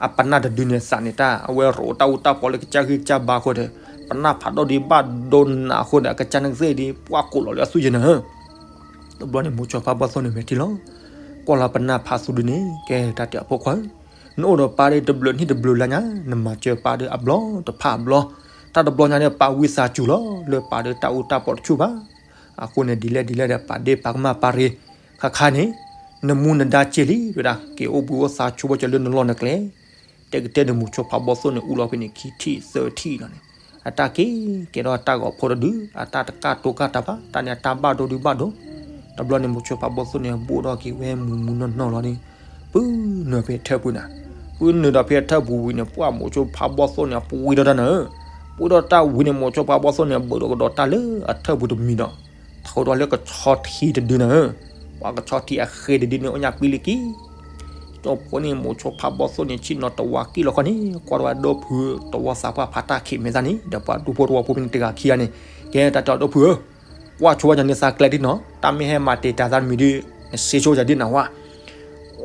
အပနၢ်တဒုန့ၣ်သးန့ၣ်တၢ် အဝဲရိးတၢ်အူတၢ်ပီလၢကစၢ်ဂံၢ်ကစၢ်ဘါအဃိဒီး ပနၢ်ဖးဒိၣ်ဒုးဘၣ်ဒိနၤအဃိဒီး အကစၢ်နကသ့ၣ်ဒုး ပှၤကိးလီၤလၢအသွံၣ်ယဲနၤဧၢ တဘျီန့ၣ် မိၤဆိဖးဘီသိၣ်န့ၣ် မဲာ်ထံလီၤ, ကွၢ်လၢပနၢ်ဖးသူဒုန့ၣ် ကဲတၢ်တဲအဖိခွါဧၢ, နအိၣ်ဒီးပၢ်ဒီးတဘျုးနံၣ်တဘျုးလါညါ နမၤစၢၤပၢ်ဒီးအဘျီတဖၣ်အဘျီ, တၢ်တဘျီညါန့ၣ် ပၢ်ဝံသးစူၤလီၤ လၢပၢ်ဒီးတၢ်အူတၢ်ပီတဆူၣ်ဘၣ်, အဃိန့ၣ် ဒ်လဲၣ်ဒ်လဲၣ်ဒီး ပာ်ဒ့ၣ်ပာ်ကမၣ်ပၢ်ရ့ ခါခါန့ၣ် နမူနဒါစ့လံ ဝဲဒၣ် က့ၤအိၣ်ဘှံးအိၣ်သါဆိဘၣ်စၢၤလၢနလီၢ်နကျဲ တဲကတဲန့ၣ် မိၤဆိဖးဘီသိၣ်န့ၣ် အူလီၤဖဲန့ၣ် ခံထံၣ်သၢထံၣ်လီၤန့ၣ်, အတၢ်က့ၤကဲထီၣ်တၢ်ဂီၤဖိတဒု အတၢ်တကၣ်တိကၣ်တၢ်ဘၣ် တၢ်န့ၣ်အတၢ်ဘၣ်ဒိဒုဘၣ်ဒိ, တဘျီန့ၣ် မိၤဆိဖးဘီသိၣ်န့ၣ် ဘိၣ်ထီၣ်က့ၤဝဲမုၢ်မုၢ်နီၢ်နီၢ်လီၤန့ၣ်, ပုၢ်နုာ်ဖဲထၢၣ်ပူၤနၤ, ပုၢ်နုာ်ဒီးဖဲထၢၣ်ပူၤဝံၤန့ၣ် ပှၢ်မိၤဆိဖးဘီသိၣ်န့ၣ် အပှ့ၤဒီးတၢ်နၤဧၢ, ပှ့ၤဒီးတၢ်ဝံၤန့ၣ် မိၤဆိဖးဘီသိၣ်န့ၣ် ဘၢးဒီးကဒီးတၢ်လၢအထၢၣ်ပူၤတမံၤဒီး ထိးဒီးလၢကဆီထံတဒုနၤဧၢ, ပှၤကဆီထံအဃဲတဒုန့ၣ် အိၣ်ညါပံလံကံ ကၠီဖိန့ၣ် မိၤဆိဖးဘီသိၣ်န့ၣ် ဆ့ၣ်နီၤတဝါကံၣ်လီၤခီန့ၣ် ကွၢ်ဒီးဝဲဒိၣ်ဖုတဝီသးပှၢ်ဖးတၢ်ခံးမဲာ်သၣ်န့ၣ် ဒီးပှၤဒူဖိတဝီဖိဖဲန့ၣ်တဂၤခံဂၤန့ၣ်, ကဲတၢ်တဲအီၤဒိၣ်ဖုဧၢ, ကွၢ်ဆိဝဲယၤန့ၣ်သးကျဲဒ်နီၤ တၢ်မ့ၢ်ဟဲမၤတ့ၢ်တၢ်သးတမံၤဒုး နစ့ဆိယၤဒ်နၤဝါ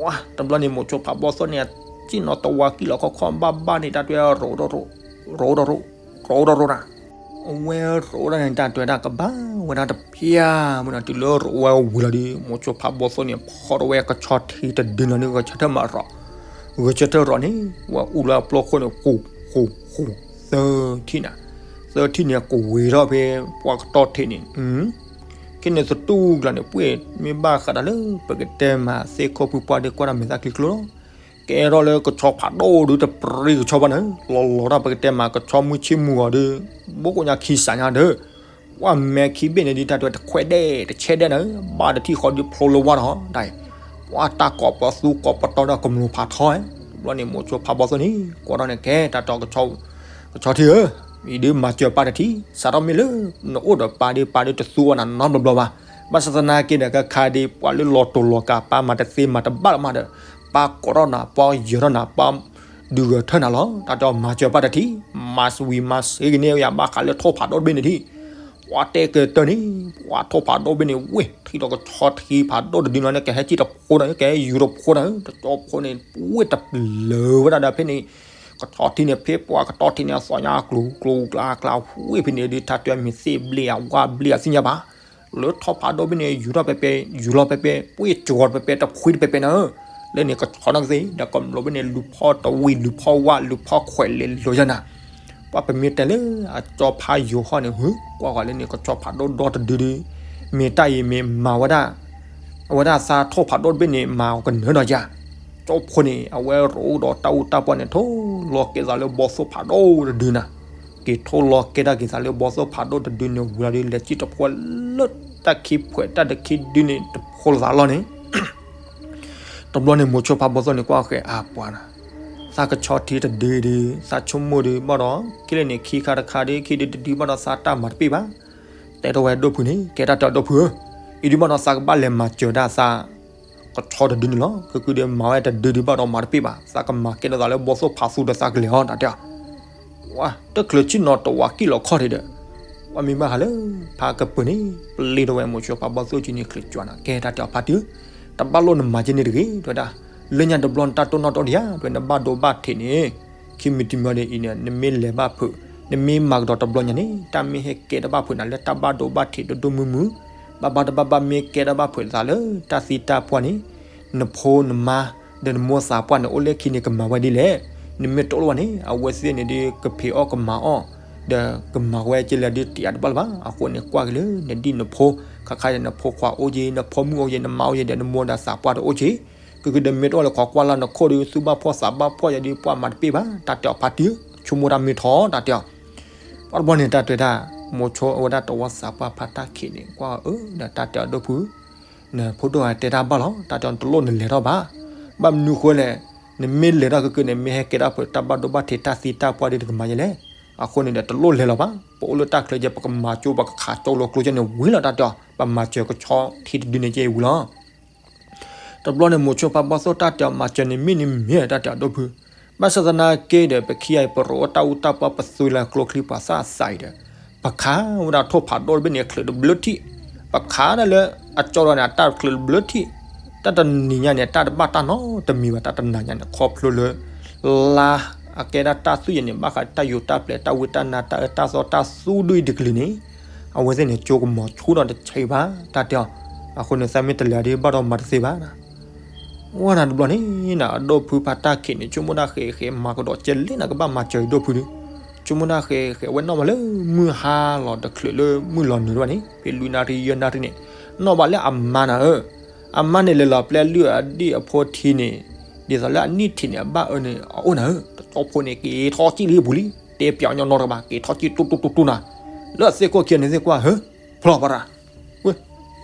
ဝါ တဘျီန့ၣ် မိၤဆိဖးဘီသိၣ်န့ၣ် ဆ့ၣ်နီၤတဝါကံၣ်လီၤခီခီဘၣ်ဘၣ်န့ၣ် တၢ်တဲရိးရိး ရိးရိးရိး ရိးရိးရိးနၤ အဝဲရိးဒၣ်န့ၣ် တၢ်တဲဝဲဒၣ်ကဘၣ်ဝဲဒၣ်တပျၢ်မ့ၢ်ဒီး တုၤလၢရိးဝဲဝံၤလီၤဒီး မိၤဆိဖးဘီသိၣ်န့ၣ် ဖီၣ်ထီၣ်ဝဲကဆီထံတဒုလီၤန့ၣ် ဂဲၤဆၢထၢၣ်မးရိး, ဂဲၤဆၢထၢၣ်ရိးန့ၣ် ဝဲအူလၢအပျီခိၣ်န့ၣ် ဃိးဃိးဃိး သၢထံၣ်နၤ, သၢထံၣ်န့ၣ် ကဝ့ၤထီၣ်ဖဲပှၤကတီၢ်ထံးန့ၣ် ခဲန့ၣ်သတူၢ်ကျါန့ၣ် ပှ့ၤမ့ၢ်ဘၣ်ဃးဒီးလၢ ပကတဲမးသ့ၣ်ခိၣ်ဖုပှၢ်ဒီးကွၢ်တၢ်မဲာ်သၣ်ချံကျိလီၤ, ကဲထီၣ်လၢကဆီဖးဒိၣ်ဒုးတပြံကဆီဘၣ်န့ၣ် လီၤလီၤတၢ်ပကတဲမးကဆီမုၢ်ဆ့ၣ်မုၢ်ဂီၤဒီး ဘိကိးညါခံစးညါဒီး ပှၤမဲာ်ခံဘ့ၣ်န့ၣ်ဒုး တၢ်တဲတခွဲးဒဲး တဆဲးဒဲးနၤဧၢ, ဘၣ်တထံၣ်ဃီဒုးဖျိလၢဝါထီၣ်ဒၣ်အံၤ, ပှၤတၢ်ကိးပသူကိးပတီၤဒီးကမျူၤဖးထီ, တဘျီန့ၣ်မိၤဆိဖးဘီသိၣ်န့ၣ် ကွၢ်ထီၣ်န့ၣ် ကဲတၢ်တဲ ကဆီထံဧၢ, အံၤဒုးမၤစၢၤပၢ်တထံၣ် စးထီၣ်မ့ၢ်လၢ နအိၣ်ဒီးပၢ်ဒီး ပၢ်ဒီးတသူအီၤနၤနီတဘျီဘျီဘၣ်, ဘၣ်ဆၣ်သနာ်က့ဒီး ခဲခါဒုးပှၤလၢလီၤတိာ်လီၤကး ပၢ်မၤတသ့မၤတဘၣ်လၢၤမးဒီး ပၢ်ကိးထီၣ်နၤ ပၢ်ယၢၤထီၣ်နၤ ပၢ်ဒုးဂဲၤထၢၣ်နၤလီၤ, တၢ်တဲမၤစၢၤပၢ်တထံၣ်, မၤဝံၤမၤစ့ကန့ၢ်ယၤဘၣ်ဃးလၢထိၣ်ဖးဒိၣ်တဘ့ၣ်န့ၣ်ထံၣ်, ပှၤတဲကတၢၢ်န့ၣ်, ပှၤထိၣ်ဖးဒိၣ်တဘ့ၣ်န့ၣ် ဝ့ၢ်ထံၣ်ဒီးကဆီထံဖးဒိၣ်တဒုန့ၣ် ကဟဲစံၣ်တဖိဒီး ကဟဲယူၤတဖိဒီး တကၠီဖိန့ၣ် ဝ့ၢ်တပျၢၤဝဲဒၣ်ဒီးဖဲန့ၣ်, ကဆီထံန့ၣ် ဖဲပှၤကတီၢ်ထံန့ၣ် အသီညါကျိၤကျိၤကျါကျါဝ့ၢ်ဖဲန့ၣ်ဒုး တၢ်တဲမ့ၢ်သ့ၣ်ဘျ့ဧါ ဝါဘျ့ဧါသ့ၣ်ညါဘၣ် လၢထိၣ်ဖးဒိၣ်တဘ့ၣ်န့ၣ် ယူၤထီၣ်ပဲပဲ ယူၤလီၤပဲပဲ ပှ့ၢ်ကၠီၤတပဲပဲ တဖှံတပဲပဲနၤဧၢ, လၢန့ၣ်ကဆီနီၢ်ကသ့ၣ် ဒီးကမျူၤဘ့ၣ်န့ၣ် လူၤဖီၣ်တဝံၤ လူၤဖီၣ်ဝါ လူၤဖီၣ်ခွဲးလဲၤလီၤယၤနၤ, ပှၤပမ့ၢ်တဲလၢအကၠီဖးယိၤဟီၣ်န့ၣ် ဟုကွၢ်ဃီၤလၢန့ၣ် ကဆီဖးဒိၣ်ဒီတဒုဒု မ့ၢ်တၢ်အံၤမ့ၢ်မၤဝဲဒၣ် အဝဲဒၣ်သးထိၣ်ဖးဒိၣ်တဘ့ၣ်န့ၣ် မၤအီၤကနၢၤဒီးယၤ, ကၠီဖိန့ၣ် အဝဲရိဒီးတၢ်အူတၢ်ပှၢ်န့ၣ် ထိၣ်လီၤကဲသးလၢဘီသိၣ်ဖးဒိၣ်တဒုနၤ, က့ၤထိၣ်လီၤကဲထီၣ်က့ၤသးလၢဘီသိၣ်ဖးဒိၣ်တဒုန့ၣ် ဝံၤလီၤဒုး လဲၤစံၣ်တဖိလၢတၢ်ခံဖှဲးတၢ်တခံဒုန့ၣ် တဖိလၢသးလီၢ်န့ၣ် တဘျီန့ၣ်မိၤဆိဖးဘီသိၣ်န့ၣ် ကွၢ်ဃီၤအပှၤနၤ, သးကဆီထံတဒုဒု သးဆိကမိၣ်ဒုးဘၣ်ဒီး ခဲလၢာ်န့ၣ် ခံခါတခါဒု ခံဒုတဒုဘၣ်ဒီး သးတၢ်မၤတပ့ၢ်ဘၣ်, တဲထီၣ်ဝဲဒိၣ်ဖုန့ၣ် ကဲတၢ်တဲအီၤဒိၣ်ဖုဧၢ, အံၤဒုးဘၣ်ဒီးသးကဘၣ်လဲၤမၤစၢၤဒၣ်သး ကဆီတဒုန့ၣ်လီၤ. ခဲကဒုးမၤဝဲတဒုဒုးဘၣ်ဒီးမၤတပ့ၢ်ဘၣ်, သးကမၤကဲထီၣ်သးလၢဘီသိၣ်ဖးသူဒီးသးကလဲၤအီၤ တၢ်တဲအီၤ ဝဲတချုးဆ့ၣ်နီၤတဝးကံၣ်လီၤခီၣ်ထံးဒီး ပှၤမ့ၢ်ဘၣ်ဃးလၢ ဖးကပၢၤန့ၣ် ပျ့ၤထီၣ်ဝဲမိၤဆိဖးဘီသိၣ်ကံန့ၣ် ချုးကွၢ်နၤ ကဲတၢ်တဲအီၤဖါတံၢ်ဧၢ, တဘၣ်လိၣ်နမၤကဲန့ၣ်တဂ့ၤ တဲဝဲဒၣ်, လၢညါတဘျီနတၢ်တိၢ်နီၣ်တအိၣ်ဒံးဧါ တဲဝဲ နဘၣ်ဒိဘၣ်ထံးန့ၣ် ခံမံၤတမံၤဒ်အံၤန့ၣ် နမ့ၢ်လဲၤဘၣ်ဖုး နမ့ၢ်မၤကဒီးတဘျီညါန့ၣ် တၢ်မ့ၢ်ဟဲကဲတၢ်ဘၣ်ဖုးနၤလၢတၢ်ဘၣ်ဒိဘၣ်ထံးဒိၣ်ဒိၣ်မုၢ်မုၢ်, ဘၣ်ဘၣ်တဘၣ်ဘၣ်မ့ၢ်ကဲတၢ်ဘၣ်ဖုးသးလၢတၢ်သံတၢ်ပှၢ်န့ၣ် နဖိနမါ ဒီးနမိၢ်သးပှၢ်န့ၣ် အိၣ်လၢခံန့ၣ် ကမၤဝဲဒ်လဲၣ်. နမ့ၢ်တအိၣ်လၢၤဘၣ်န့ၣ် အဝဲသ့ၣ်န့ၣ်ဒုး ကဖံးအီၣ်ကမၤအီၣ် ဒီးကမၤဝဲကလဲၤဒုးတယၤတဘၣ်လၢၤဘၣ်. အဃိန့ၣ် ကွၢ်က့ၤလၢနဒ်နဖိ, ခါခါအံၤ နဖိခွါအိၣ်က့ၤ နဖိမုၣ်အိၣ်က့ၤ နမါအိၣ်က့ၤ ဒီးနမိၢ်ဒီးသးပှၢ်တအိၣ်က့ၤ, ကကဒုးမ့ၢ်တအိၣ်လၢၤ ခိးကွၢ်လၢ်နခိၣ်ဒီး သူၣ်ဘၣ်ဖှီၣ်သးဘၣ်ဖှီၣ်ယၤဒီး ပှၤမၤတပ့ၢ်ဘၣ် တၢ်တဲအီၤဖါတံၢ်ဧၢ, ဆိကမိၣ်တၢ်မ့ၢ်ထီၣ် တၢ်တဲအီၤ ပှၤတဘျီန့ၣ် တၢ်တဲတၢ် မိၤဆိအဝဲဒၣ်တဝီသးပှၢ်ဖါတၢ်ခံးန့ၣ် ကွၢ်အၢ ဒီးတၢ်တဲအီၤဒိၣ်ဖု နဖိဒိၣ်ဧါတဲတၢ်ဘၣ်လီၤ, တၢ်တဲအီၤတလိၣ်နလဲၤထီၣ်ဘၣ်. ဘၣ်မနုၤဃိလဲၣ်, နမ့ၢ်လဲၤထီၣ်ကကန့ၣ် မ့ၢ်ဟဲကဲတၢ်ဖုးတၢ်ဘၣ်ဒိဘၣ်ထံးတၢ်သံတၢ်ပှၢ်ဒ်တကမၤယဲလဲၣ်. အဃိန့ၣ်ဒီးတလိၣ်လဲၤလီၤဘၣ်. ပအိၣ်လၢတၢ်ချၢကဲ ပကမၤကၠိ ပကခးကၠိလီၤကျိကဲန့ၣ်ဝံၤလီၤ တၢ်တဲအီၤ, ပမၤစၢၤကဆီထံတဒုန့ၣ်ကဲဝံၤလီၤ. တဘျီန့ၣ် မိၤဆိဖးဘီသိၣ်တၢ်တဲအီၤမၤစၢၤန့ၣ် မ့ၢ်န့ၣ်မ့ၢ်တၢ်တဲအီၤဒိၣ်ဖု, ဘၣ်ဆၣ်သနာ်က့ဒီး ပခံဂၤအံၤ ပရိအီတၢ်အူတၢ်ပှၢ် ပသွံလၢကျိချံပှၤသၣ်သးအံၤဒီး ပခးဝဲဒၣ်ထိၣ်ဖးဒိၣ်တဘ့ၣ်န့ၣ် ချုးတဘျၢထံၣ်, ပခးဒၣ်လၢအကၠီဒီးန့ၣ် အတၢ်ချုးတဘျၢထံၣ်, တၢ်တနံၤညါန့ၣ် တၢ်တဘၣ်တၢ်နီတမံၤဘၣ် တၢ်တနၤညါန့ၣ် ခီဖျိလၢ လါ အကဲဒၣ်တၢ်သွံၣ်ယဲၢ်န့ၣ် ဘၣ်ဃးတၢ်ယိၤတၢ်ပျဲၤ တၢ်ဝံတၢ်နါ တၢ်အၢတၢ်သီ တၢ်သူၣ်ဒုၣ်အံၤတကလုာ်န့ၣ် အဝဲသ့ၣ်န့ၣ် ကၠိကမီၤဆူၣ်ဒီးတဆံးဘၣ် တၢ်တဲအီၤ, အဃိန့ၣ် သးမ့ၢ်တလဲၤဒုးဘၣ်ဒီးမၤတသ့ဘၣ်နၤ. ဝဲနၤတဘျီန့ၣ် အဒိၣ်ဖုဖါတၢ်ခံးန့ၣ် ဆိကမိၣ်ဒၣ်ဃဲးဃဲး မၤကဒီးကဲလဲၣ်နၤ ကဘၣ်မၤစၢၤအံၤဒိၣ်ဖုဒီး, ဆိကမိၣ်ဒၣ်ဃဲးဃဲး အဝဲနီၣ်ဘၣ်လၢမုၢ်ဟါလီၤတချုးလၢမုၢ်လီၤနုာ်တဘၣ်န့ၣ် ဖဲလွံၢ်နၣ်ရံၣ်ယဲၢ်နၣ်ရံၣ်န့ၣ် နီၣ်ဘၣ်လၢအမါနၤဧၢ, အမါန့ၣ်လဲၤလီၤပျဲလုၢ်အဒံၣ်အဖိထံန့ၣ်, ဒ်သိးလၢအနံၣ်ထံးန့ၣ် အဘၣ်အၢန့ၣ် အအိၣ်နၤဧၢ, တကၠီဖိန့ၣ် က့ၤထီၣ်ကံၣ်လံပူၤလံ, တဲပျးညီနီတကဘၣ် က့ၤထီၣ်ကံၣ်တူတူတူတူနၤ, လၢအသ့ၣ်ခိၣ်ခံန့ၣ်သ့ၣ်ကွၢ်ဧၢ, ဖျီၣ်ပှၤရၤ ဝဲ,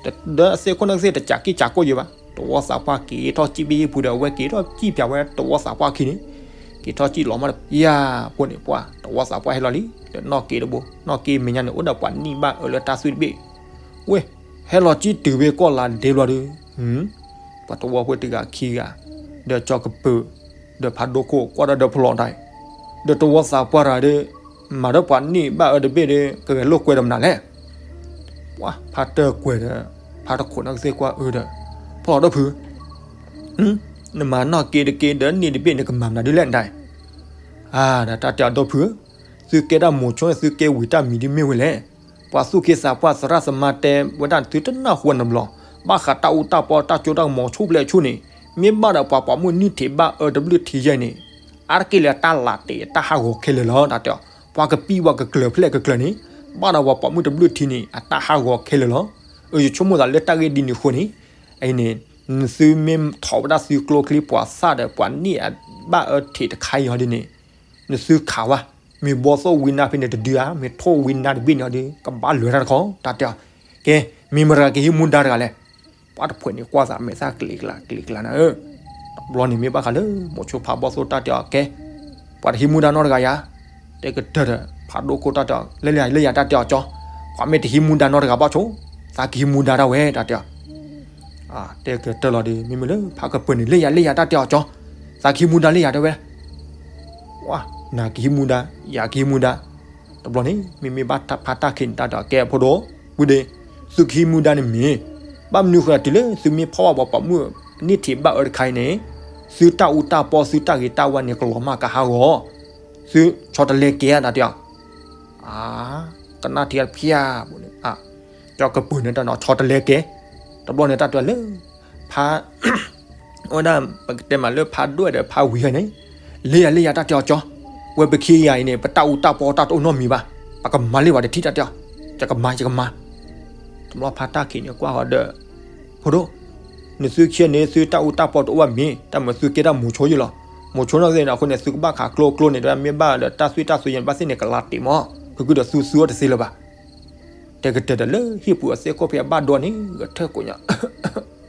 ဒီးအသ့ၣ်ခိၣ်န့ၣ်သ့ၣ်တကးကံၣ်ကးကိၣ်ယဲၢ်ဘၣ်, တဝီသးပှၢ်က့ၤထီၣ်ကံၣ်ဘ့ၣ်ပူၤဒီး အဝဲက့ၤထီၣ်ကံၣ်ပျးဝဲတဝီသးပှၢ်ခံန့ၣ်, က့ၤထီၣ်ကံၣ်လီၤမးဒီး ယၤဖိန့ၣ်ပှၢ် တဝီသးပှၢ်ဟဲလီၤလံ, ဒီးနီၢ်က့တဘိ, နီၢ်က့မဲာ်ညါန့ၣ် အိၣ်ဒီးပှၤနံၣ်ဘၣ်အၢလၢတၢ်သွံၣ်တဘ့ၣ်, ဝဲ, ဟဲလီၤကံၣ်တုၤဝဲကီၢ်လၤဒ့ဘျီဒီး ပှၤတဝီဖိတဂၤခံဂၤ, ဒီးကၠီကပၢၤ, ဒီးဖးဒိၣ်ခိၣ် ကွၢ်ဒီးဒီးဖျီၣ်ဒၣ်အံၤ, ဒီးတဝီသးပှၢ်တဂၤဒီး, မၤဒီးပှၤနံၣ်ဘၣ်အၢတဘ့ၣ်ဒီး ကဂဲၤလိာ်ကွဲဒီးမနုၤလဲၣ်. ပှၤဖါတၢၢ်ကွဲၤဒီး, ဖါတခိးန့ၣ်ကသ့ၣ်ကွၢ်အၢဒီး, ဖျီၣ်ဒိၣ်ဖု, နမၤနီၢ်က့တက့ၢ်ဒီးနံၣ်တဘ့ၣ်န့ၣ် ကမၤမနုၤဒ်လဲၣ်နဒၣ်အံၤ, အါ ဒီးတၢ်တဲအီၤဒိၣ်ဖုဧၢ, သုကဲဒၣ်မိၤဆိန့ၣ် သုကဲဝံၤတၢ်မံၤဒ်မ့ၢ်ဝဲလဲၣ်. ပှၤသူၣ်က့သးပှၢ်သရၣ်သမါတဲဝဲဒၣ်သုတနၢ်ဟူနဘျီ, ဘၣ်ဃးတၢ်အူတၢ်ပီတၢ်ကၠိတၢ်ကမီၤဆူၣ်ဖျဲးဆူၣ်န့ၣ်, မ့ၢ်ဘၣ်ဒီးပှၤပိာ်မုၣ်နံၣ်ထံးဘၣ်အၢတဘျုးထံးယဲၢ်န့ၣ်, အါတက့ၢ်လၢတၢ်လးတ့ၢ်တၢ်ဟးဂီၤခဲလၢာ်လီၤ တၢ်တဲအီၤ, ပှၤကပံပှၤကကျၢၤဖျဲၣ်ကကျၢၤန့ၣ်, ဘၣ်ဒီးပှၤပိာ်မုၣ်တဘျုးထံးန့ၣ် အတၢ်ဟးဂီၤခဲလၢာ်လီၤ. အၢ ယဆိကမိၣ်သးလၢတၢ်ဂ့ၢ်ဒ်န့ၣ်အဃိန့ၣ်, အံၤန့ၣ်, နသုမ့ၢ်ထီၣ်ဝဲဒၣ်သုကျိချံပှၤသၣ်ဒီးပှၤနံၣ်အဘၣ်အၢထံးတခါအံၤဟီဒ်န့ၣ်, နသုခးဝဲ မ့ၢ်ဘီသိၣ်ဝံနါဖဲန့ၣ်တဒုဧါ, မ့ၢ်ထိၣ်ဝံနါတဘ့ၣ်န့ၣ်ဒီး ကဘၣ်လဲၤတၢ်တခီ တၢ်တဲအီၤ. ကဲ, မ့ၢ်မတၤကဟံးမူဒါတဂၤလဲၣ်. ပှၤတဖုန့ၣ်ကွၢ်သးမဲာ်သၣ်ကျ့ၤကျါကျ့ၤကျါနၤဧၢ, တဘျီန့ၣ်မ့ၢ်ဘၣ်ဃးလၢ မိၤဆိဖးဘီသိၣ်တၢ်တဲအီၤကဲ, ပှၤတဟံးမူဒါနီတဂၤယၤ, တဲကတၢၢ်ဒီး ဖးဒိၣ်ခိၣ်တၢ်တဲအီၤ လၢယၤတၢ်တဲအီၤကၠီ, ပှၤမ့ၢ်တဟံးမူဒါနီတဂၤဘၣ်ဆိ, သးကဟံးမူဒါဒၣ်ဝဲတၢ်တဲအီၤ တဲကတၢၢ်လီၤဒီး မ့မ့ၢ်လၢဖးကပၢၤန့ၣ် လၢယၤလၢယၤတၢ်တဲအီၤကၠီ, သးကဟံးမူဒါလၢယၤတဲဝဲ, နၤကဟံးမူဒါ ယၤကဟံးမူဒါ, တဘျီန့ၣ် မ့မ့ၢ်ဘၣ်ဖးတၢ်ခံးန့ၣ် တၢ်တဲအီၤကဲအဖိဒိၣ်, ဝံၤဒီး သုကဟံးမူဒါန့ၣ်မ့ၢ်, ဘၣ်မနုၤဃိတုၤလၢသုမ့ၢ်ဖီၣ်ဘၣ်ပှၤပိာ်မုၣ် န့ၢ်ထံးဘၣ်အၢတခါအံၤန့ၣ်, သုတၢ်အူတၢ်ပီသုတၢ်ဂ့ၤတၢ်ဝါန့ၣ် ကလီၤမၢ်ကဟးဂီၤ, သုဆီတလဲကဲတၢ်တဲအီၤ ကနၣ်ထံတဖျၢၣ်ဘၣ်န့ၣ်, ကၠီကပၢၤန့ၣ်တၢ်နီၤ ဆီတလဲကဲ, တဘျီန့ၣ်တၢ်တဲလၢ ဖး, အဝဲဒၣ် ပကတဲမးလၢဖးဒိၣ်ဒီးဖးဝံၤဃီန့ၣ်, လၢယၤလၢယၤတၢ်တဲအီၤကၠီ, ဝဲပခံဂၤအံၤန့ၣ် ပတၢ်အူတၢ်ပီတၢ်တအိၣ်နီတမံၤဘၣ်, ပကမၤလံဘၣ်တထံၣ်တၢ်တဲအီၤ, ယကမၤ ယကမၤ, တဘျီဖးတၢ်ခံးန့ၣ်ကွၢ်ဃီဒီး, ဖိဒိၣ်, နသုခံဂၤန့ၣ် သုတၢ်အူတၢ်ပီတအိၣ်ဘၣ်မ့ၢ် တၢ်မၤသုကဲတၢ်မိၤဆိယလီၤ, မိၤဆိနီၢ်သ့ၣ်န့ၣ်အဃိန့ၣ် သုကဘၣ်ခးကျိကျိန့ၣ် တမ့ၢ်ဘၣ်ဒီးတၢ်သွံၣ်တၢ်သွံၣ်ယဲန့ၣ် ဘၣ်သ့ၣ်န့ၣ် ကလါတ့ၢ်မး, ဃုကဒီးသူသူအီၤတသ့လၢၤဘၣ် တဲကတၢၢ်ဒီးလၢဟံၣ်ပူၤအစ့ၢ်ကီးဖဲအဘၣ်ဒိန့ၣ် ဂဲၤထၢၣ်ကိးညါ,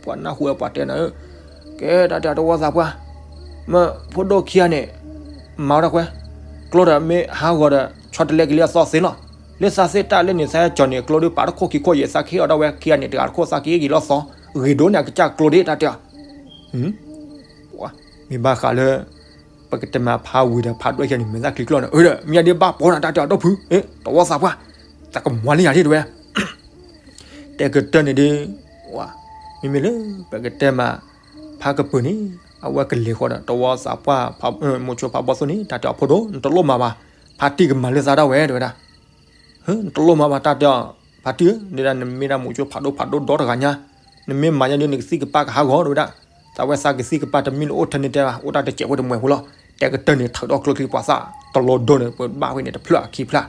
ပှၤနၢ်ဟူဝဲပှၤတဲနၤဧၢ, ကဲတၢ်တဲတဝီသးပှၢ်, မ့ၢ်ဖိဒိၣ်ခံဂၤန့ၣ်, မၤဝဲဒၣ်ကွဲ, ကျိဒီးမ့ၢ်ဟးဂီၤဒီး ဆီတလဲက့ၤလၢအသီသ့လီၤ, လၢသးသ့ၣ်တၢ်လၢန့ၣ် သးဟဲကၠီၤန့ၣ် ကျိဒုးပာ်တခိၣ်ခံခိၣ်ယဲ သးကဟ့ၣ်အီၤဒၣ်ဝဲခံဂၤန့ၣ် တဂၤတခိၣ်သးကဟ့ၣ်က့ၤလီၤသီ, ဂ့ၤဒိၣ်န့ၣ် အကစၢ်ကျိဒ်တၢ်တဲအီၤ မ့ၢ်ဘၣ်ဃးလၢ ပကတဲမးဖးဝံၤဒီးဖးဒိၣ်ခံဂၤန့ၣ် မဲာ်သၣ်ချံကျီၢ်န့ၣ် အၢဒီး မ့ၢ်ယၤဒ်ဘၣ်ပီနၤတၢ်တဲအီၤဒီဖု, တဝီသးပှၢ်, သးကမၤလံယၤဒ်တဲဝဲ, တဲကတၢၢ်န့ၣ်ဒ်, မ့မ့ၢ်လၢ ပကတဲမး, ဖးကပၢၤန့ၣ်, အဝဲကလဲၤဃီဒီး တဝီသးပှၢ်, မိၤဆိဖးဘီသိၣ်န့ၣ် တၢ်တဲအီၤဖိဒိၣ် နတလိၣ်မၤဘၣ်, ဖးတံၢ်ကမၤလၢသးဒၣ်ဝဲတဲဝဲဒၣ် နတလိၣ်မၤဘၣ်တၢ်တဲအီၤ, ဖးတံၢ်ဧၢ, ဒ်ဒၣ်နမ့ၢ်ဒၣ်မိၤဆိဖးဒိၣ်ဖးဒိၣ်ဒီတဂၤညါ, နမ့ၢ်မၤညါဒ်နကသံၣ်ကပၤကဟးဂီၤတဲဝဲဒၣ်, သးဝဲသးကသံၣ်ကပၤတမံၤလၢအိၣ်ထဲန့ၣ်တဲဘၣ် အိၣ်တၢ်တစဲးဖိတမှဲၤဖိလီၤ, တဲကတၢၢ်န့ၣ် ထုးဒီကျိချံပှၤသၣ်တလီၤဒိန့ၣ် ပဘၣ်ဝဲန့ၣ်တဖျၢၣ်အခံဖျၢၣ်,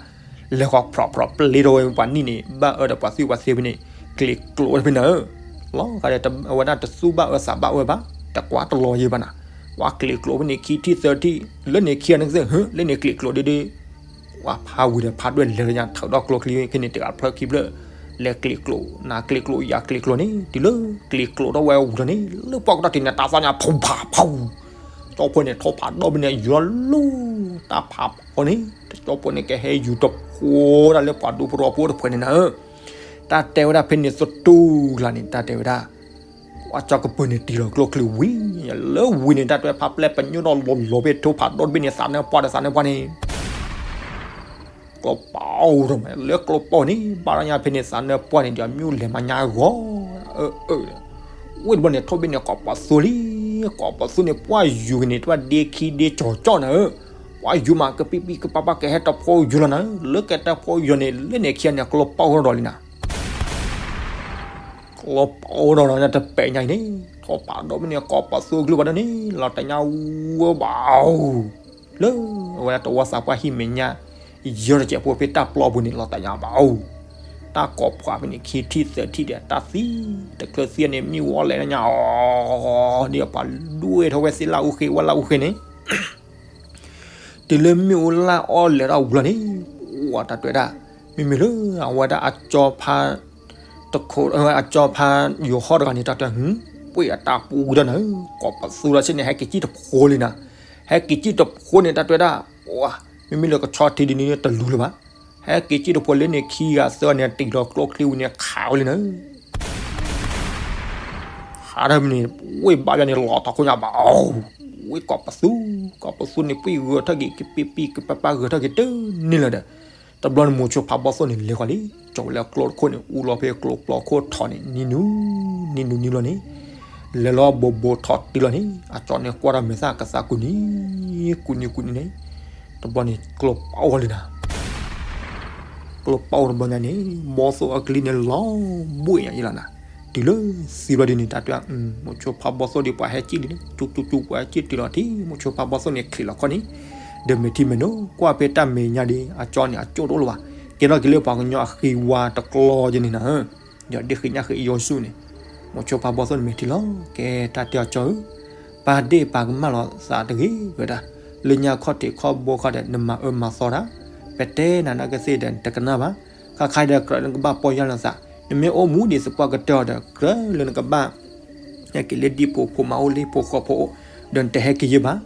လဲၤဃီဖျိးဖျိးပျ့ၤထီၣ်ဝဲပှၤနံၣ်န့ၣ် ဘၣ်အၢဒီးပှၤသွံၣ်ပှၤသ့ဖဲန့ၣ်, ကျ့ၤကျိးဝဲဖဲန့ၣ်ဧၢ လီၤဂာ်ဒီးအဝဲဒၣ်တသူၣ်ဘၣ်အၢသးဘၣ်အၢဘၣ်, တကွၢ်တလီၤယံၤဘၣ်နၤ, ပှၤကျ့ၤကျိးဖဲန့ၣ်ခံထံၣ်သၢထံၣ်, လၢန့ၣ်ခံဂၤန့ၣ်ကသ့ၣ်, လၢန့ၣ်ကျ့ၤကျိးဒ်ဒ် ပှၤဖးဝံၤဒီးဖးဒိၣ်လဲၤလၢညါထုးဒီကျိချံဖဲန့ၣ် တဂၤတဖျၢၣ်ခံဖျၢၣ်, လဲၤကျ့ၤကျိး နၤကျ့ၤကျိးယၤကျ့ၤကျိးန့ၣ် တုၤလၢကျ့ၤကျိးထီၣ်ဝဲဝံၤလီၤန့ၣ် လၢပှၢ်ကတီၢ်ထံးန့ၣ် တၢ်သီၣ်ညါဖူဖးဖူ, ကၠီဖိန့ၣ် ထိၣ်ဖးဒိၣ်ဖဲန့ၣ် ယူၤလီၤလၢတၢ်ဖးဖီန့ၣ် ကၠီဖိန့ၣ် ကဟဲယူၤတဖိဒၣ်လၢပှၤဒူဖိသဝီဖိတဖုန့ၣ်နၤဧၢ တၢ်တဲဝဲဒၣ်ဖဲန့ၣ်သတူၢ်ကျါန့ၣ် တၢ်တဲဝဲဒၣ် ပှၤကၠီကပၢၤန့ၣ်တံၢ်လီၤကျိချံဝံၤ, လၢဝံၤန့ၣ် တၢ်တဲဖးပျဲၢ်ပညိၣ်ဒီးလီၤလီၤဖဲထိၣ်ဖးဒိၣ်တဘ့ၣ်န့ၣ် သးနၢပှၢ်ဒီးသးနၢပှၢ်န့ၣ် ကျိပီၣ်ထီၣ်မး လၢကျိပီၣ်န့ၣ် ဘၣ်တၢ်ညါဖဲန့ၣ် သးနၢပှၢ်န့ၣ် ဒီးမ့ၣ်အူလဲၤမၤညါဂီၤ, ဝံၤတဘျီန့ၣ် ထိၣ်ဘ့ၣ်န့ၣ် ကိးပသူလံ, ကိးပသူန့ၣ် ပှၢ်ယူၤန့ၣ် တဘၣ်ဒ့ခံဒ့ကၠီၤကၠီနၤဧၢ, ပှၢ်ယူၤမး ကပံပံကပၤပၤကဟဲတဖိယူၤလီၤနၤဧၢ, လၢကဲတဖိယူၤန့ၣ် လၢန့ၣ်ခံဂၤန့ၣ် ကျိပီၣ်ထီၣ်ဒီးလံနၤ ကျိပီၣ်ထီၣ်ဒီးညါတပဲာ်ညါအံၤန့ၣ် ထိၣ်ဖးဒိၣ်ဖဲန့ၣ် ကိးပသူကလုၢ်ဘၣ်ဒီးန့ၣ် လီၤတဲာ်ညါဝဲဘၣ်အိၣ်, လၢအဝဲဒၣ်တဝီသးပှၢ်ဟံၣ်မဲာ်ညါ ယီတစဲးဖိဖဲတၢ်ပျီပူၤန့ၣ် လီၤတဲာ်ညါဘၣ်အိၣ်, တၢ်ကိးပှၤဖဲန့ၣ် ခံထံၣ်သၢထံၣ်ဒီး တၢ်သံတချုးသံန့ၣ် မ့ၣ်အူအီၣ်လဲၤညါအီၤ, ဒ်ပှၤဒွဲၣ်ထီၣ်ဝဲသ့ၣ်လၢအူဃ့ ဝဲလၢအူဃ့န့ၣ် တုၤလၢမ့ၣ်အူလၢအီၣ်လဲၤထီၣ်ဝံၤလီၤန့ၣ်, ပှၤတၢ်တဲဝဲဒၣ်, မ့မ့ၢ်လၢအဝဲဒၣ်အကၠီဖး, တခိး, အကၠီဖးယိၤဟီၣ်တဂၤန့ၣ် တၢ်တဲ, ပှ့ၤအတၢ်ပူၤဝံၤဒီးနၤ, ကိးပသူဒီးဆ့ၣ်န့ၣ် ဟဲက့ၤစံၣ်တဖိလံနၤ, ဟဲက့ၤစံၣ်တဖိန့ၣ် တၢ်တဲဝဲဒၣ်, မ့မ့ၢ်လၢကဆီထံဒ်န့ၣ်တလူၤလၢၤဘၣ်, ဟဲက့ၤစံၣ်တဖိလၢန့ၣ်ခံဂၤသၢဂၤန့ၣ် တံၢ်လီၤကျိချံဝံၤန့ၣ် ခးဝဲလံနၤ ခးထီၣ်မ့ၢ်န့ၣ်, ဝ့ၢ်ဘၣ်ယၤန့ၣ် လီၤထီၣ်ခိၣ်ညါဘၣ်, ဝ့ၢ်ကိးပသူ, ကိးပသူန့ၣ် ပှ့ၤဂၢၤထီၣ်က့ၤ ကပံပံကပၤပၤဂၢၤထီၣ်က့ၤတန့ၢ်လၢၤဒီး, တဘျီန့ၣ်မိၤဆိဖးဘီသိၣ်န့ၣ် လဲၤဃီၤလံ, ကၠီဝဲလၢကျိတခိၣ်န့ၣ် အူလီၤဖဲကျိပျီခိၣ်ထီၣ်န့ၣ် နံၤနူၤ, နံၤနူၤနံၤလီၤန့ၣ်, လဲၤလီၤဘိးဘိးထီၣ်တုၤလီၤန့ၣ် အကၠီန့ၣ်ကွၢ်တၢ်မဲာ်သၣ်ကသးကူၣ်နံၤ, ကူၣ်နံၤကူၣ်နံၤန့ၣ်, တဘျီန့ၣ် ကျိပီၣ်ဝဲလံနၤ ကျိပီၣ်တဘျီညါန့ၣ် ဘီသိၣ်အကလံၤန့ၣ်လီၤဘှ့ၣ်ညါအံၤလီၤနၤ, တုၤလၢသံဘျီဒ်န့ၣ် တၢ်တဲ, မိၤဆိဖးဘီသိၣ်ဒ်ပှၤဟဲစံၣ်လံန့ၣ် ကၠူကၠူကၠူ ပှၤဟဲစံၣ်တုၤလီၤထံ မိၤဆိဖးဘီသိၣ်န့ၣ် ချံးလီၤခီၣ်န့ၣ်, ဒီးမဲာ်ထံမဲာ်နိ ကွၢ်ဖဲတၢ်မဲာ်ညါဒ် အကၠီန့ၣ် အကၠိၣ်တအိၣ်လၢၤဘၣ်, ကဲထီၣ်က့ၤလၢပှၤကညီအဃံဝါတကျီယဲန့ၣ်နၤ, ဒီးဒ်ဃ့ညါဃ့ယီၤဆူၣ်န့ၣ်, မိၤဆိဖးဘီသိၣ်န့ၣ်မဲာ်ထံလီၤ, ကဲတၢ်တဲအီၤကၠီဧၢ ပၢ်ဒ့ၣ်ပၢ်ကမၣ်လီၤသးတဂ့ၤဝဲဒၣ်, လၢညါခီၣ်ထံးခီၣ်ဘိခီဒီး နမၤအၢမၤသီတၢ်, ပတဲနၤနာ်က့သ့ၣ်ဒီး နတကနၣ်ဘၣ်. ခါခါဒီး ကြၢးလၢနကဘၣ်ပီၢ်ယၢ်လီၤသး, နမ့ၢ်အိၣ်မူဒံးသပှၢ်ကတၢၢ်အီၤဒီး ကြၢးလၢနကဘၣ် ဟဲက့ၤလၢဒံၣ်ဖိဖိမါအိၣ်လံဖိဃီဖိအိၣ်, ဒီးနတဟဲက့ၤယဲဘၣ်.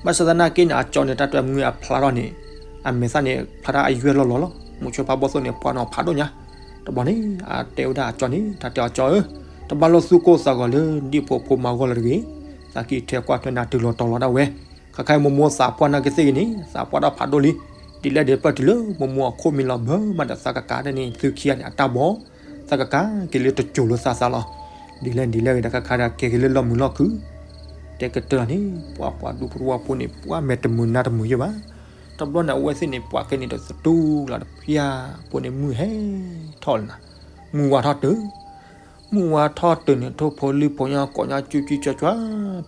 ဘၣ်ဆၣ်သနာ်က့န့ၣ် အကၠီန့ၣ် တၢ်တွဲမုၢ်အဖျါထီၣ်န့ၣ်, အမဲာ်သၣ်န့ၣ် ဖျါထီၣ်အယွဲၢ်လီၤလီၤလီၤ. မိၤဆိဖးဘီၣ်သိၣ်န့ၣ် ပှၤနီၤဖးဒိၣ်ညါ. တဘျီန့ၣ် အတဲဝဲဒၣ်အကၠီန့ၣ်, တၢ်တဲအီၤကၠီဧၢ, တဘၣ်လိၣ်သူၣ်ကိၢ်သးဂီၤလၢဒံၣ်ဖိဖိမါဂီၢ်လၢၤတဂ့ၤ. သးကံၢ်ထဲကွၢ်ထွဲနၤတုၤလီၤတီၤလီၤဒၣ်ဝဲ. ခါခါအံၤမိၢ်မိၢ်သးပှၢ်နာ်က့သ့ၣ်ဂ့ၤန့ၣ် သးပှၢ်တၢ်ဖးဒိၣ်လံ. ဒ်လဲၣ်ဒီးပၢၢ်တုၤလၢမိၢ်မိၢ်အခိၣ်မံလီၤဘၢမးဒီး သးကကးဒၣ်န့ၣ် သုခံဂၤန့ၣ် အတၢ်ဘီ သးကကးက့ၤလၢတစိၤလၢသးသးလီၤ. ဒ်လဲၣ်ဒ်လဲၣ်ဂ့ၤဒီး ခါခါဒီးကဲက့ၤလၢလီၢ်မုာ်လီၢ်ခုၣ်, တဲကတၢၢ်လီၤန့ၣ် ပှၤပှၤဒူဖိတဝီဖိန့ၣ် ပှၤမဲာ်တမုာ်နါတမုာ်ယဲဘၣ်. တဘျီန့ၣ် အဝဲသ့ၣ်န့ၣ် ပှၤခဲန့ၣ်ဒီးသတူၢ်လီၤတဖၠၣ် ဖိန့ၣ်မုၢ်ဟဲထီၣ်လီၤနၤ, မုၢ်ဝါထီၣ်တုၤ မုၢ်ဝါထီၣ်တုၤန့ၣ် ထိၣ်ဖိလံၣ်ဖိညါကိးညါကၠူကၠူကၠွကၠွ,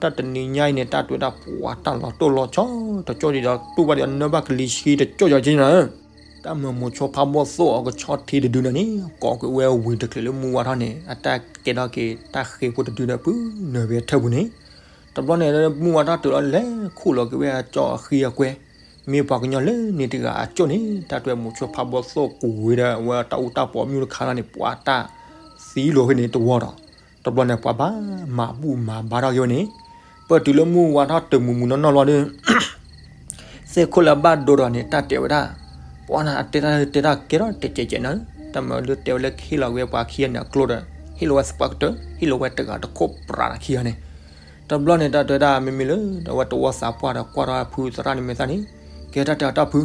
တၢ်တနံၤညါအံၤန့ၣ် တၢ်တဲဝဲဒၣ်ပှၤတၢ်လီၤတိၢ်လီၤဆီ တကၠိၣ်ဒံးဒီး တူၢ်ဘၣ်ဒီးနၢဘၣ်ကလံၤဆှံတကၠိၣ်ယီၤက့နၤ. တၢ်မၤမိၤဆိဖးဘီၣ်သိၣ်အီၤကဆီထံတဒုန့ၣ်န့ၣ် ကိးက့ၤဝဲဝံၤတချုးလၢမုၢ်ဝါထီၣ်န့ၣ် အတၢ်ကဲထီၣ်က့ၤတၢ်ဃ့ဖိတဒုဒီး ပုၢ်နၢၤဝဲထၢၣ်ပူၤန့ၣ်. တဘျီန့ၣ် မုၢ်ဝါထီၣ်တုၤလီၤ လဲၤခူၣ်လီၤက့ၤဝဲအကၠီအဃံအကွဲ, မ့ၢ်ပှၤကညီလၢန့ၣ်တဂၤအကၠိၣ်န့ၣ် တၢ်တဲဝဲမိၤဆိဖးဘီၣ်သိၣ်ကူးဝဲဒီး အဝဲတၢ်အူတၢ်ပီးမုၢ်တခါလီၤန့ၣ် ပှၤတၢ်သံလိာ်ဖဲန့ၣ်တဝီဒီး တဘျီန့ၣ် ပှၤဘၣ်မၤဘူၣ်မၤဘါထီၣ်က့ၤဝဲန့ၣ်, ပၢၢ်တုၤလၢမုၢ်ဝါထီၣ်တုၤမုၢ်မုၢ်နီၢ်နီၢ်လီၤဒီး သ့ၣ်ခိၣ်လၢအဘၣ်ဒိဒီးန့ၣ် တၢ်တဲဝဲဒၣ်, ပှၤနၤအတဲတၢ်တဲတၢ်ကဲထီၣ်တဲကဲးကဲးနၤ, တၢ်မၤလၢတဲဝဲလၢကဟ့ၣ်လီၤဝဲပှၤခံဂၤန့ၣ်အကျိၣ်ဒီး ဟ့ၣ်လီၤဝဲသပှၢ်ကတၢၢ် ဟ့ၣ်လီၤဝဲတဂၤတခိၣ်ပြးနၤခံဂၤန့ၣ်. တဘျီန့ၣ် တၢ်တဲဝဲဒၣ်မ့မ့ၢ်လၢ အဝဲတဝီသးပှၢ်ဒီးကွၢ်ထီၣ်ဖုသရၣ်န့ၣ်မဲာ်သၣ်န့ၣ်, ကဲတၢ်တဲအီၤတၢ်ဖု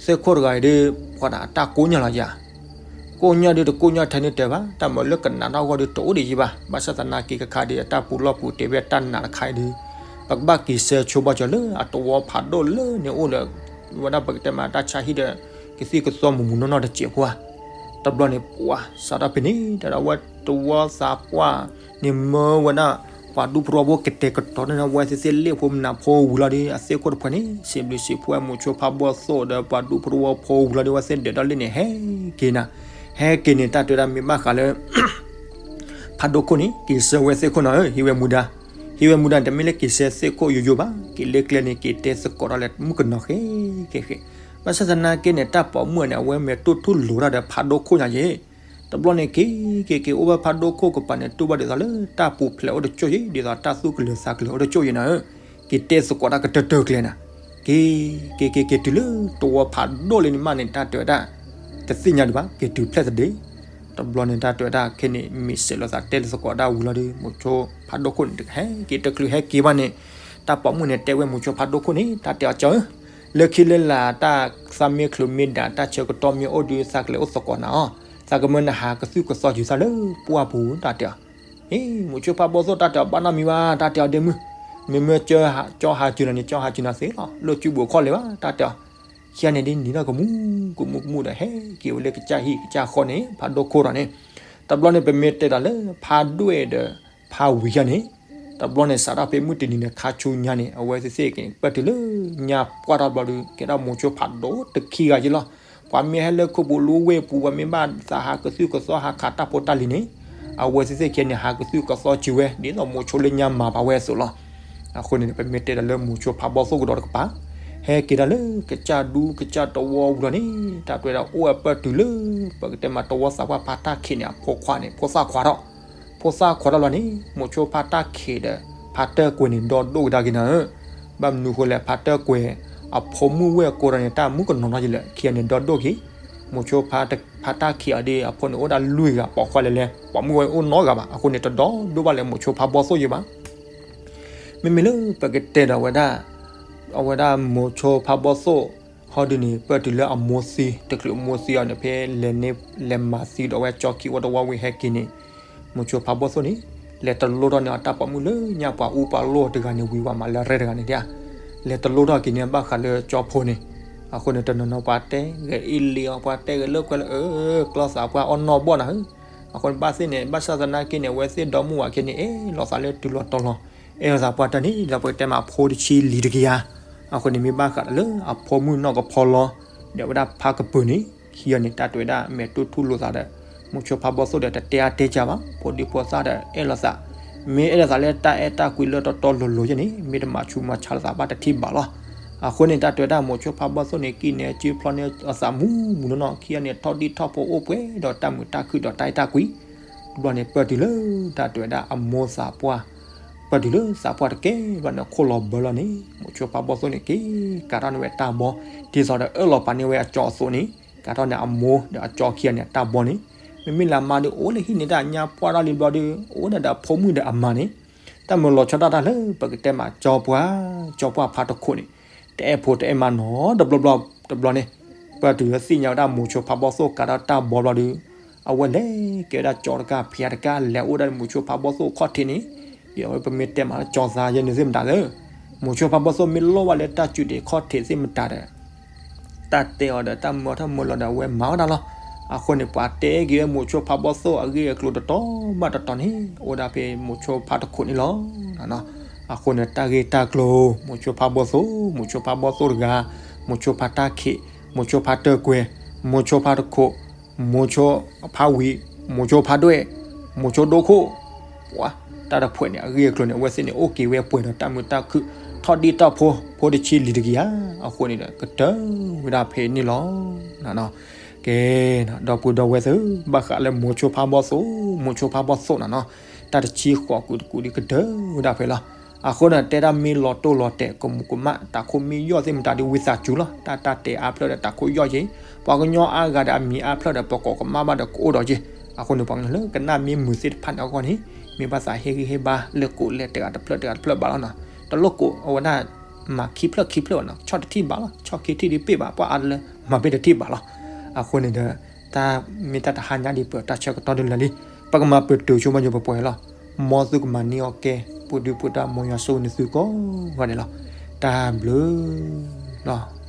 သ့ၣ်ခိၣ်တဂၤအံၤဒီး ပှၤဒၣ်အတၢ်ကိးညါလီၤယၤ, ကိးညါဒီးတကိးညါထဲန့ၣ်တဲဘၣ်, တၢ်မၤလၢကနးထီၣ်အဂီၢ်ဒီးတအိၣ်ဒံးယံၤဘၣ်. ဘၣ်ဆၣ်သနာ်က့ခါခါဒီး အတၢ်ပူၤလီၢ်ပူၤတဲဝဲတၢ်နးတခါအံၤဒီး ပကဘၣ်က့ၤဆၢဆိဘၣ်ကၠီၤလၢအတဝီဖးဒိၣ်လၢန့ၣ်အိၣ်ဒီး ဝဲဒၣ်ပကတဲမးတၢ်ဆါဟံၣ်ဒီး ကသံၣ်ကသီမုၢ်မုၢ်နီၢ်နီၢ်တစဲးဖိဧါ. တဘျီန့ၣ် ပှၤစးထီၣ်ဖဲန့ၣ် တၢ်ဒီးအဝဲတဝီသးပှၢ်န့ၣ်မၢဝဲဒၣ် ပှၤဒူဖိတဝီဖိကတဲာ်ကတီၤန့ၣ် အဝဲသ့ၣ်သ့ၣ်လ့ၣ်ဖိမနၤဖိဝံၤလီၤဒီး အသ့ၣ်ခိၣ်တဖၣ်န့ၣ် စံးဘျုးစံးဖှိၣ်မိၤဆိဖးဘီၣ်သိၣ်ဒီးပှၤဒူဖိတဝီဖိဝံၤလီၤဒီး အဝဲသ့ၣ်ဒၢးထီၣ်လၢန့ၣ်ဟဲက့ၤနၤ, ဟဲက့ၤန့ၣ် တၢ်တဲဝဲဒၣ်မ့ၢ်ဘၣ်ဃးလၢ ဖးဒိၣ်ခိၣ်န့ၣ် က့ၤဆှၢဝဲသ့ၣ်ခိၣ်နီၤဧၢ, ဟံးဝဲမူဒါ, ဟံးဝဲမူဒါန့ၣ် တမ့ၢ်လၢက့ၤဆှၢသ့ၣ်ခိၣ်ယိယိဘၣ်, က့ၤလၢကျဲန့ၣ် က့ၤတဲသကိးတၢ်လၢမုၣ်ကနီၤဃဲဃဲဃဲ, ဘၣ်ဆၣ်သနာ်က့န့ၣ် တၢ်ပိာ်မုၣ်န့ၣ် အဝဲမဲာ်တူၢ်ထူၣ်လိာ်တၢ်ဒီးဖးဒိၣ်ခိၣ်ညါယဲ, တဘျီန့ၣ် က့ၤက့ၤက့ၤအိၣ်ဝဲဖးဒိၣ်ခိၣ်ကပၤန့ၣ် တူၢ်ဘၣ်ဒ်သိးလၢတၢ်ပူၤဖျဲးအိၣ်တကၠိၢ်ယဲ ဒ်သိးတၢ်သူၣ်ကလၢၤသးကလၢၤအိၣ်တကၠိၢ်ယဲနီၤဧၢ, က့ၤတဲသကိးတၢ်ကတၢၢ်တၢၢ်ကျဲနၤ, က့ၤက့ၤက့ၤက့ၤတုၤလၢတဝီဖးဒိၣ်လံန့ၣ်မးန့ၣ် တၢ်တဲဝဲဒၣ် တသ့ၣ်ညါဒံးဘၣ် က့ၤတုၤဖျဲၣ်သဒ့, တဘျီန့ၣ် တၢ်တဲဝဲဒၣ်ခဲန့ၣ် မ့ၢ်စဲးလီၤသးတဲလၢသကိးဒၣ်ဝံၤလီၤဒီး မိၤဆိဖးဒိၣ်ခိၣ်န့ၣ် တဟဲက့ၤတချုးဟဲက့ၤဘၣ်န့ၣ်, တၢ်ပိာ်မုၣ်န့ၣ်တဲဝဲမိၤဆိဖးဒိၣ်ခိၣ်န့ၣ် တၢ်တဲအီၤကၠီဧၢ, လၢခံလၢလာ်တၢ်သးမ့ၢ်ချုးမ့ၢ်ဒၣ် တၢ်ဆၢကတီၢ်မ့ၢ်အိၣ်ဒီး သးကလဲၤအိၣ်သကိးနၤအီၤ, သးကမၢနဟးကသုၣ်ကသီဆူသးလၢပှၢ်ပူၤ တၢ်တဲအီၤ, ဟ့ၣ် မိၤဆိဖးဘီၣ်သိၣ် တၢ်တဲအီၤဘၣ်နီတမံၤဘၣ် တၢ်တဲအီၤဒ့မုၣ်, မ့မ့ၢ်ကၠီဟးကၠီနၤန့ၣ် ကၠီဟးကၠီနၤသ့လီၤ လိၣ်စုပူၤခီၣ်လဲၤဘၣ် တၢ်တဲအီၤ, ခံဂၤန့ၣ်ဒ်န့ၣ်ဒီးကမူကမူကမူဒီး ဟဲက့ၤဝဲလၢကစၢ်ဟံၣ်ကစၢ်ဃီန့ၣ် ဖးဒိၣ်ခိၣ်ဒီးန့ၣ်, တဘျီန့ၣ် ပမ့ၢ်တဲတၢ်လၢ ဖးဒိၣ်ဒီး ဖးဝံၤယါန့ၣ်, တဘျီန့ၣ် စးထီၣ်ဖဲမုၢ်တနံၤန့ၣ် ခါဆူညါန့ၣ် အဝဲသ့ၣ်သ့ၣ်က့ၤ ပၢၢ်တုၤလၢညါပှၢ်ထီၣ်ဘျီဒီး ကဲထီၣ်မိၤဆိဖးဒိၣ်တခံဂၤက့လီၤ, ပှၤမ့ၢ်ဟဲလၢခိပူၤလၢဝ့ၢ်ပူၤ ပှၤမ့ၢ်ဘၣ်သးဟးကသုၣ်ကသီဟးခးတၢ်ဖိတၢ်လံၤန့ၣ်, အဝဲသ့ၣ်သ့ၣ်က့ၤန့ၣ် ဟးကသုၣ်ကသီစုၤဝဲ ဒ်သိးမိၤဆိလၢညါမၤဘၣ်ဝဲအသိးလီၤ. အဃိန့ၣ် ပမ့ၢ်တဲတၢ်လၢမိၤဆိဖးဘီၣ်သိၣ်ကဒီးတကပၤ, ဟဲက့ၤတၢ်လၢကစၢ်ဒူကစၢ်တဝီဝံၤလီၤန့ၣ် တၢ်တဲဝဲဒၣ်အိၣ်ဝဲပၢၢ်တုၤလၢ ပကတဲမးတဝီသးပှၢ်ဖးတၢ်ခံးန့ၣ် အဖိခွါန့ၣ် ဖိသၣ်ခွါထီၣ်, ဖိသၣ်ခွါထီၣ်လီၤန့ၣ် မိၤဆိဖးတၢ်ခံးဒီး ဖးတၢၢ်ကွဲၤန့ၣ် ဒီဒိၣ်ကဒါက့ၤနၤဧၢ, ဘၣ်မနုၤဃိလဲၣ် ဖးတၢၢ်ကွဲၤ အဖိမုၣ်ဝဲၢ်ကိးဒီးန့ၣ် တၢ်မုၣ်ကနီၤနီၤယလဲၣ် ခံဂၤန့ၣ် ဒီဒိၣ်က့ၤ, မိၤဆိဖးတၢ်ခံးအီၤဒီး အဖိန့ၣ်အိၣ်ဒၣ်လွံၢ်ဂၤ ပိာ်ခွါလဲၤလဲၤ ပိာ်မုၣ်ဝဲအိၣ်နီတဂၤဘၣ် အဃိန့ၣ် တဒီဒိၣ်ဘၣ်လၢမိၤဆိဖးဘီၣ်သိၣ်ယဲဘၣ်. မ့မ့ၢ်လၢပကတဲဒီးဝဲဒၣ် အဝဲဒၣ်မိၤဆိဖးဘီၣ်သိၣ် ဟီဒုန့ၣ် ပၢၢ်တုၤလၢအမိၢ်သံ တချုးအမိၢ်သံအီၤန့ၣ် ဖဲလဲၤန့ၣ် လဲၤမၤသံဒီးဝဲကၠီခံဝီတဝီဝံၤဟဲက့ၤန့ၣ် မိၤဆိဖးဘီၣ်သိၣ်န့ၣ် လဲၤတလိထီၣ်န့ၢ်အတၢ်ပိာ်မုၣ်လၢညါပှၤအူပှၤလိၢ်တဂၤန့ၣ် ဝံၤဝဲမးလၢရဲတဂၤန့ၣ်ဒၣ်, လဲၤတလိထီၣ်က့ၤန့ၢ်ဘၣ်ဃးလၢကၠီဖိန့ၣ်, အဃိန့ၣ် တနီၤနီၤပှၤတဲဂဲၤအ့လံအီၤ ပှၤတဲဂဲၤလိာ်ကွဲလၢအၢ ကျီသးပှၢ်အီၣ်နီၢ်ဘီၣ်နၤဧၢ, အဃိန့ၣ် ဘၣ်သ့ၣ်န့ၣ် ဘၣ်ဆၣ်သနာ်က့န့ၣ် အဝဲသ့ၣ်ဒီမုၣ်ဝၤခဲန့ၣ် အဲၣ်လိာ်သးလၢတုၤလီၤတီၤလီၤ, အဲၣ်လိာ်သးပှၢ်တၢ်န့ၣ် ဒီးပကတဲမးအဖိတဆံလံၤတကယၤ, အဃိန့ၣ် မ့ၢ်ဘၣ်ဃးလၢအဖိမုၣ်နီၢ်ကဖီလီၤ, ဒီးဝဲဒၣ်ဖးကပၢၤန့ၣ် ခံဂၤန့ၣ် တၢ်တဲဝဲဒၣ်မဲာ်တူၢ်ထူၣ်လိာ်သးဒီး မိၤဆိဖးဘီၣ်သိၣ်ဒီး တတဲအါတဲကၢဘၣ် ဖိဒံဖိသၣ်ဒီးအဲၣ်လိာ်သး, မ့ၢ်အဲၣ်လိာ်သးလၢတၢ်အဲၣ်တၢ်ကွံလၢတီတီလိၤလိၤယဲန့ၣ် မ့ၢ်တမၤဆူးမၤဆါလိာ်သးဘၣ်တထံၣ်ဘၣ်လီၤ. အဃိန့ၣ် တၢ်တဲဝဲဒၣ်မိၤဆိဖါဘီၣ်သိၣ်န့ၣ် ကံၣ်နဲကၠုဖျီန့ၢ်အသးမူမူနီၢ်နီၢ် ခံဂၤန့ၣ် ထီၣ်ဒံၣ်ထီၣ်ဖိအိၣ်ပှဲၤဒီးတၢ်မုာ်တၢ်ခုၣ်ဒီးတၢ်အဲၣ်တၢ်ကွံ, တဘျီန့ၣ် ပၢၢ်တုၤလၢတၢ်တဲဝဲဒၣ်အမိၢ်သးပှၢ်, ပၢၢ်တုၤလၢသးပှၢ်တကဲဘျီန့ၣ် ခိၣ်လီၤဘၢလီၤန့ၣ် မိၤဆိဖါဘီၣ်သိၣ်န့ၣ် က့ၤကၤထီၣ်န့ၢ်ဝဲတၢ်ဘီ, ဒ်သိးဒီးအၢၣ်လီၤပာ်န့ၢ်ဝဲအကၠီအသိးန့ၣ် ကၤထီၣ်န့ၢ်အမိၢ်ဒီးအကၠီခံဂၤန့ၣ် တၢ်ဘီန့ၣ်, မ့မ့ၢ်လၢအမါဒီး အိၣ်လၢဟံၣ်န့ၣ် တၢ်ညါပှၢ်ထီၣ်လံဘျီဒီး အိၣ်ဒၣ်ဒီးအဖိမုၣ်ဒီးအမါန့ၣ်, တၢ်မၢလီၤဆီဒၣ်တၢ်လၢ ပကတဲမးကၠီပှၢ်, ကၠီပှၢ်ဖါတခိၣ်န့ၣ် တအဲၣ်ဖိတအဲၣ်မါနီတဘျီဘျီတဘျီန့ၣ်, ပၢၢ်တုၤလၢသ့ၣ်ညါဝဲဒၣ်မိၤဆိဖါဘီၣ်သိၣ်ကၤထီၣ်တၢ်ဘီဘျီဒီး အဝဲလဲၤကဲဝဲဒၣ်ကၠီတဂၤဖံးတဂၤ လဲၤအိၣ်ဒၣ်ဒီးမိၤဆိဖါဘီၣ်သိၣ်ခီၣ်ထံးန့ၣ်, ဒ်အဝဲပမ့ၢ်တဲမးလၢကၠီသးယဲန့ၣ်သ့ၣ်မတၤသ့, မိၤဆိဖါဘီၣ်သိၣ်မ့ၢ်လီၤဝဲလၢတၢ်စုဒ့းခီၣ်ထံးသ့ၣ်မတၤဒီး တၢ်တဲအီၤဒီးတၢ်မၢထီၣ်မၢလီၤဒီးအဝဲမၤဝဲဒၣ်လီၤ. အဃိန့ၣ် ပှၤတဲက့ၤဝဲမိၤဆိဖါဘီၣ်သိၣ်အဂ့ၢ်အကျိၤတတီၤဘၣ်တတီၤန့ၣ် အိၣ်ဒၣ်ဖဲမိၤဆိဖါတခိၣ်န့ၣ်လီၤ. အဃိန့ၣ် တၢ်ဂ့ၢ်တၢ်ကျိၤ မိၤဆိဖါဘီၣ်သိၣ်, မိၤဆိဖါဘီၣ်သိၣ်တဂၤ, မိၤဆိဖါတၢ်ခံး, မိၤဆိဖါတၢၢ်ကွဲၤ, မိၤဆိဖါတခိၣ်, မိၤဆိဖါဝံၤ, မိၤဆိဖါဒွဲၣ်, မိၤဆိဒိခိၣ်, ပှၤ တၢ်တဖှဲးန့ၣ် အဂ့ၢ်အကျိၤန့ၣ် အဝဲသ့ၣ်န့ၣ် အိၣ်က့ၤဝဲပှဲၤဒီးတၢ်မုာ်တၢ်ခုၣ် ထီၣ်ဒံၣ်ထီၣ်ဖိ ဖိတဆံလံၤတကယၤ, အဃိန့ၣ်ဒီး ကတၢၢ်ဝဲဒၣ်ဖဲန့ၣ်လီၤ. ကဲ, ဒီပုၢ်ဒီဝဲၢ်သ့ၣ်, ဘၣ်ဃးလၢမိၤဆိဖါဘီၣ်သိၣ်, မိၤဆိဖါဘီၣ်သိၣ်နီၤနီၤ, တၢ်တဆံဃိးကုာ်တကုာ်ဒီးကတၢၢ်ဝဲဒၣ်ဖဲလီၤ. အဃိန့ၣ် တဲဒၣ်မ့ၢ်လီၤတိၢ်လီၤတဲာ် ကမူးကမၣ် တၢ်ခိၣ်မ့ၢ်ယီၢ်သ့ၣ်မတၤဒီး ဝံသးစူၤလီၤ. တၢ်တၢ်တဲအါဖျၢၣ်ဒီးတၢ်ခိၣ်ယီၢ်က့ၤ, ပှၤကညီအါဂၤဒီးအမံၤအါဖျၢၣ်ဒီး ပကိးကမၣ်ဘၣ်ဒီးကအိၣ်ဒီးက့ၤ. အဃိန့ၣ် ပှၤကညီလၢကနၣ်မ့ၢ်မုာ်သ့ၣ်တဖၣ်န့ၣ်အဂီၢ်န့ၣ် မ့ၢ်ဘၣ်သးဟ့ၣ်ဂံၢ်ဟ့ၣ်ဘါလၢကိးလဲၤတဂၤတဖျၢၣ်တဂၤတဖျၢၣ်ဘၣ်လီၤနီၤ. တလိၣ်ကိးအဝဲဒၣ် မၤခံဖျၢၣ်ခံဖျၢၣ်ဘၣ်နီၤ, ဆီၣ်တထံၣ်ဘၣ်လီၤ, ဆီၣ်ခံထံၣ်ဒ်ပ့ၢ်ဘၣ်, ပှၤအါလၢမၤဘ့ၣ်တထံၣ်ဘၣ်လီၤ. အဃိန့ၣ်ဒီး တၢ်မ့ၢ်တၢ်တဟါညါဒ်ပတၢ်ဆၢကတီၢ်ဒ်လဲၣ်လံ, ပကမၤပတုာ်ဆိမီယိၤပပှဲၤလီၤ. မ်သုကမၤန့ၢ်အီၤကဲ ပှၤဒုးပှၤဒါ မ်ယွၤဆိၣ်ဂ့ၤနသုကိးဂၤဒဲးလီၤ. တၢ်ဘျုးလီၤ.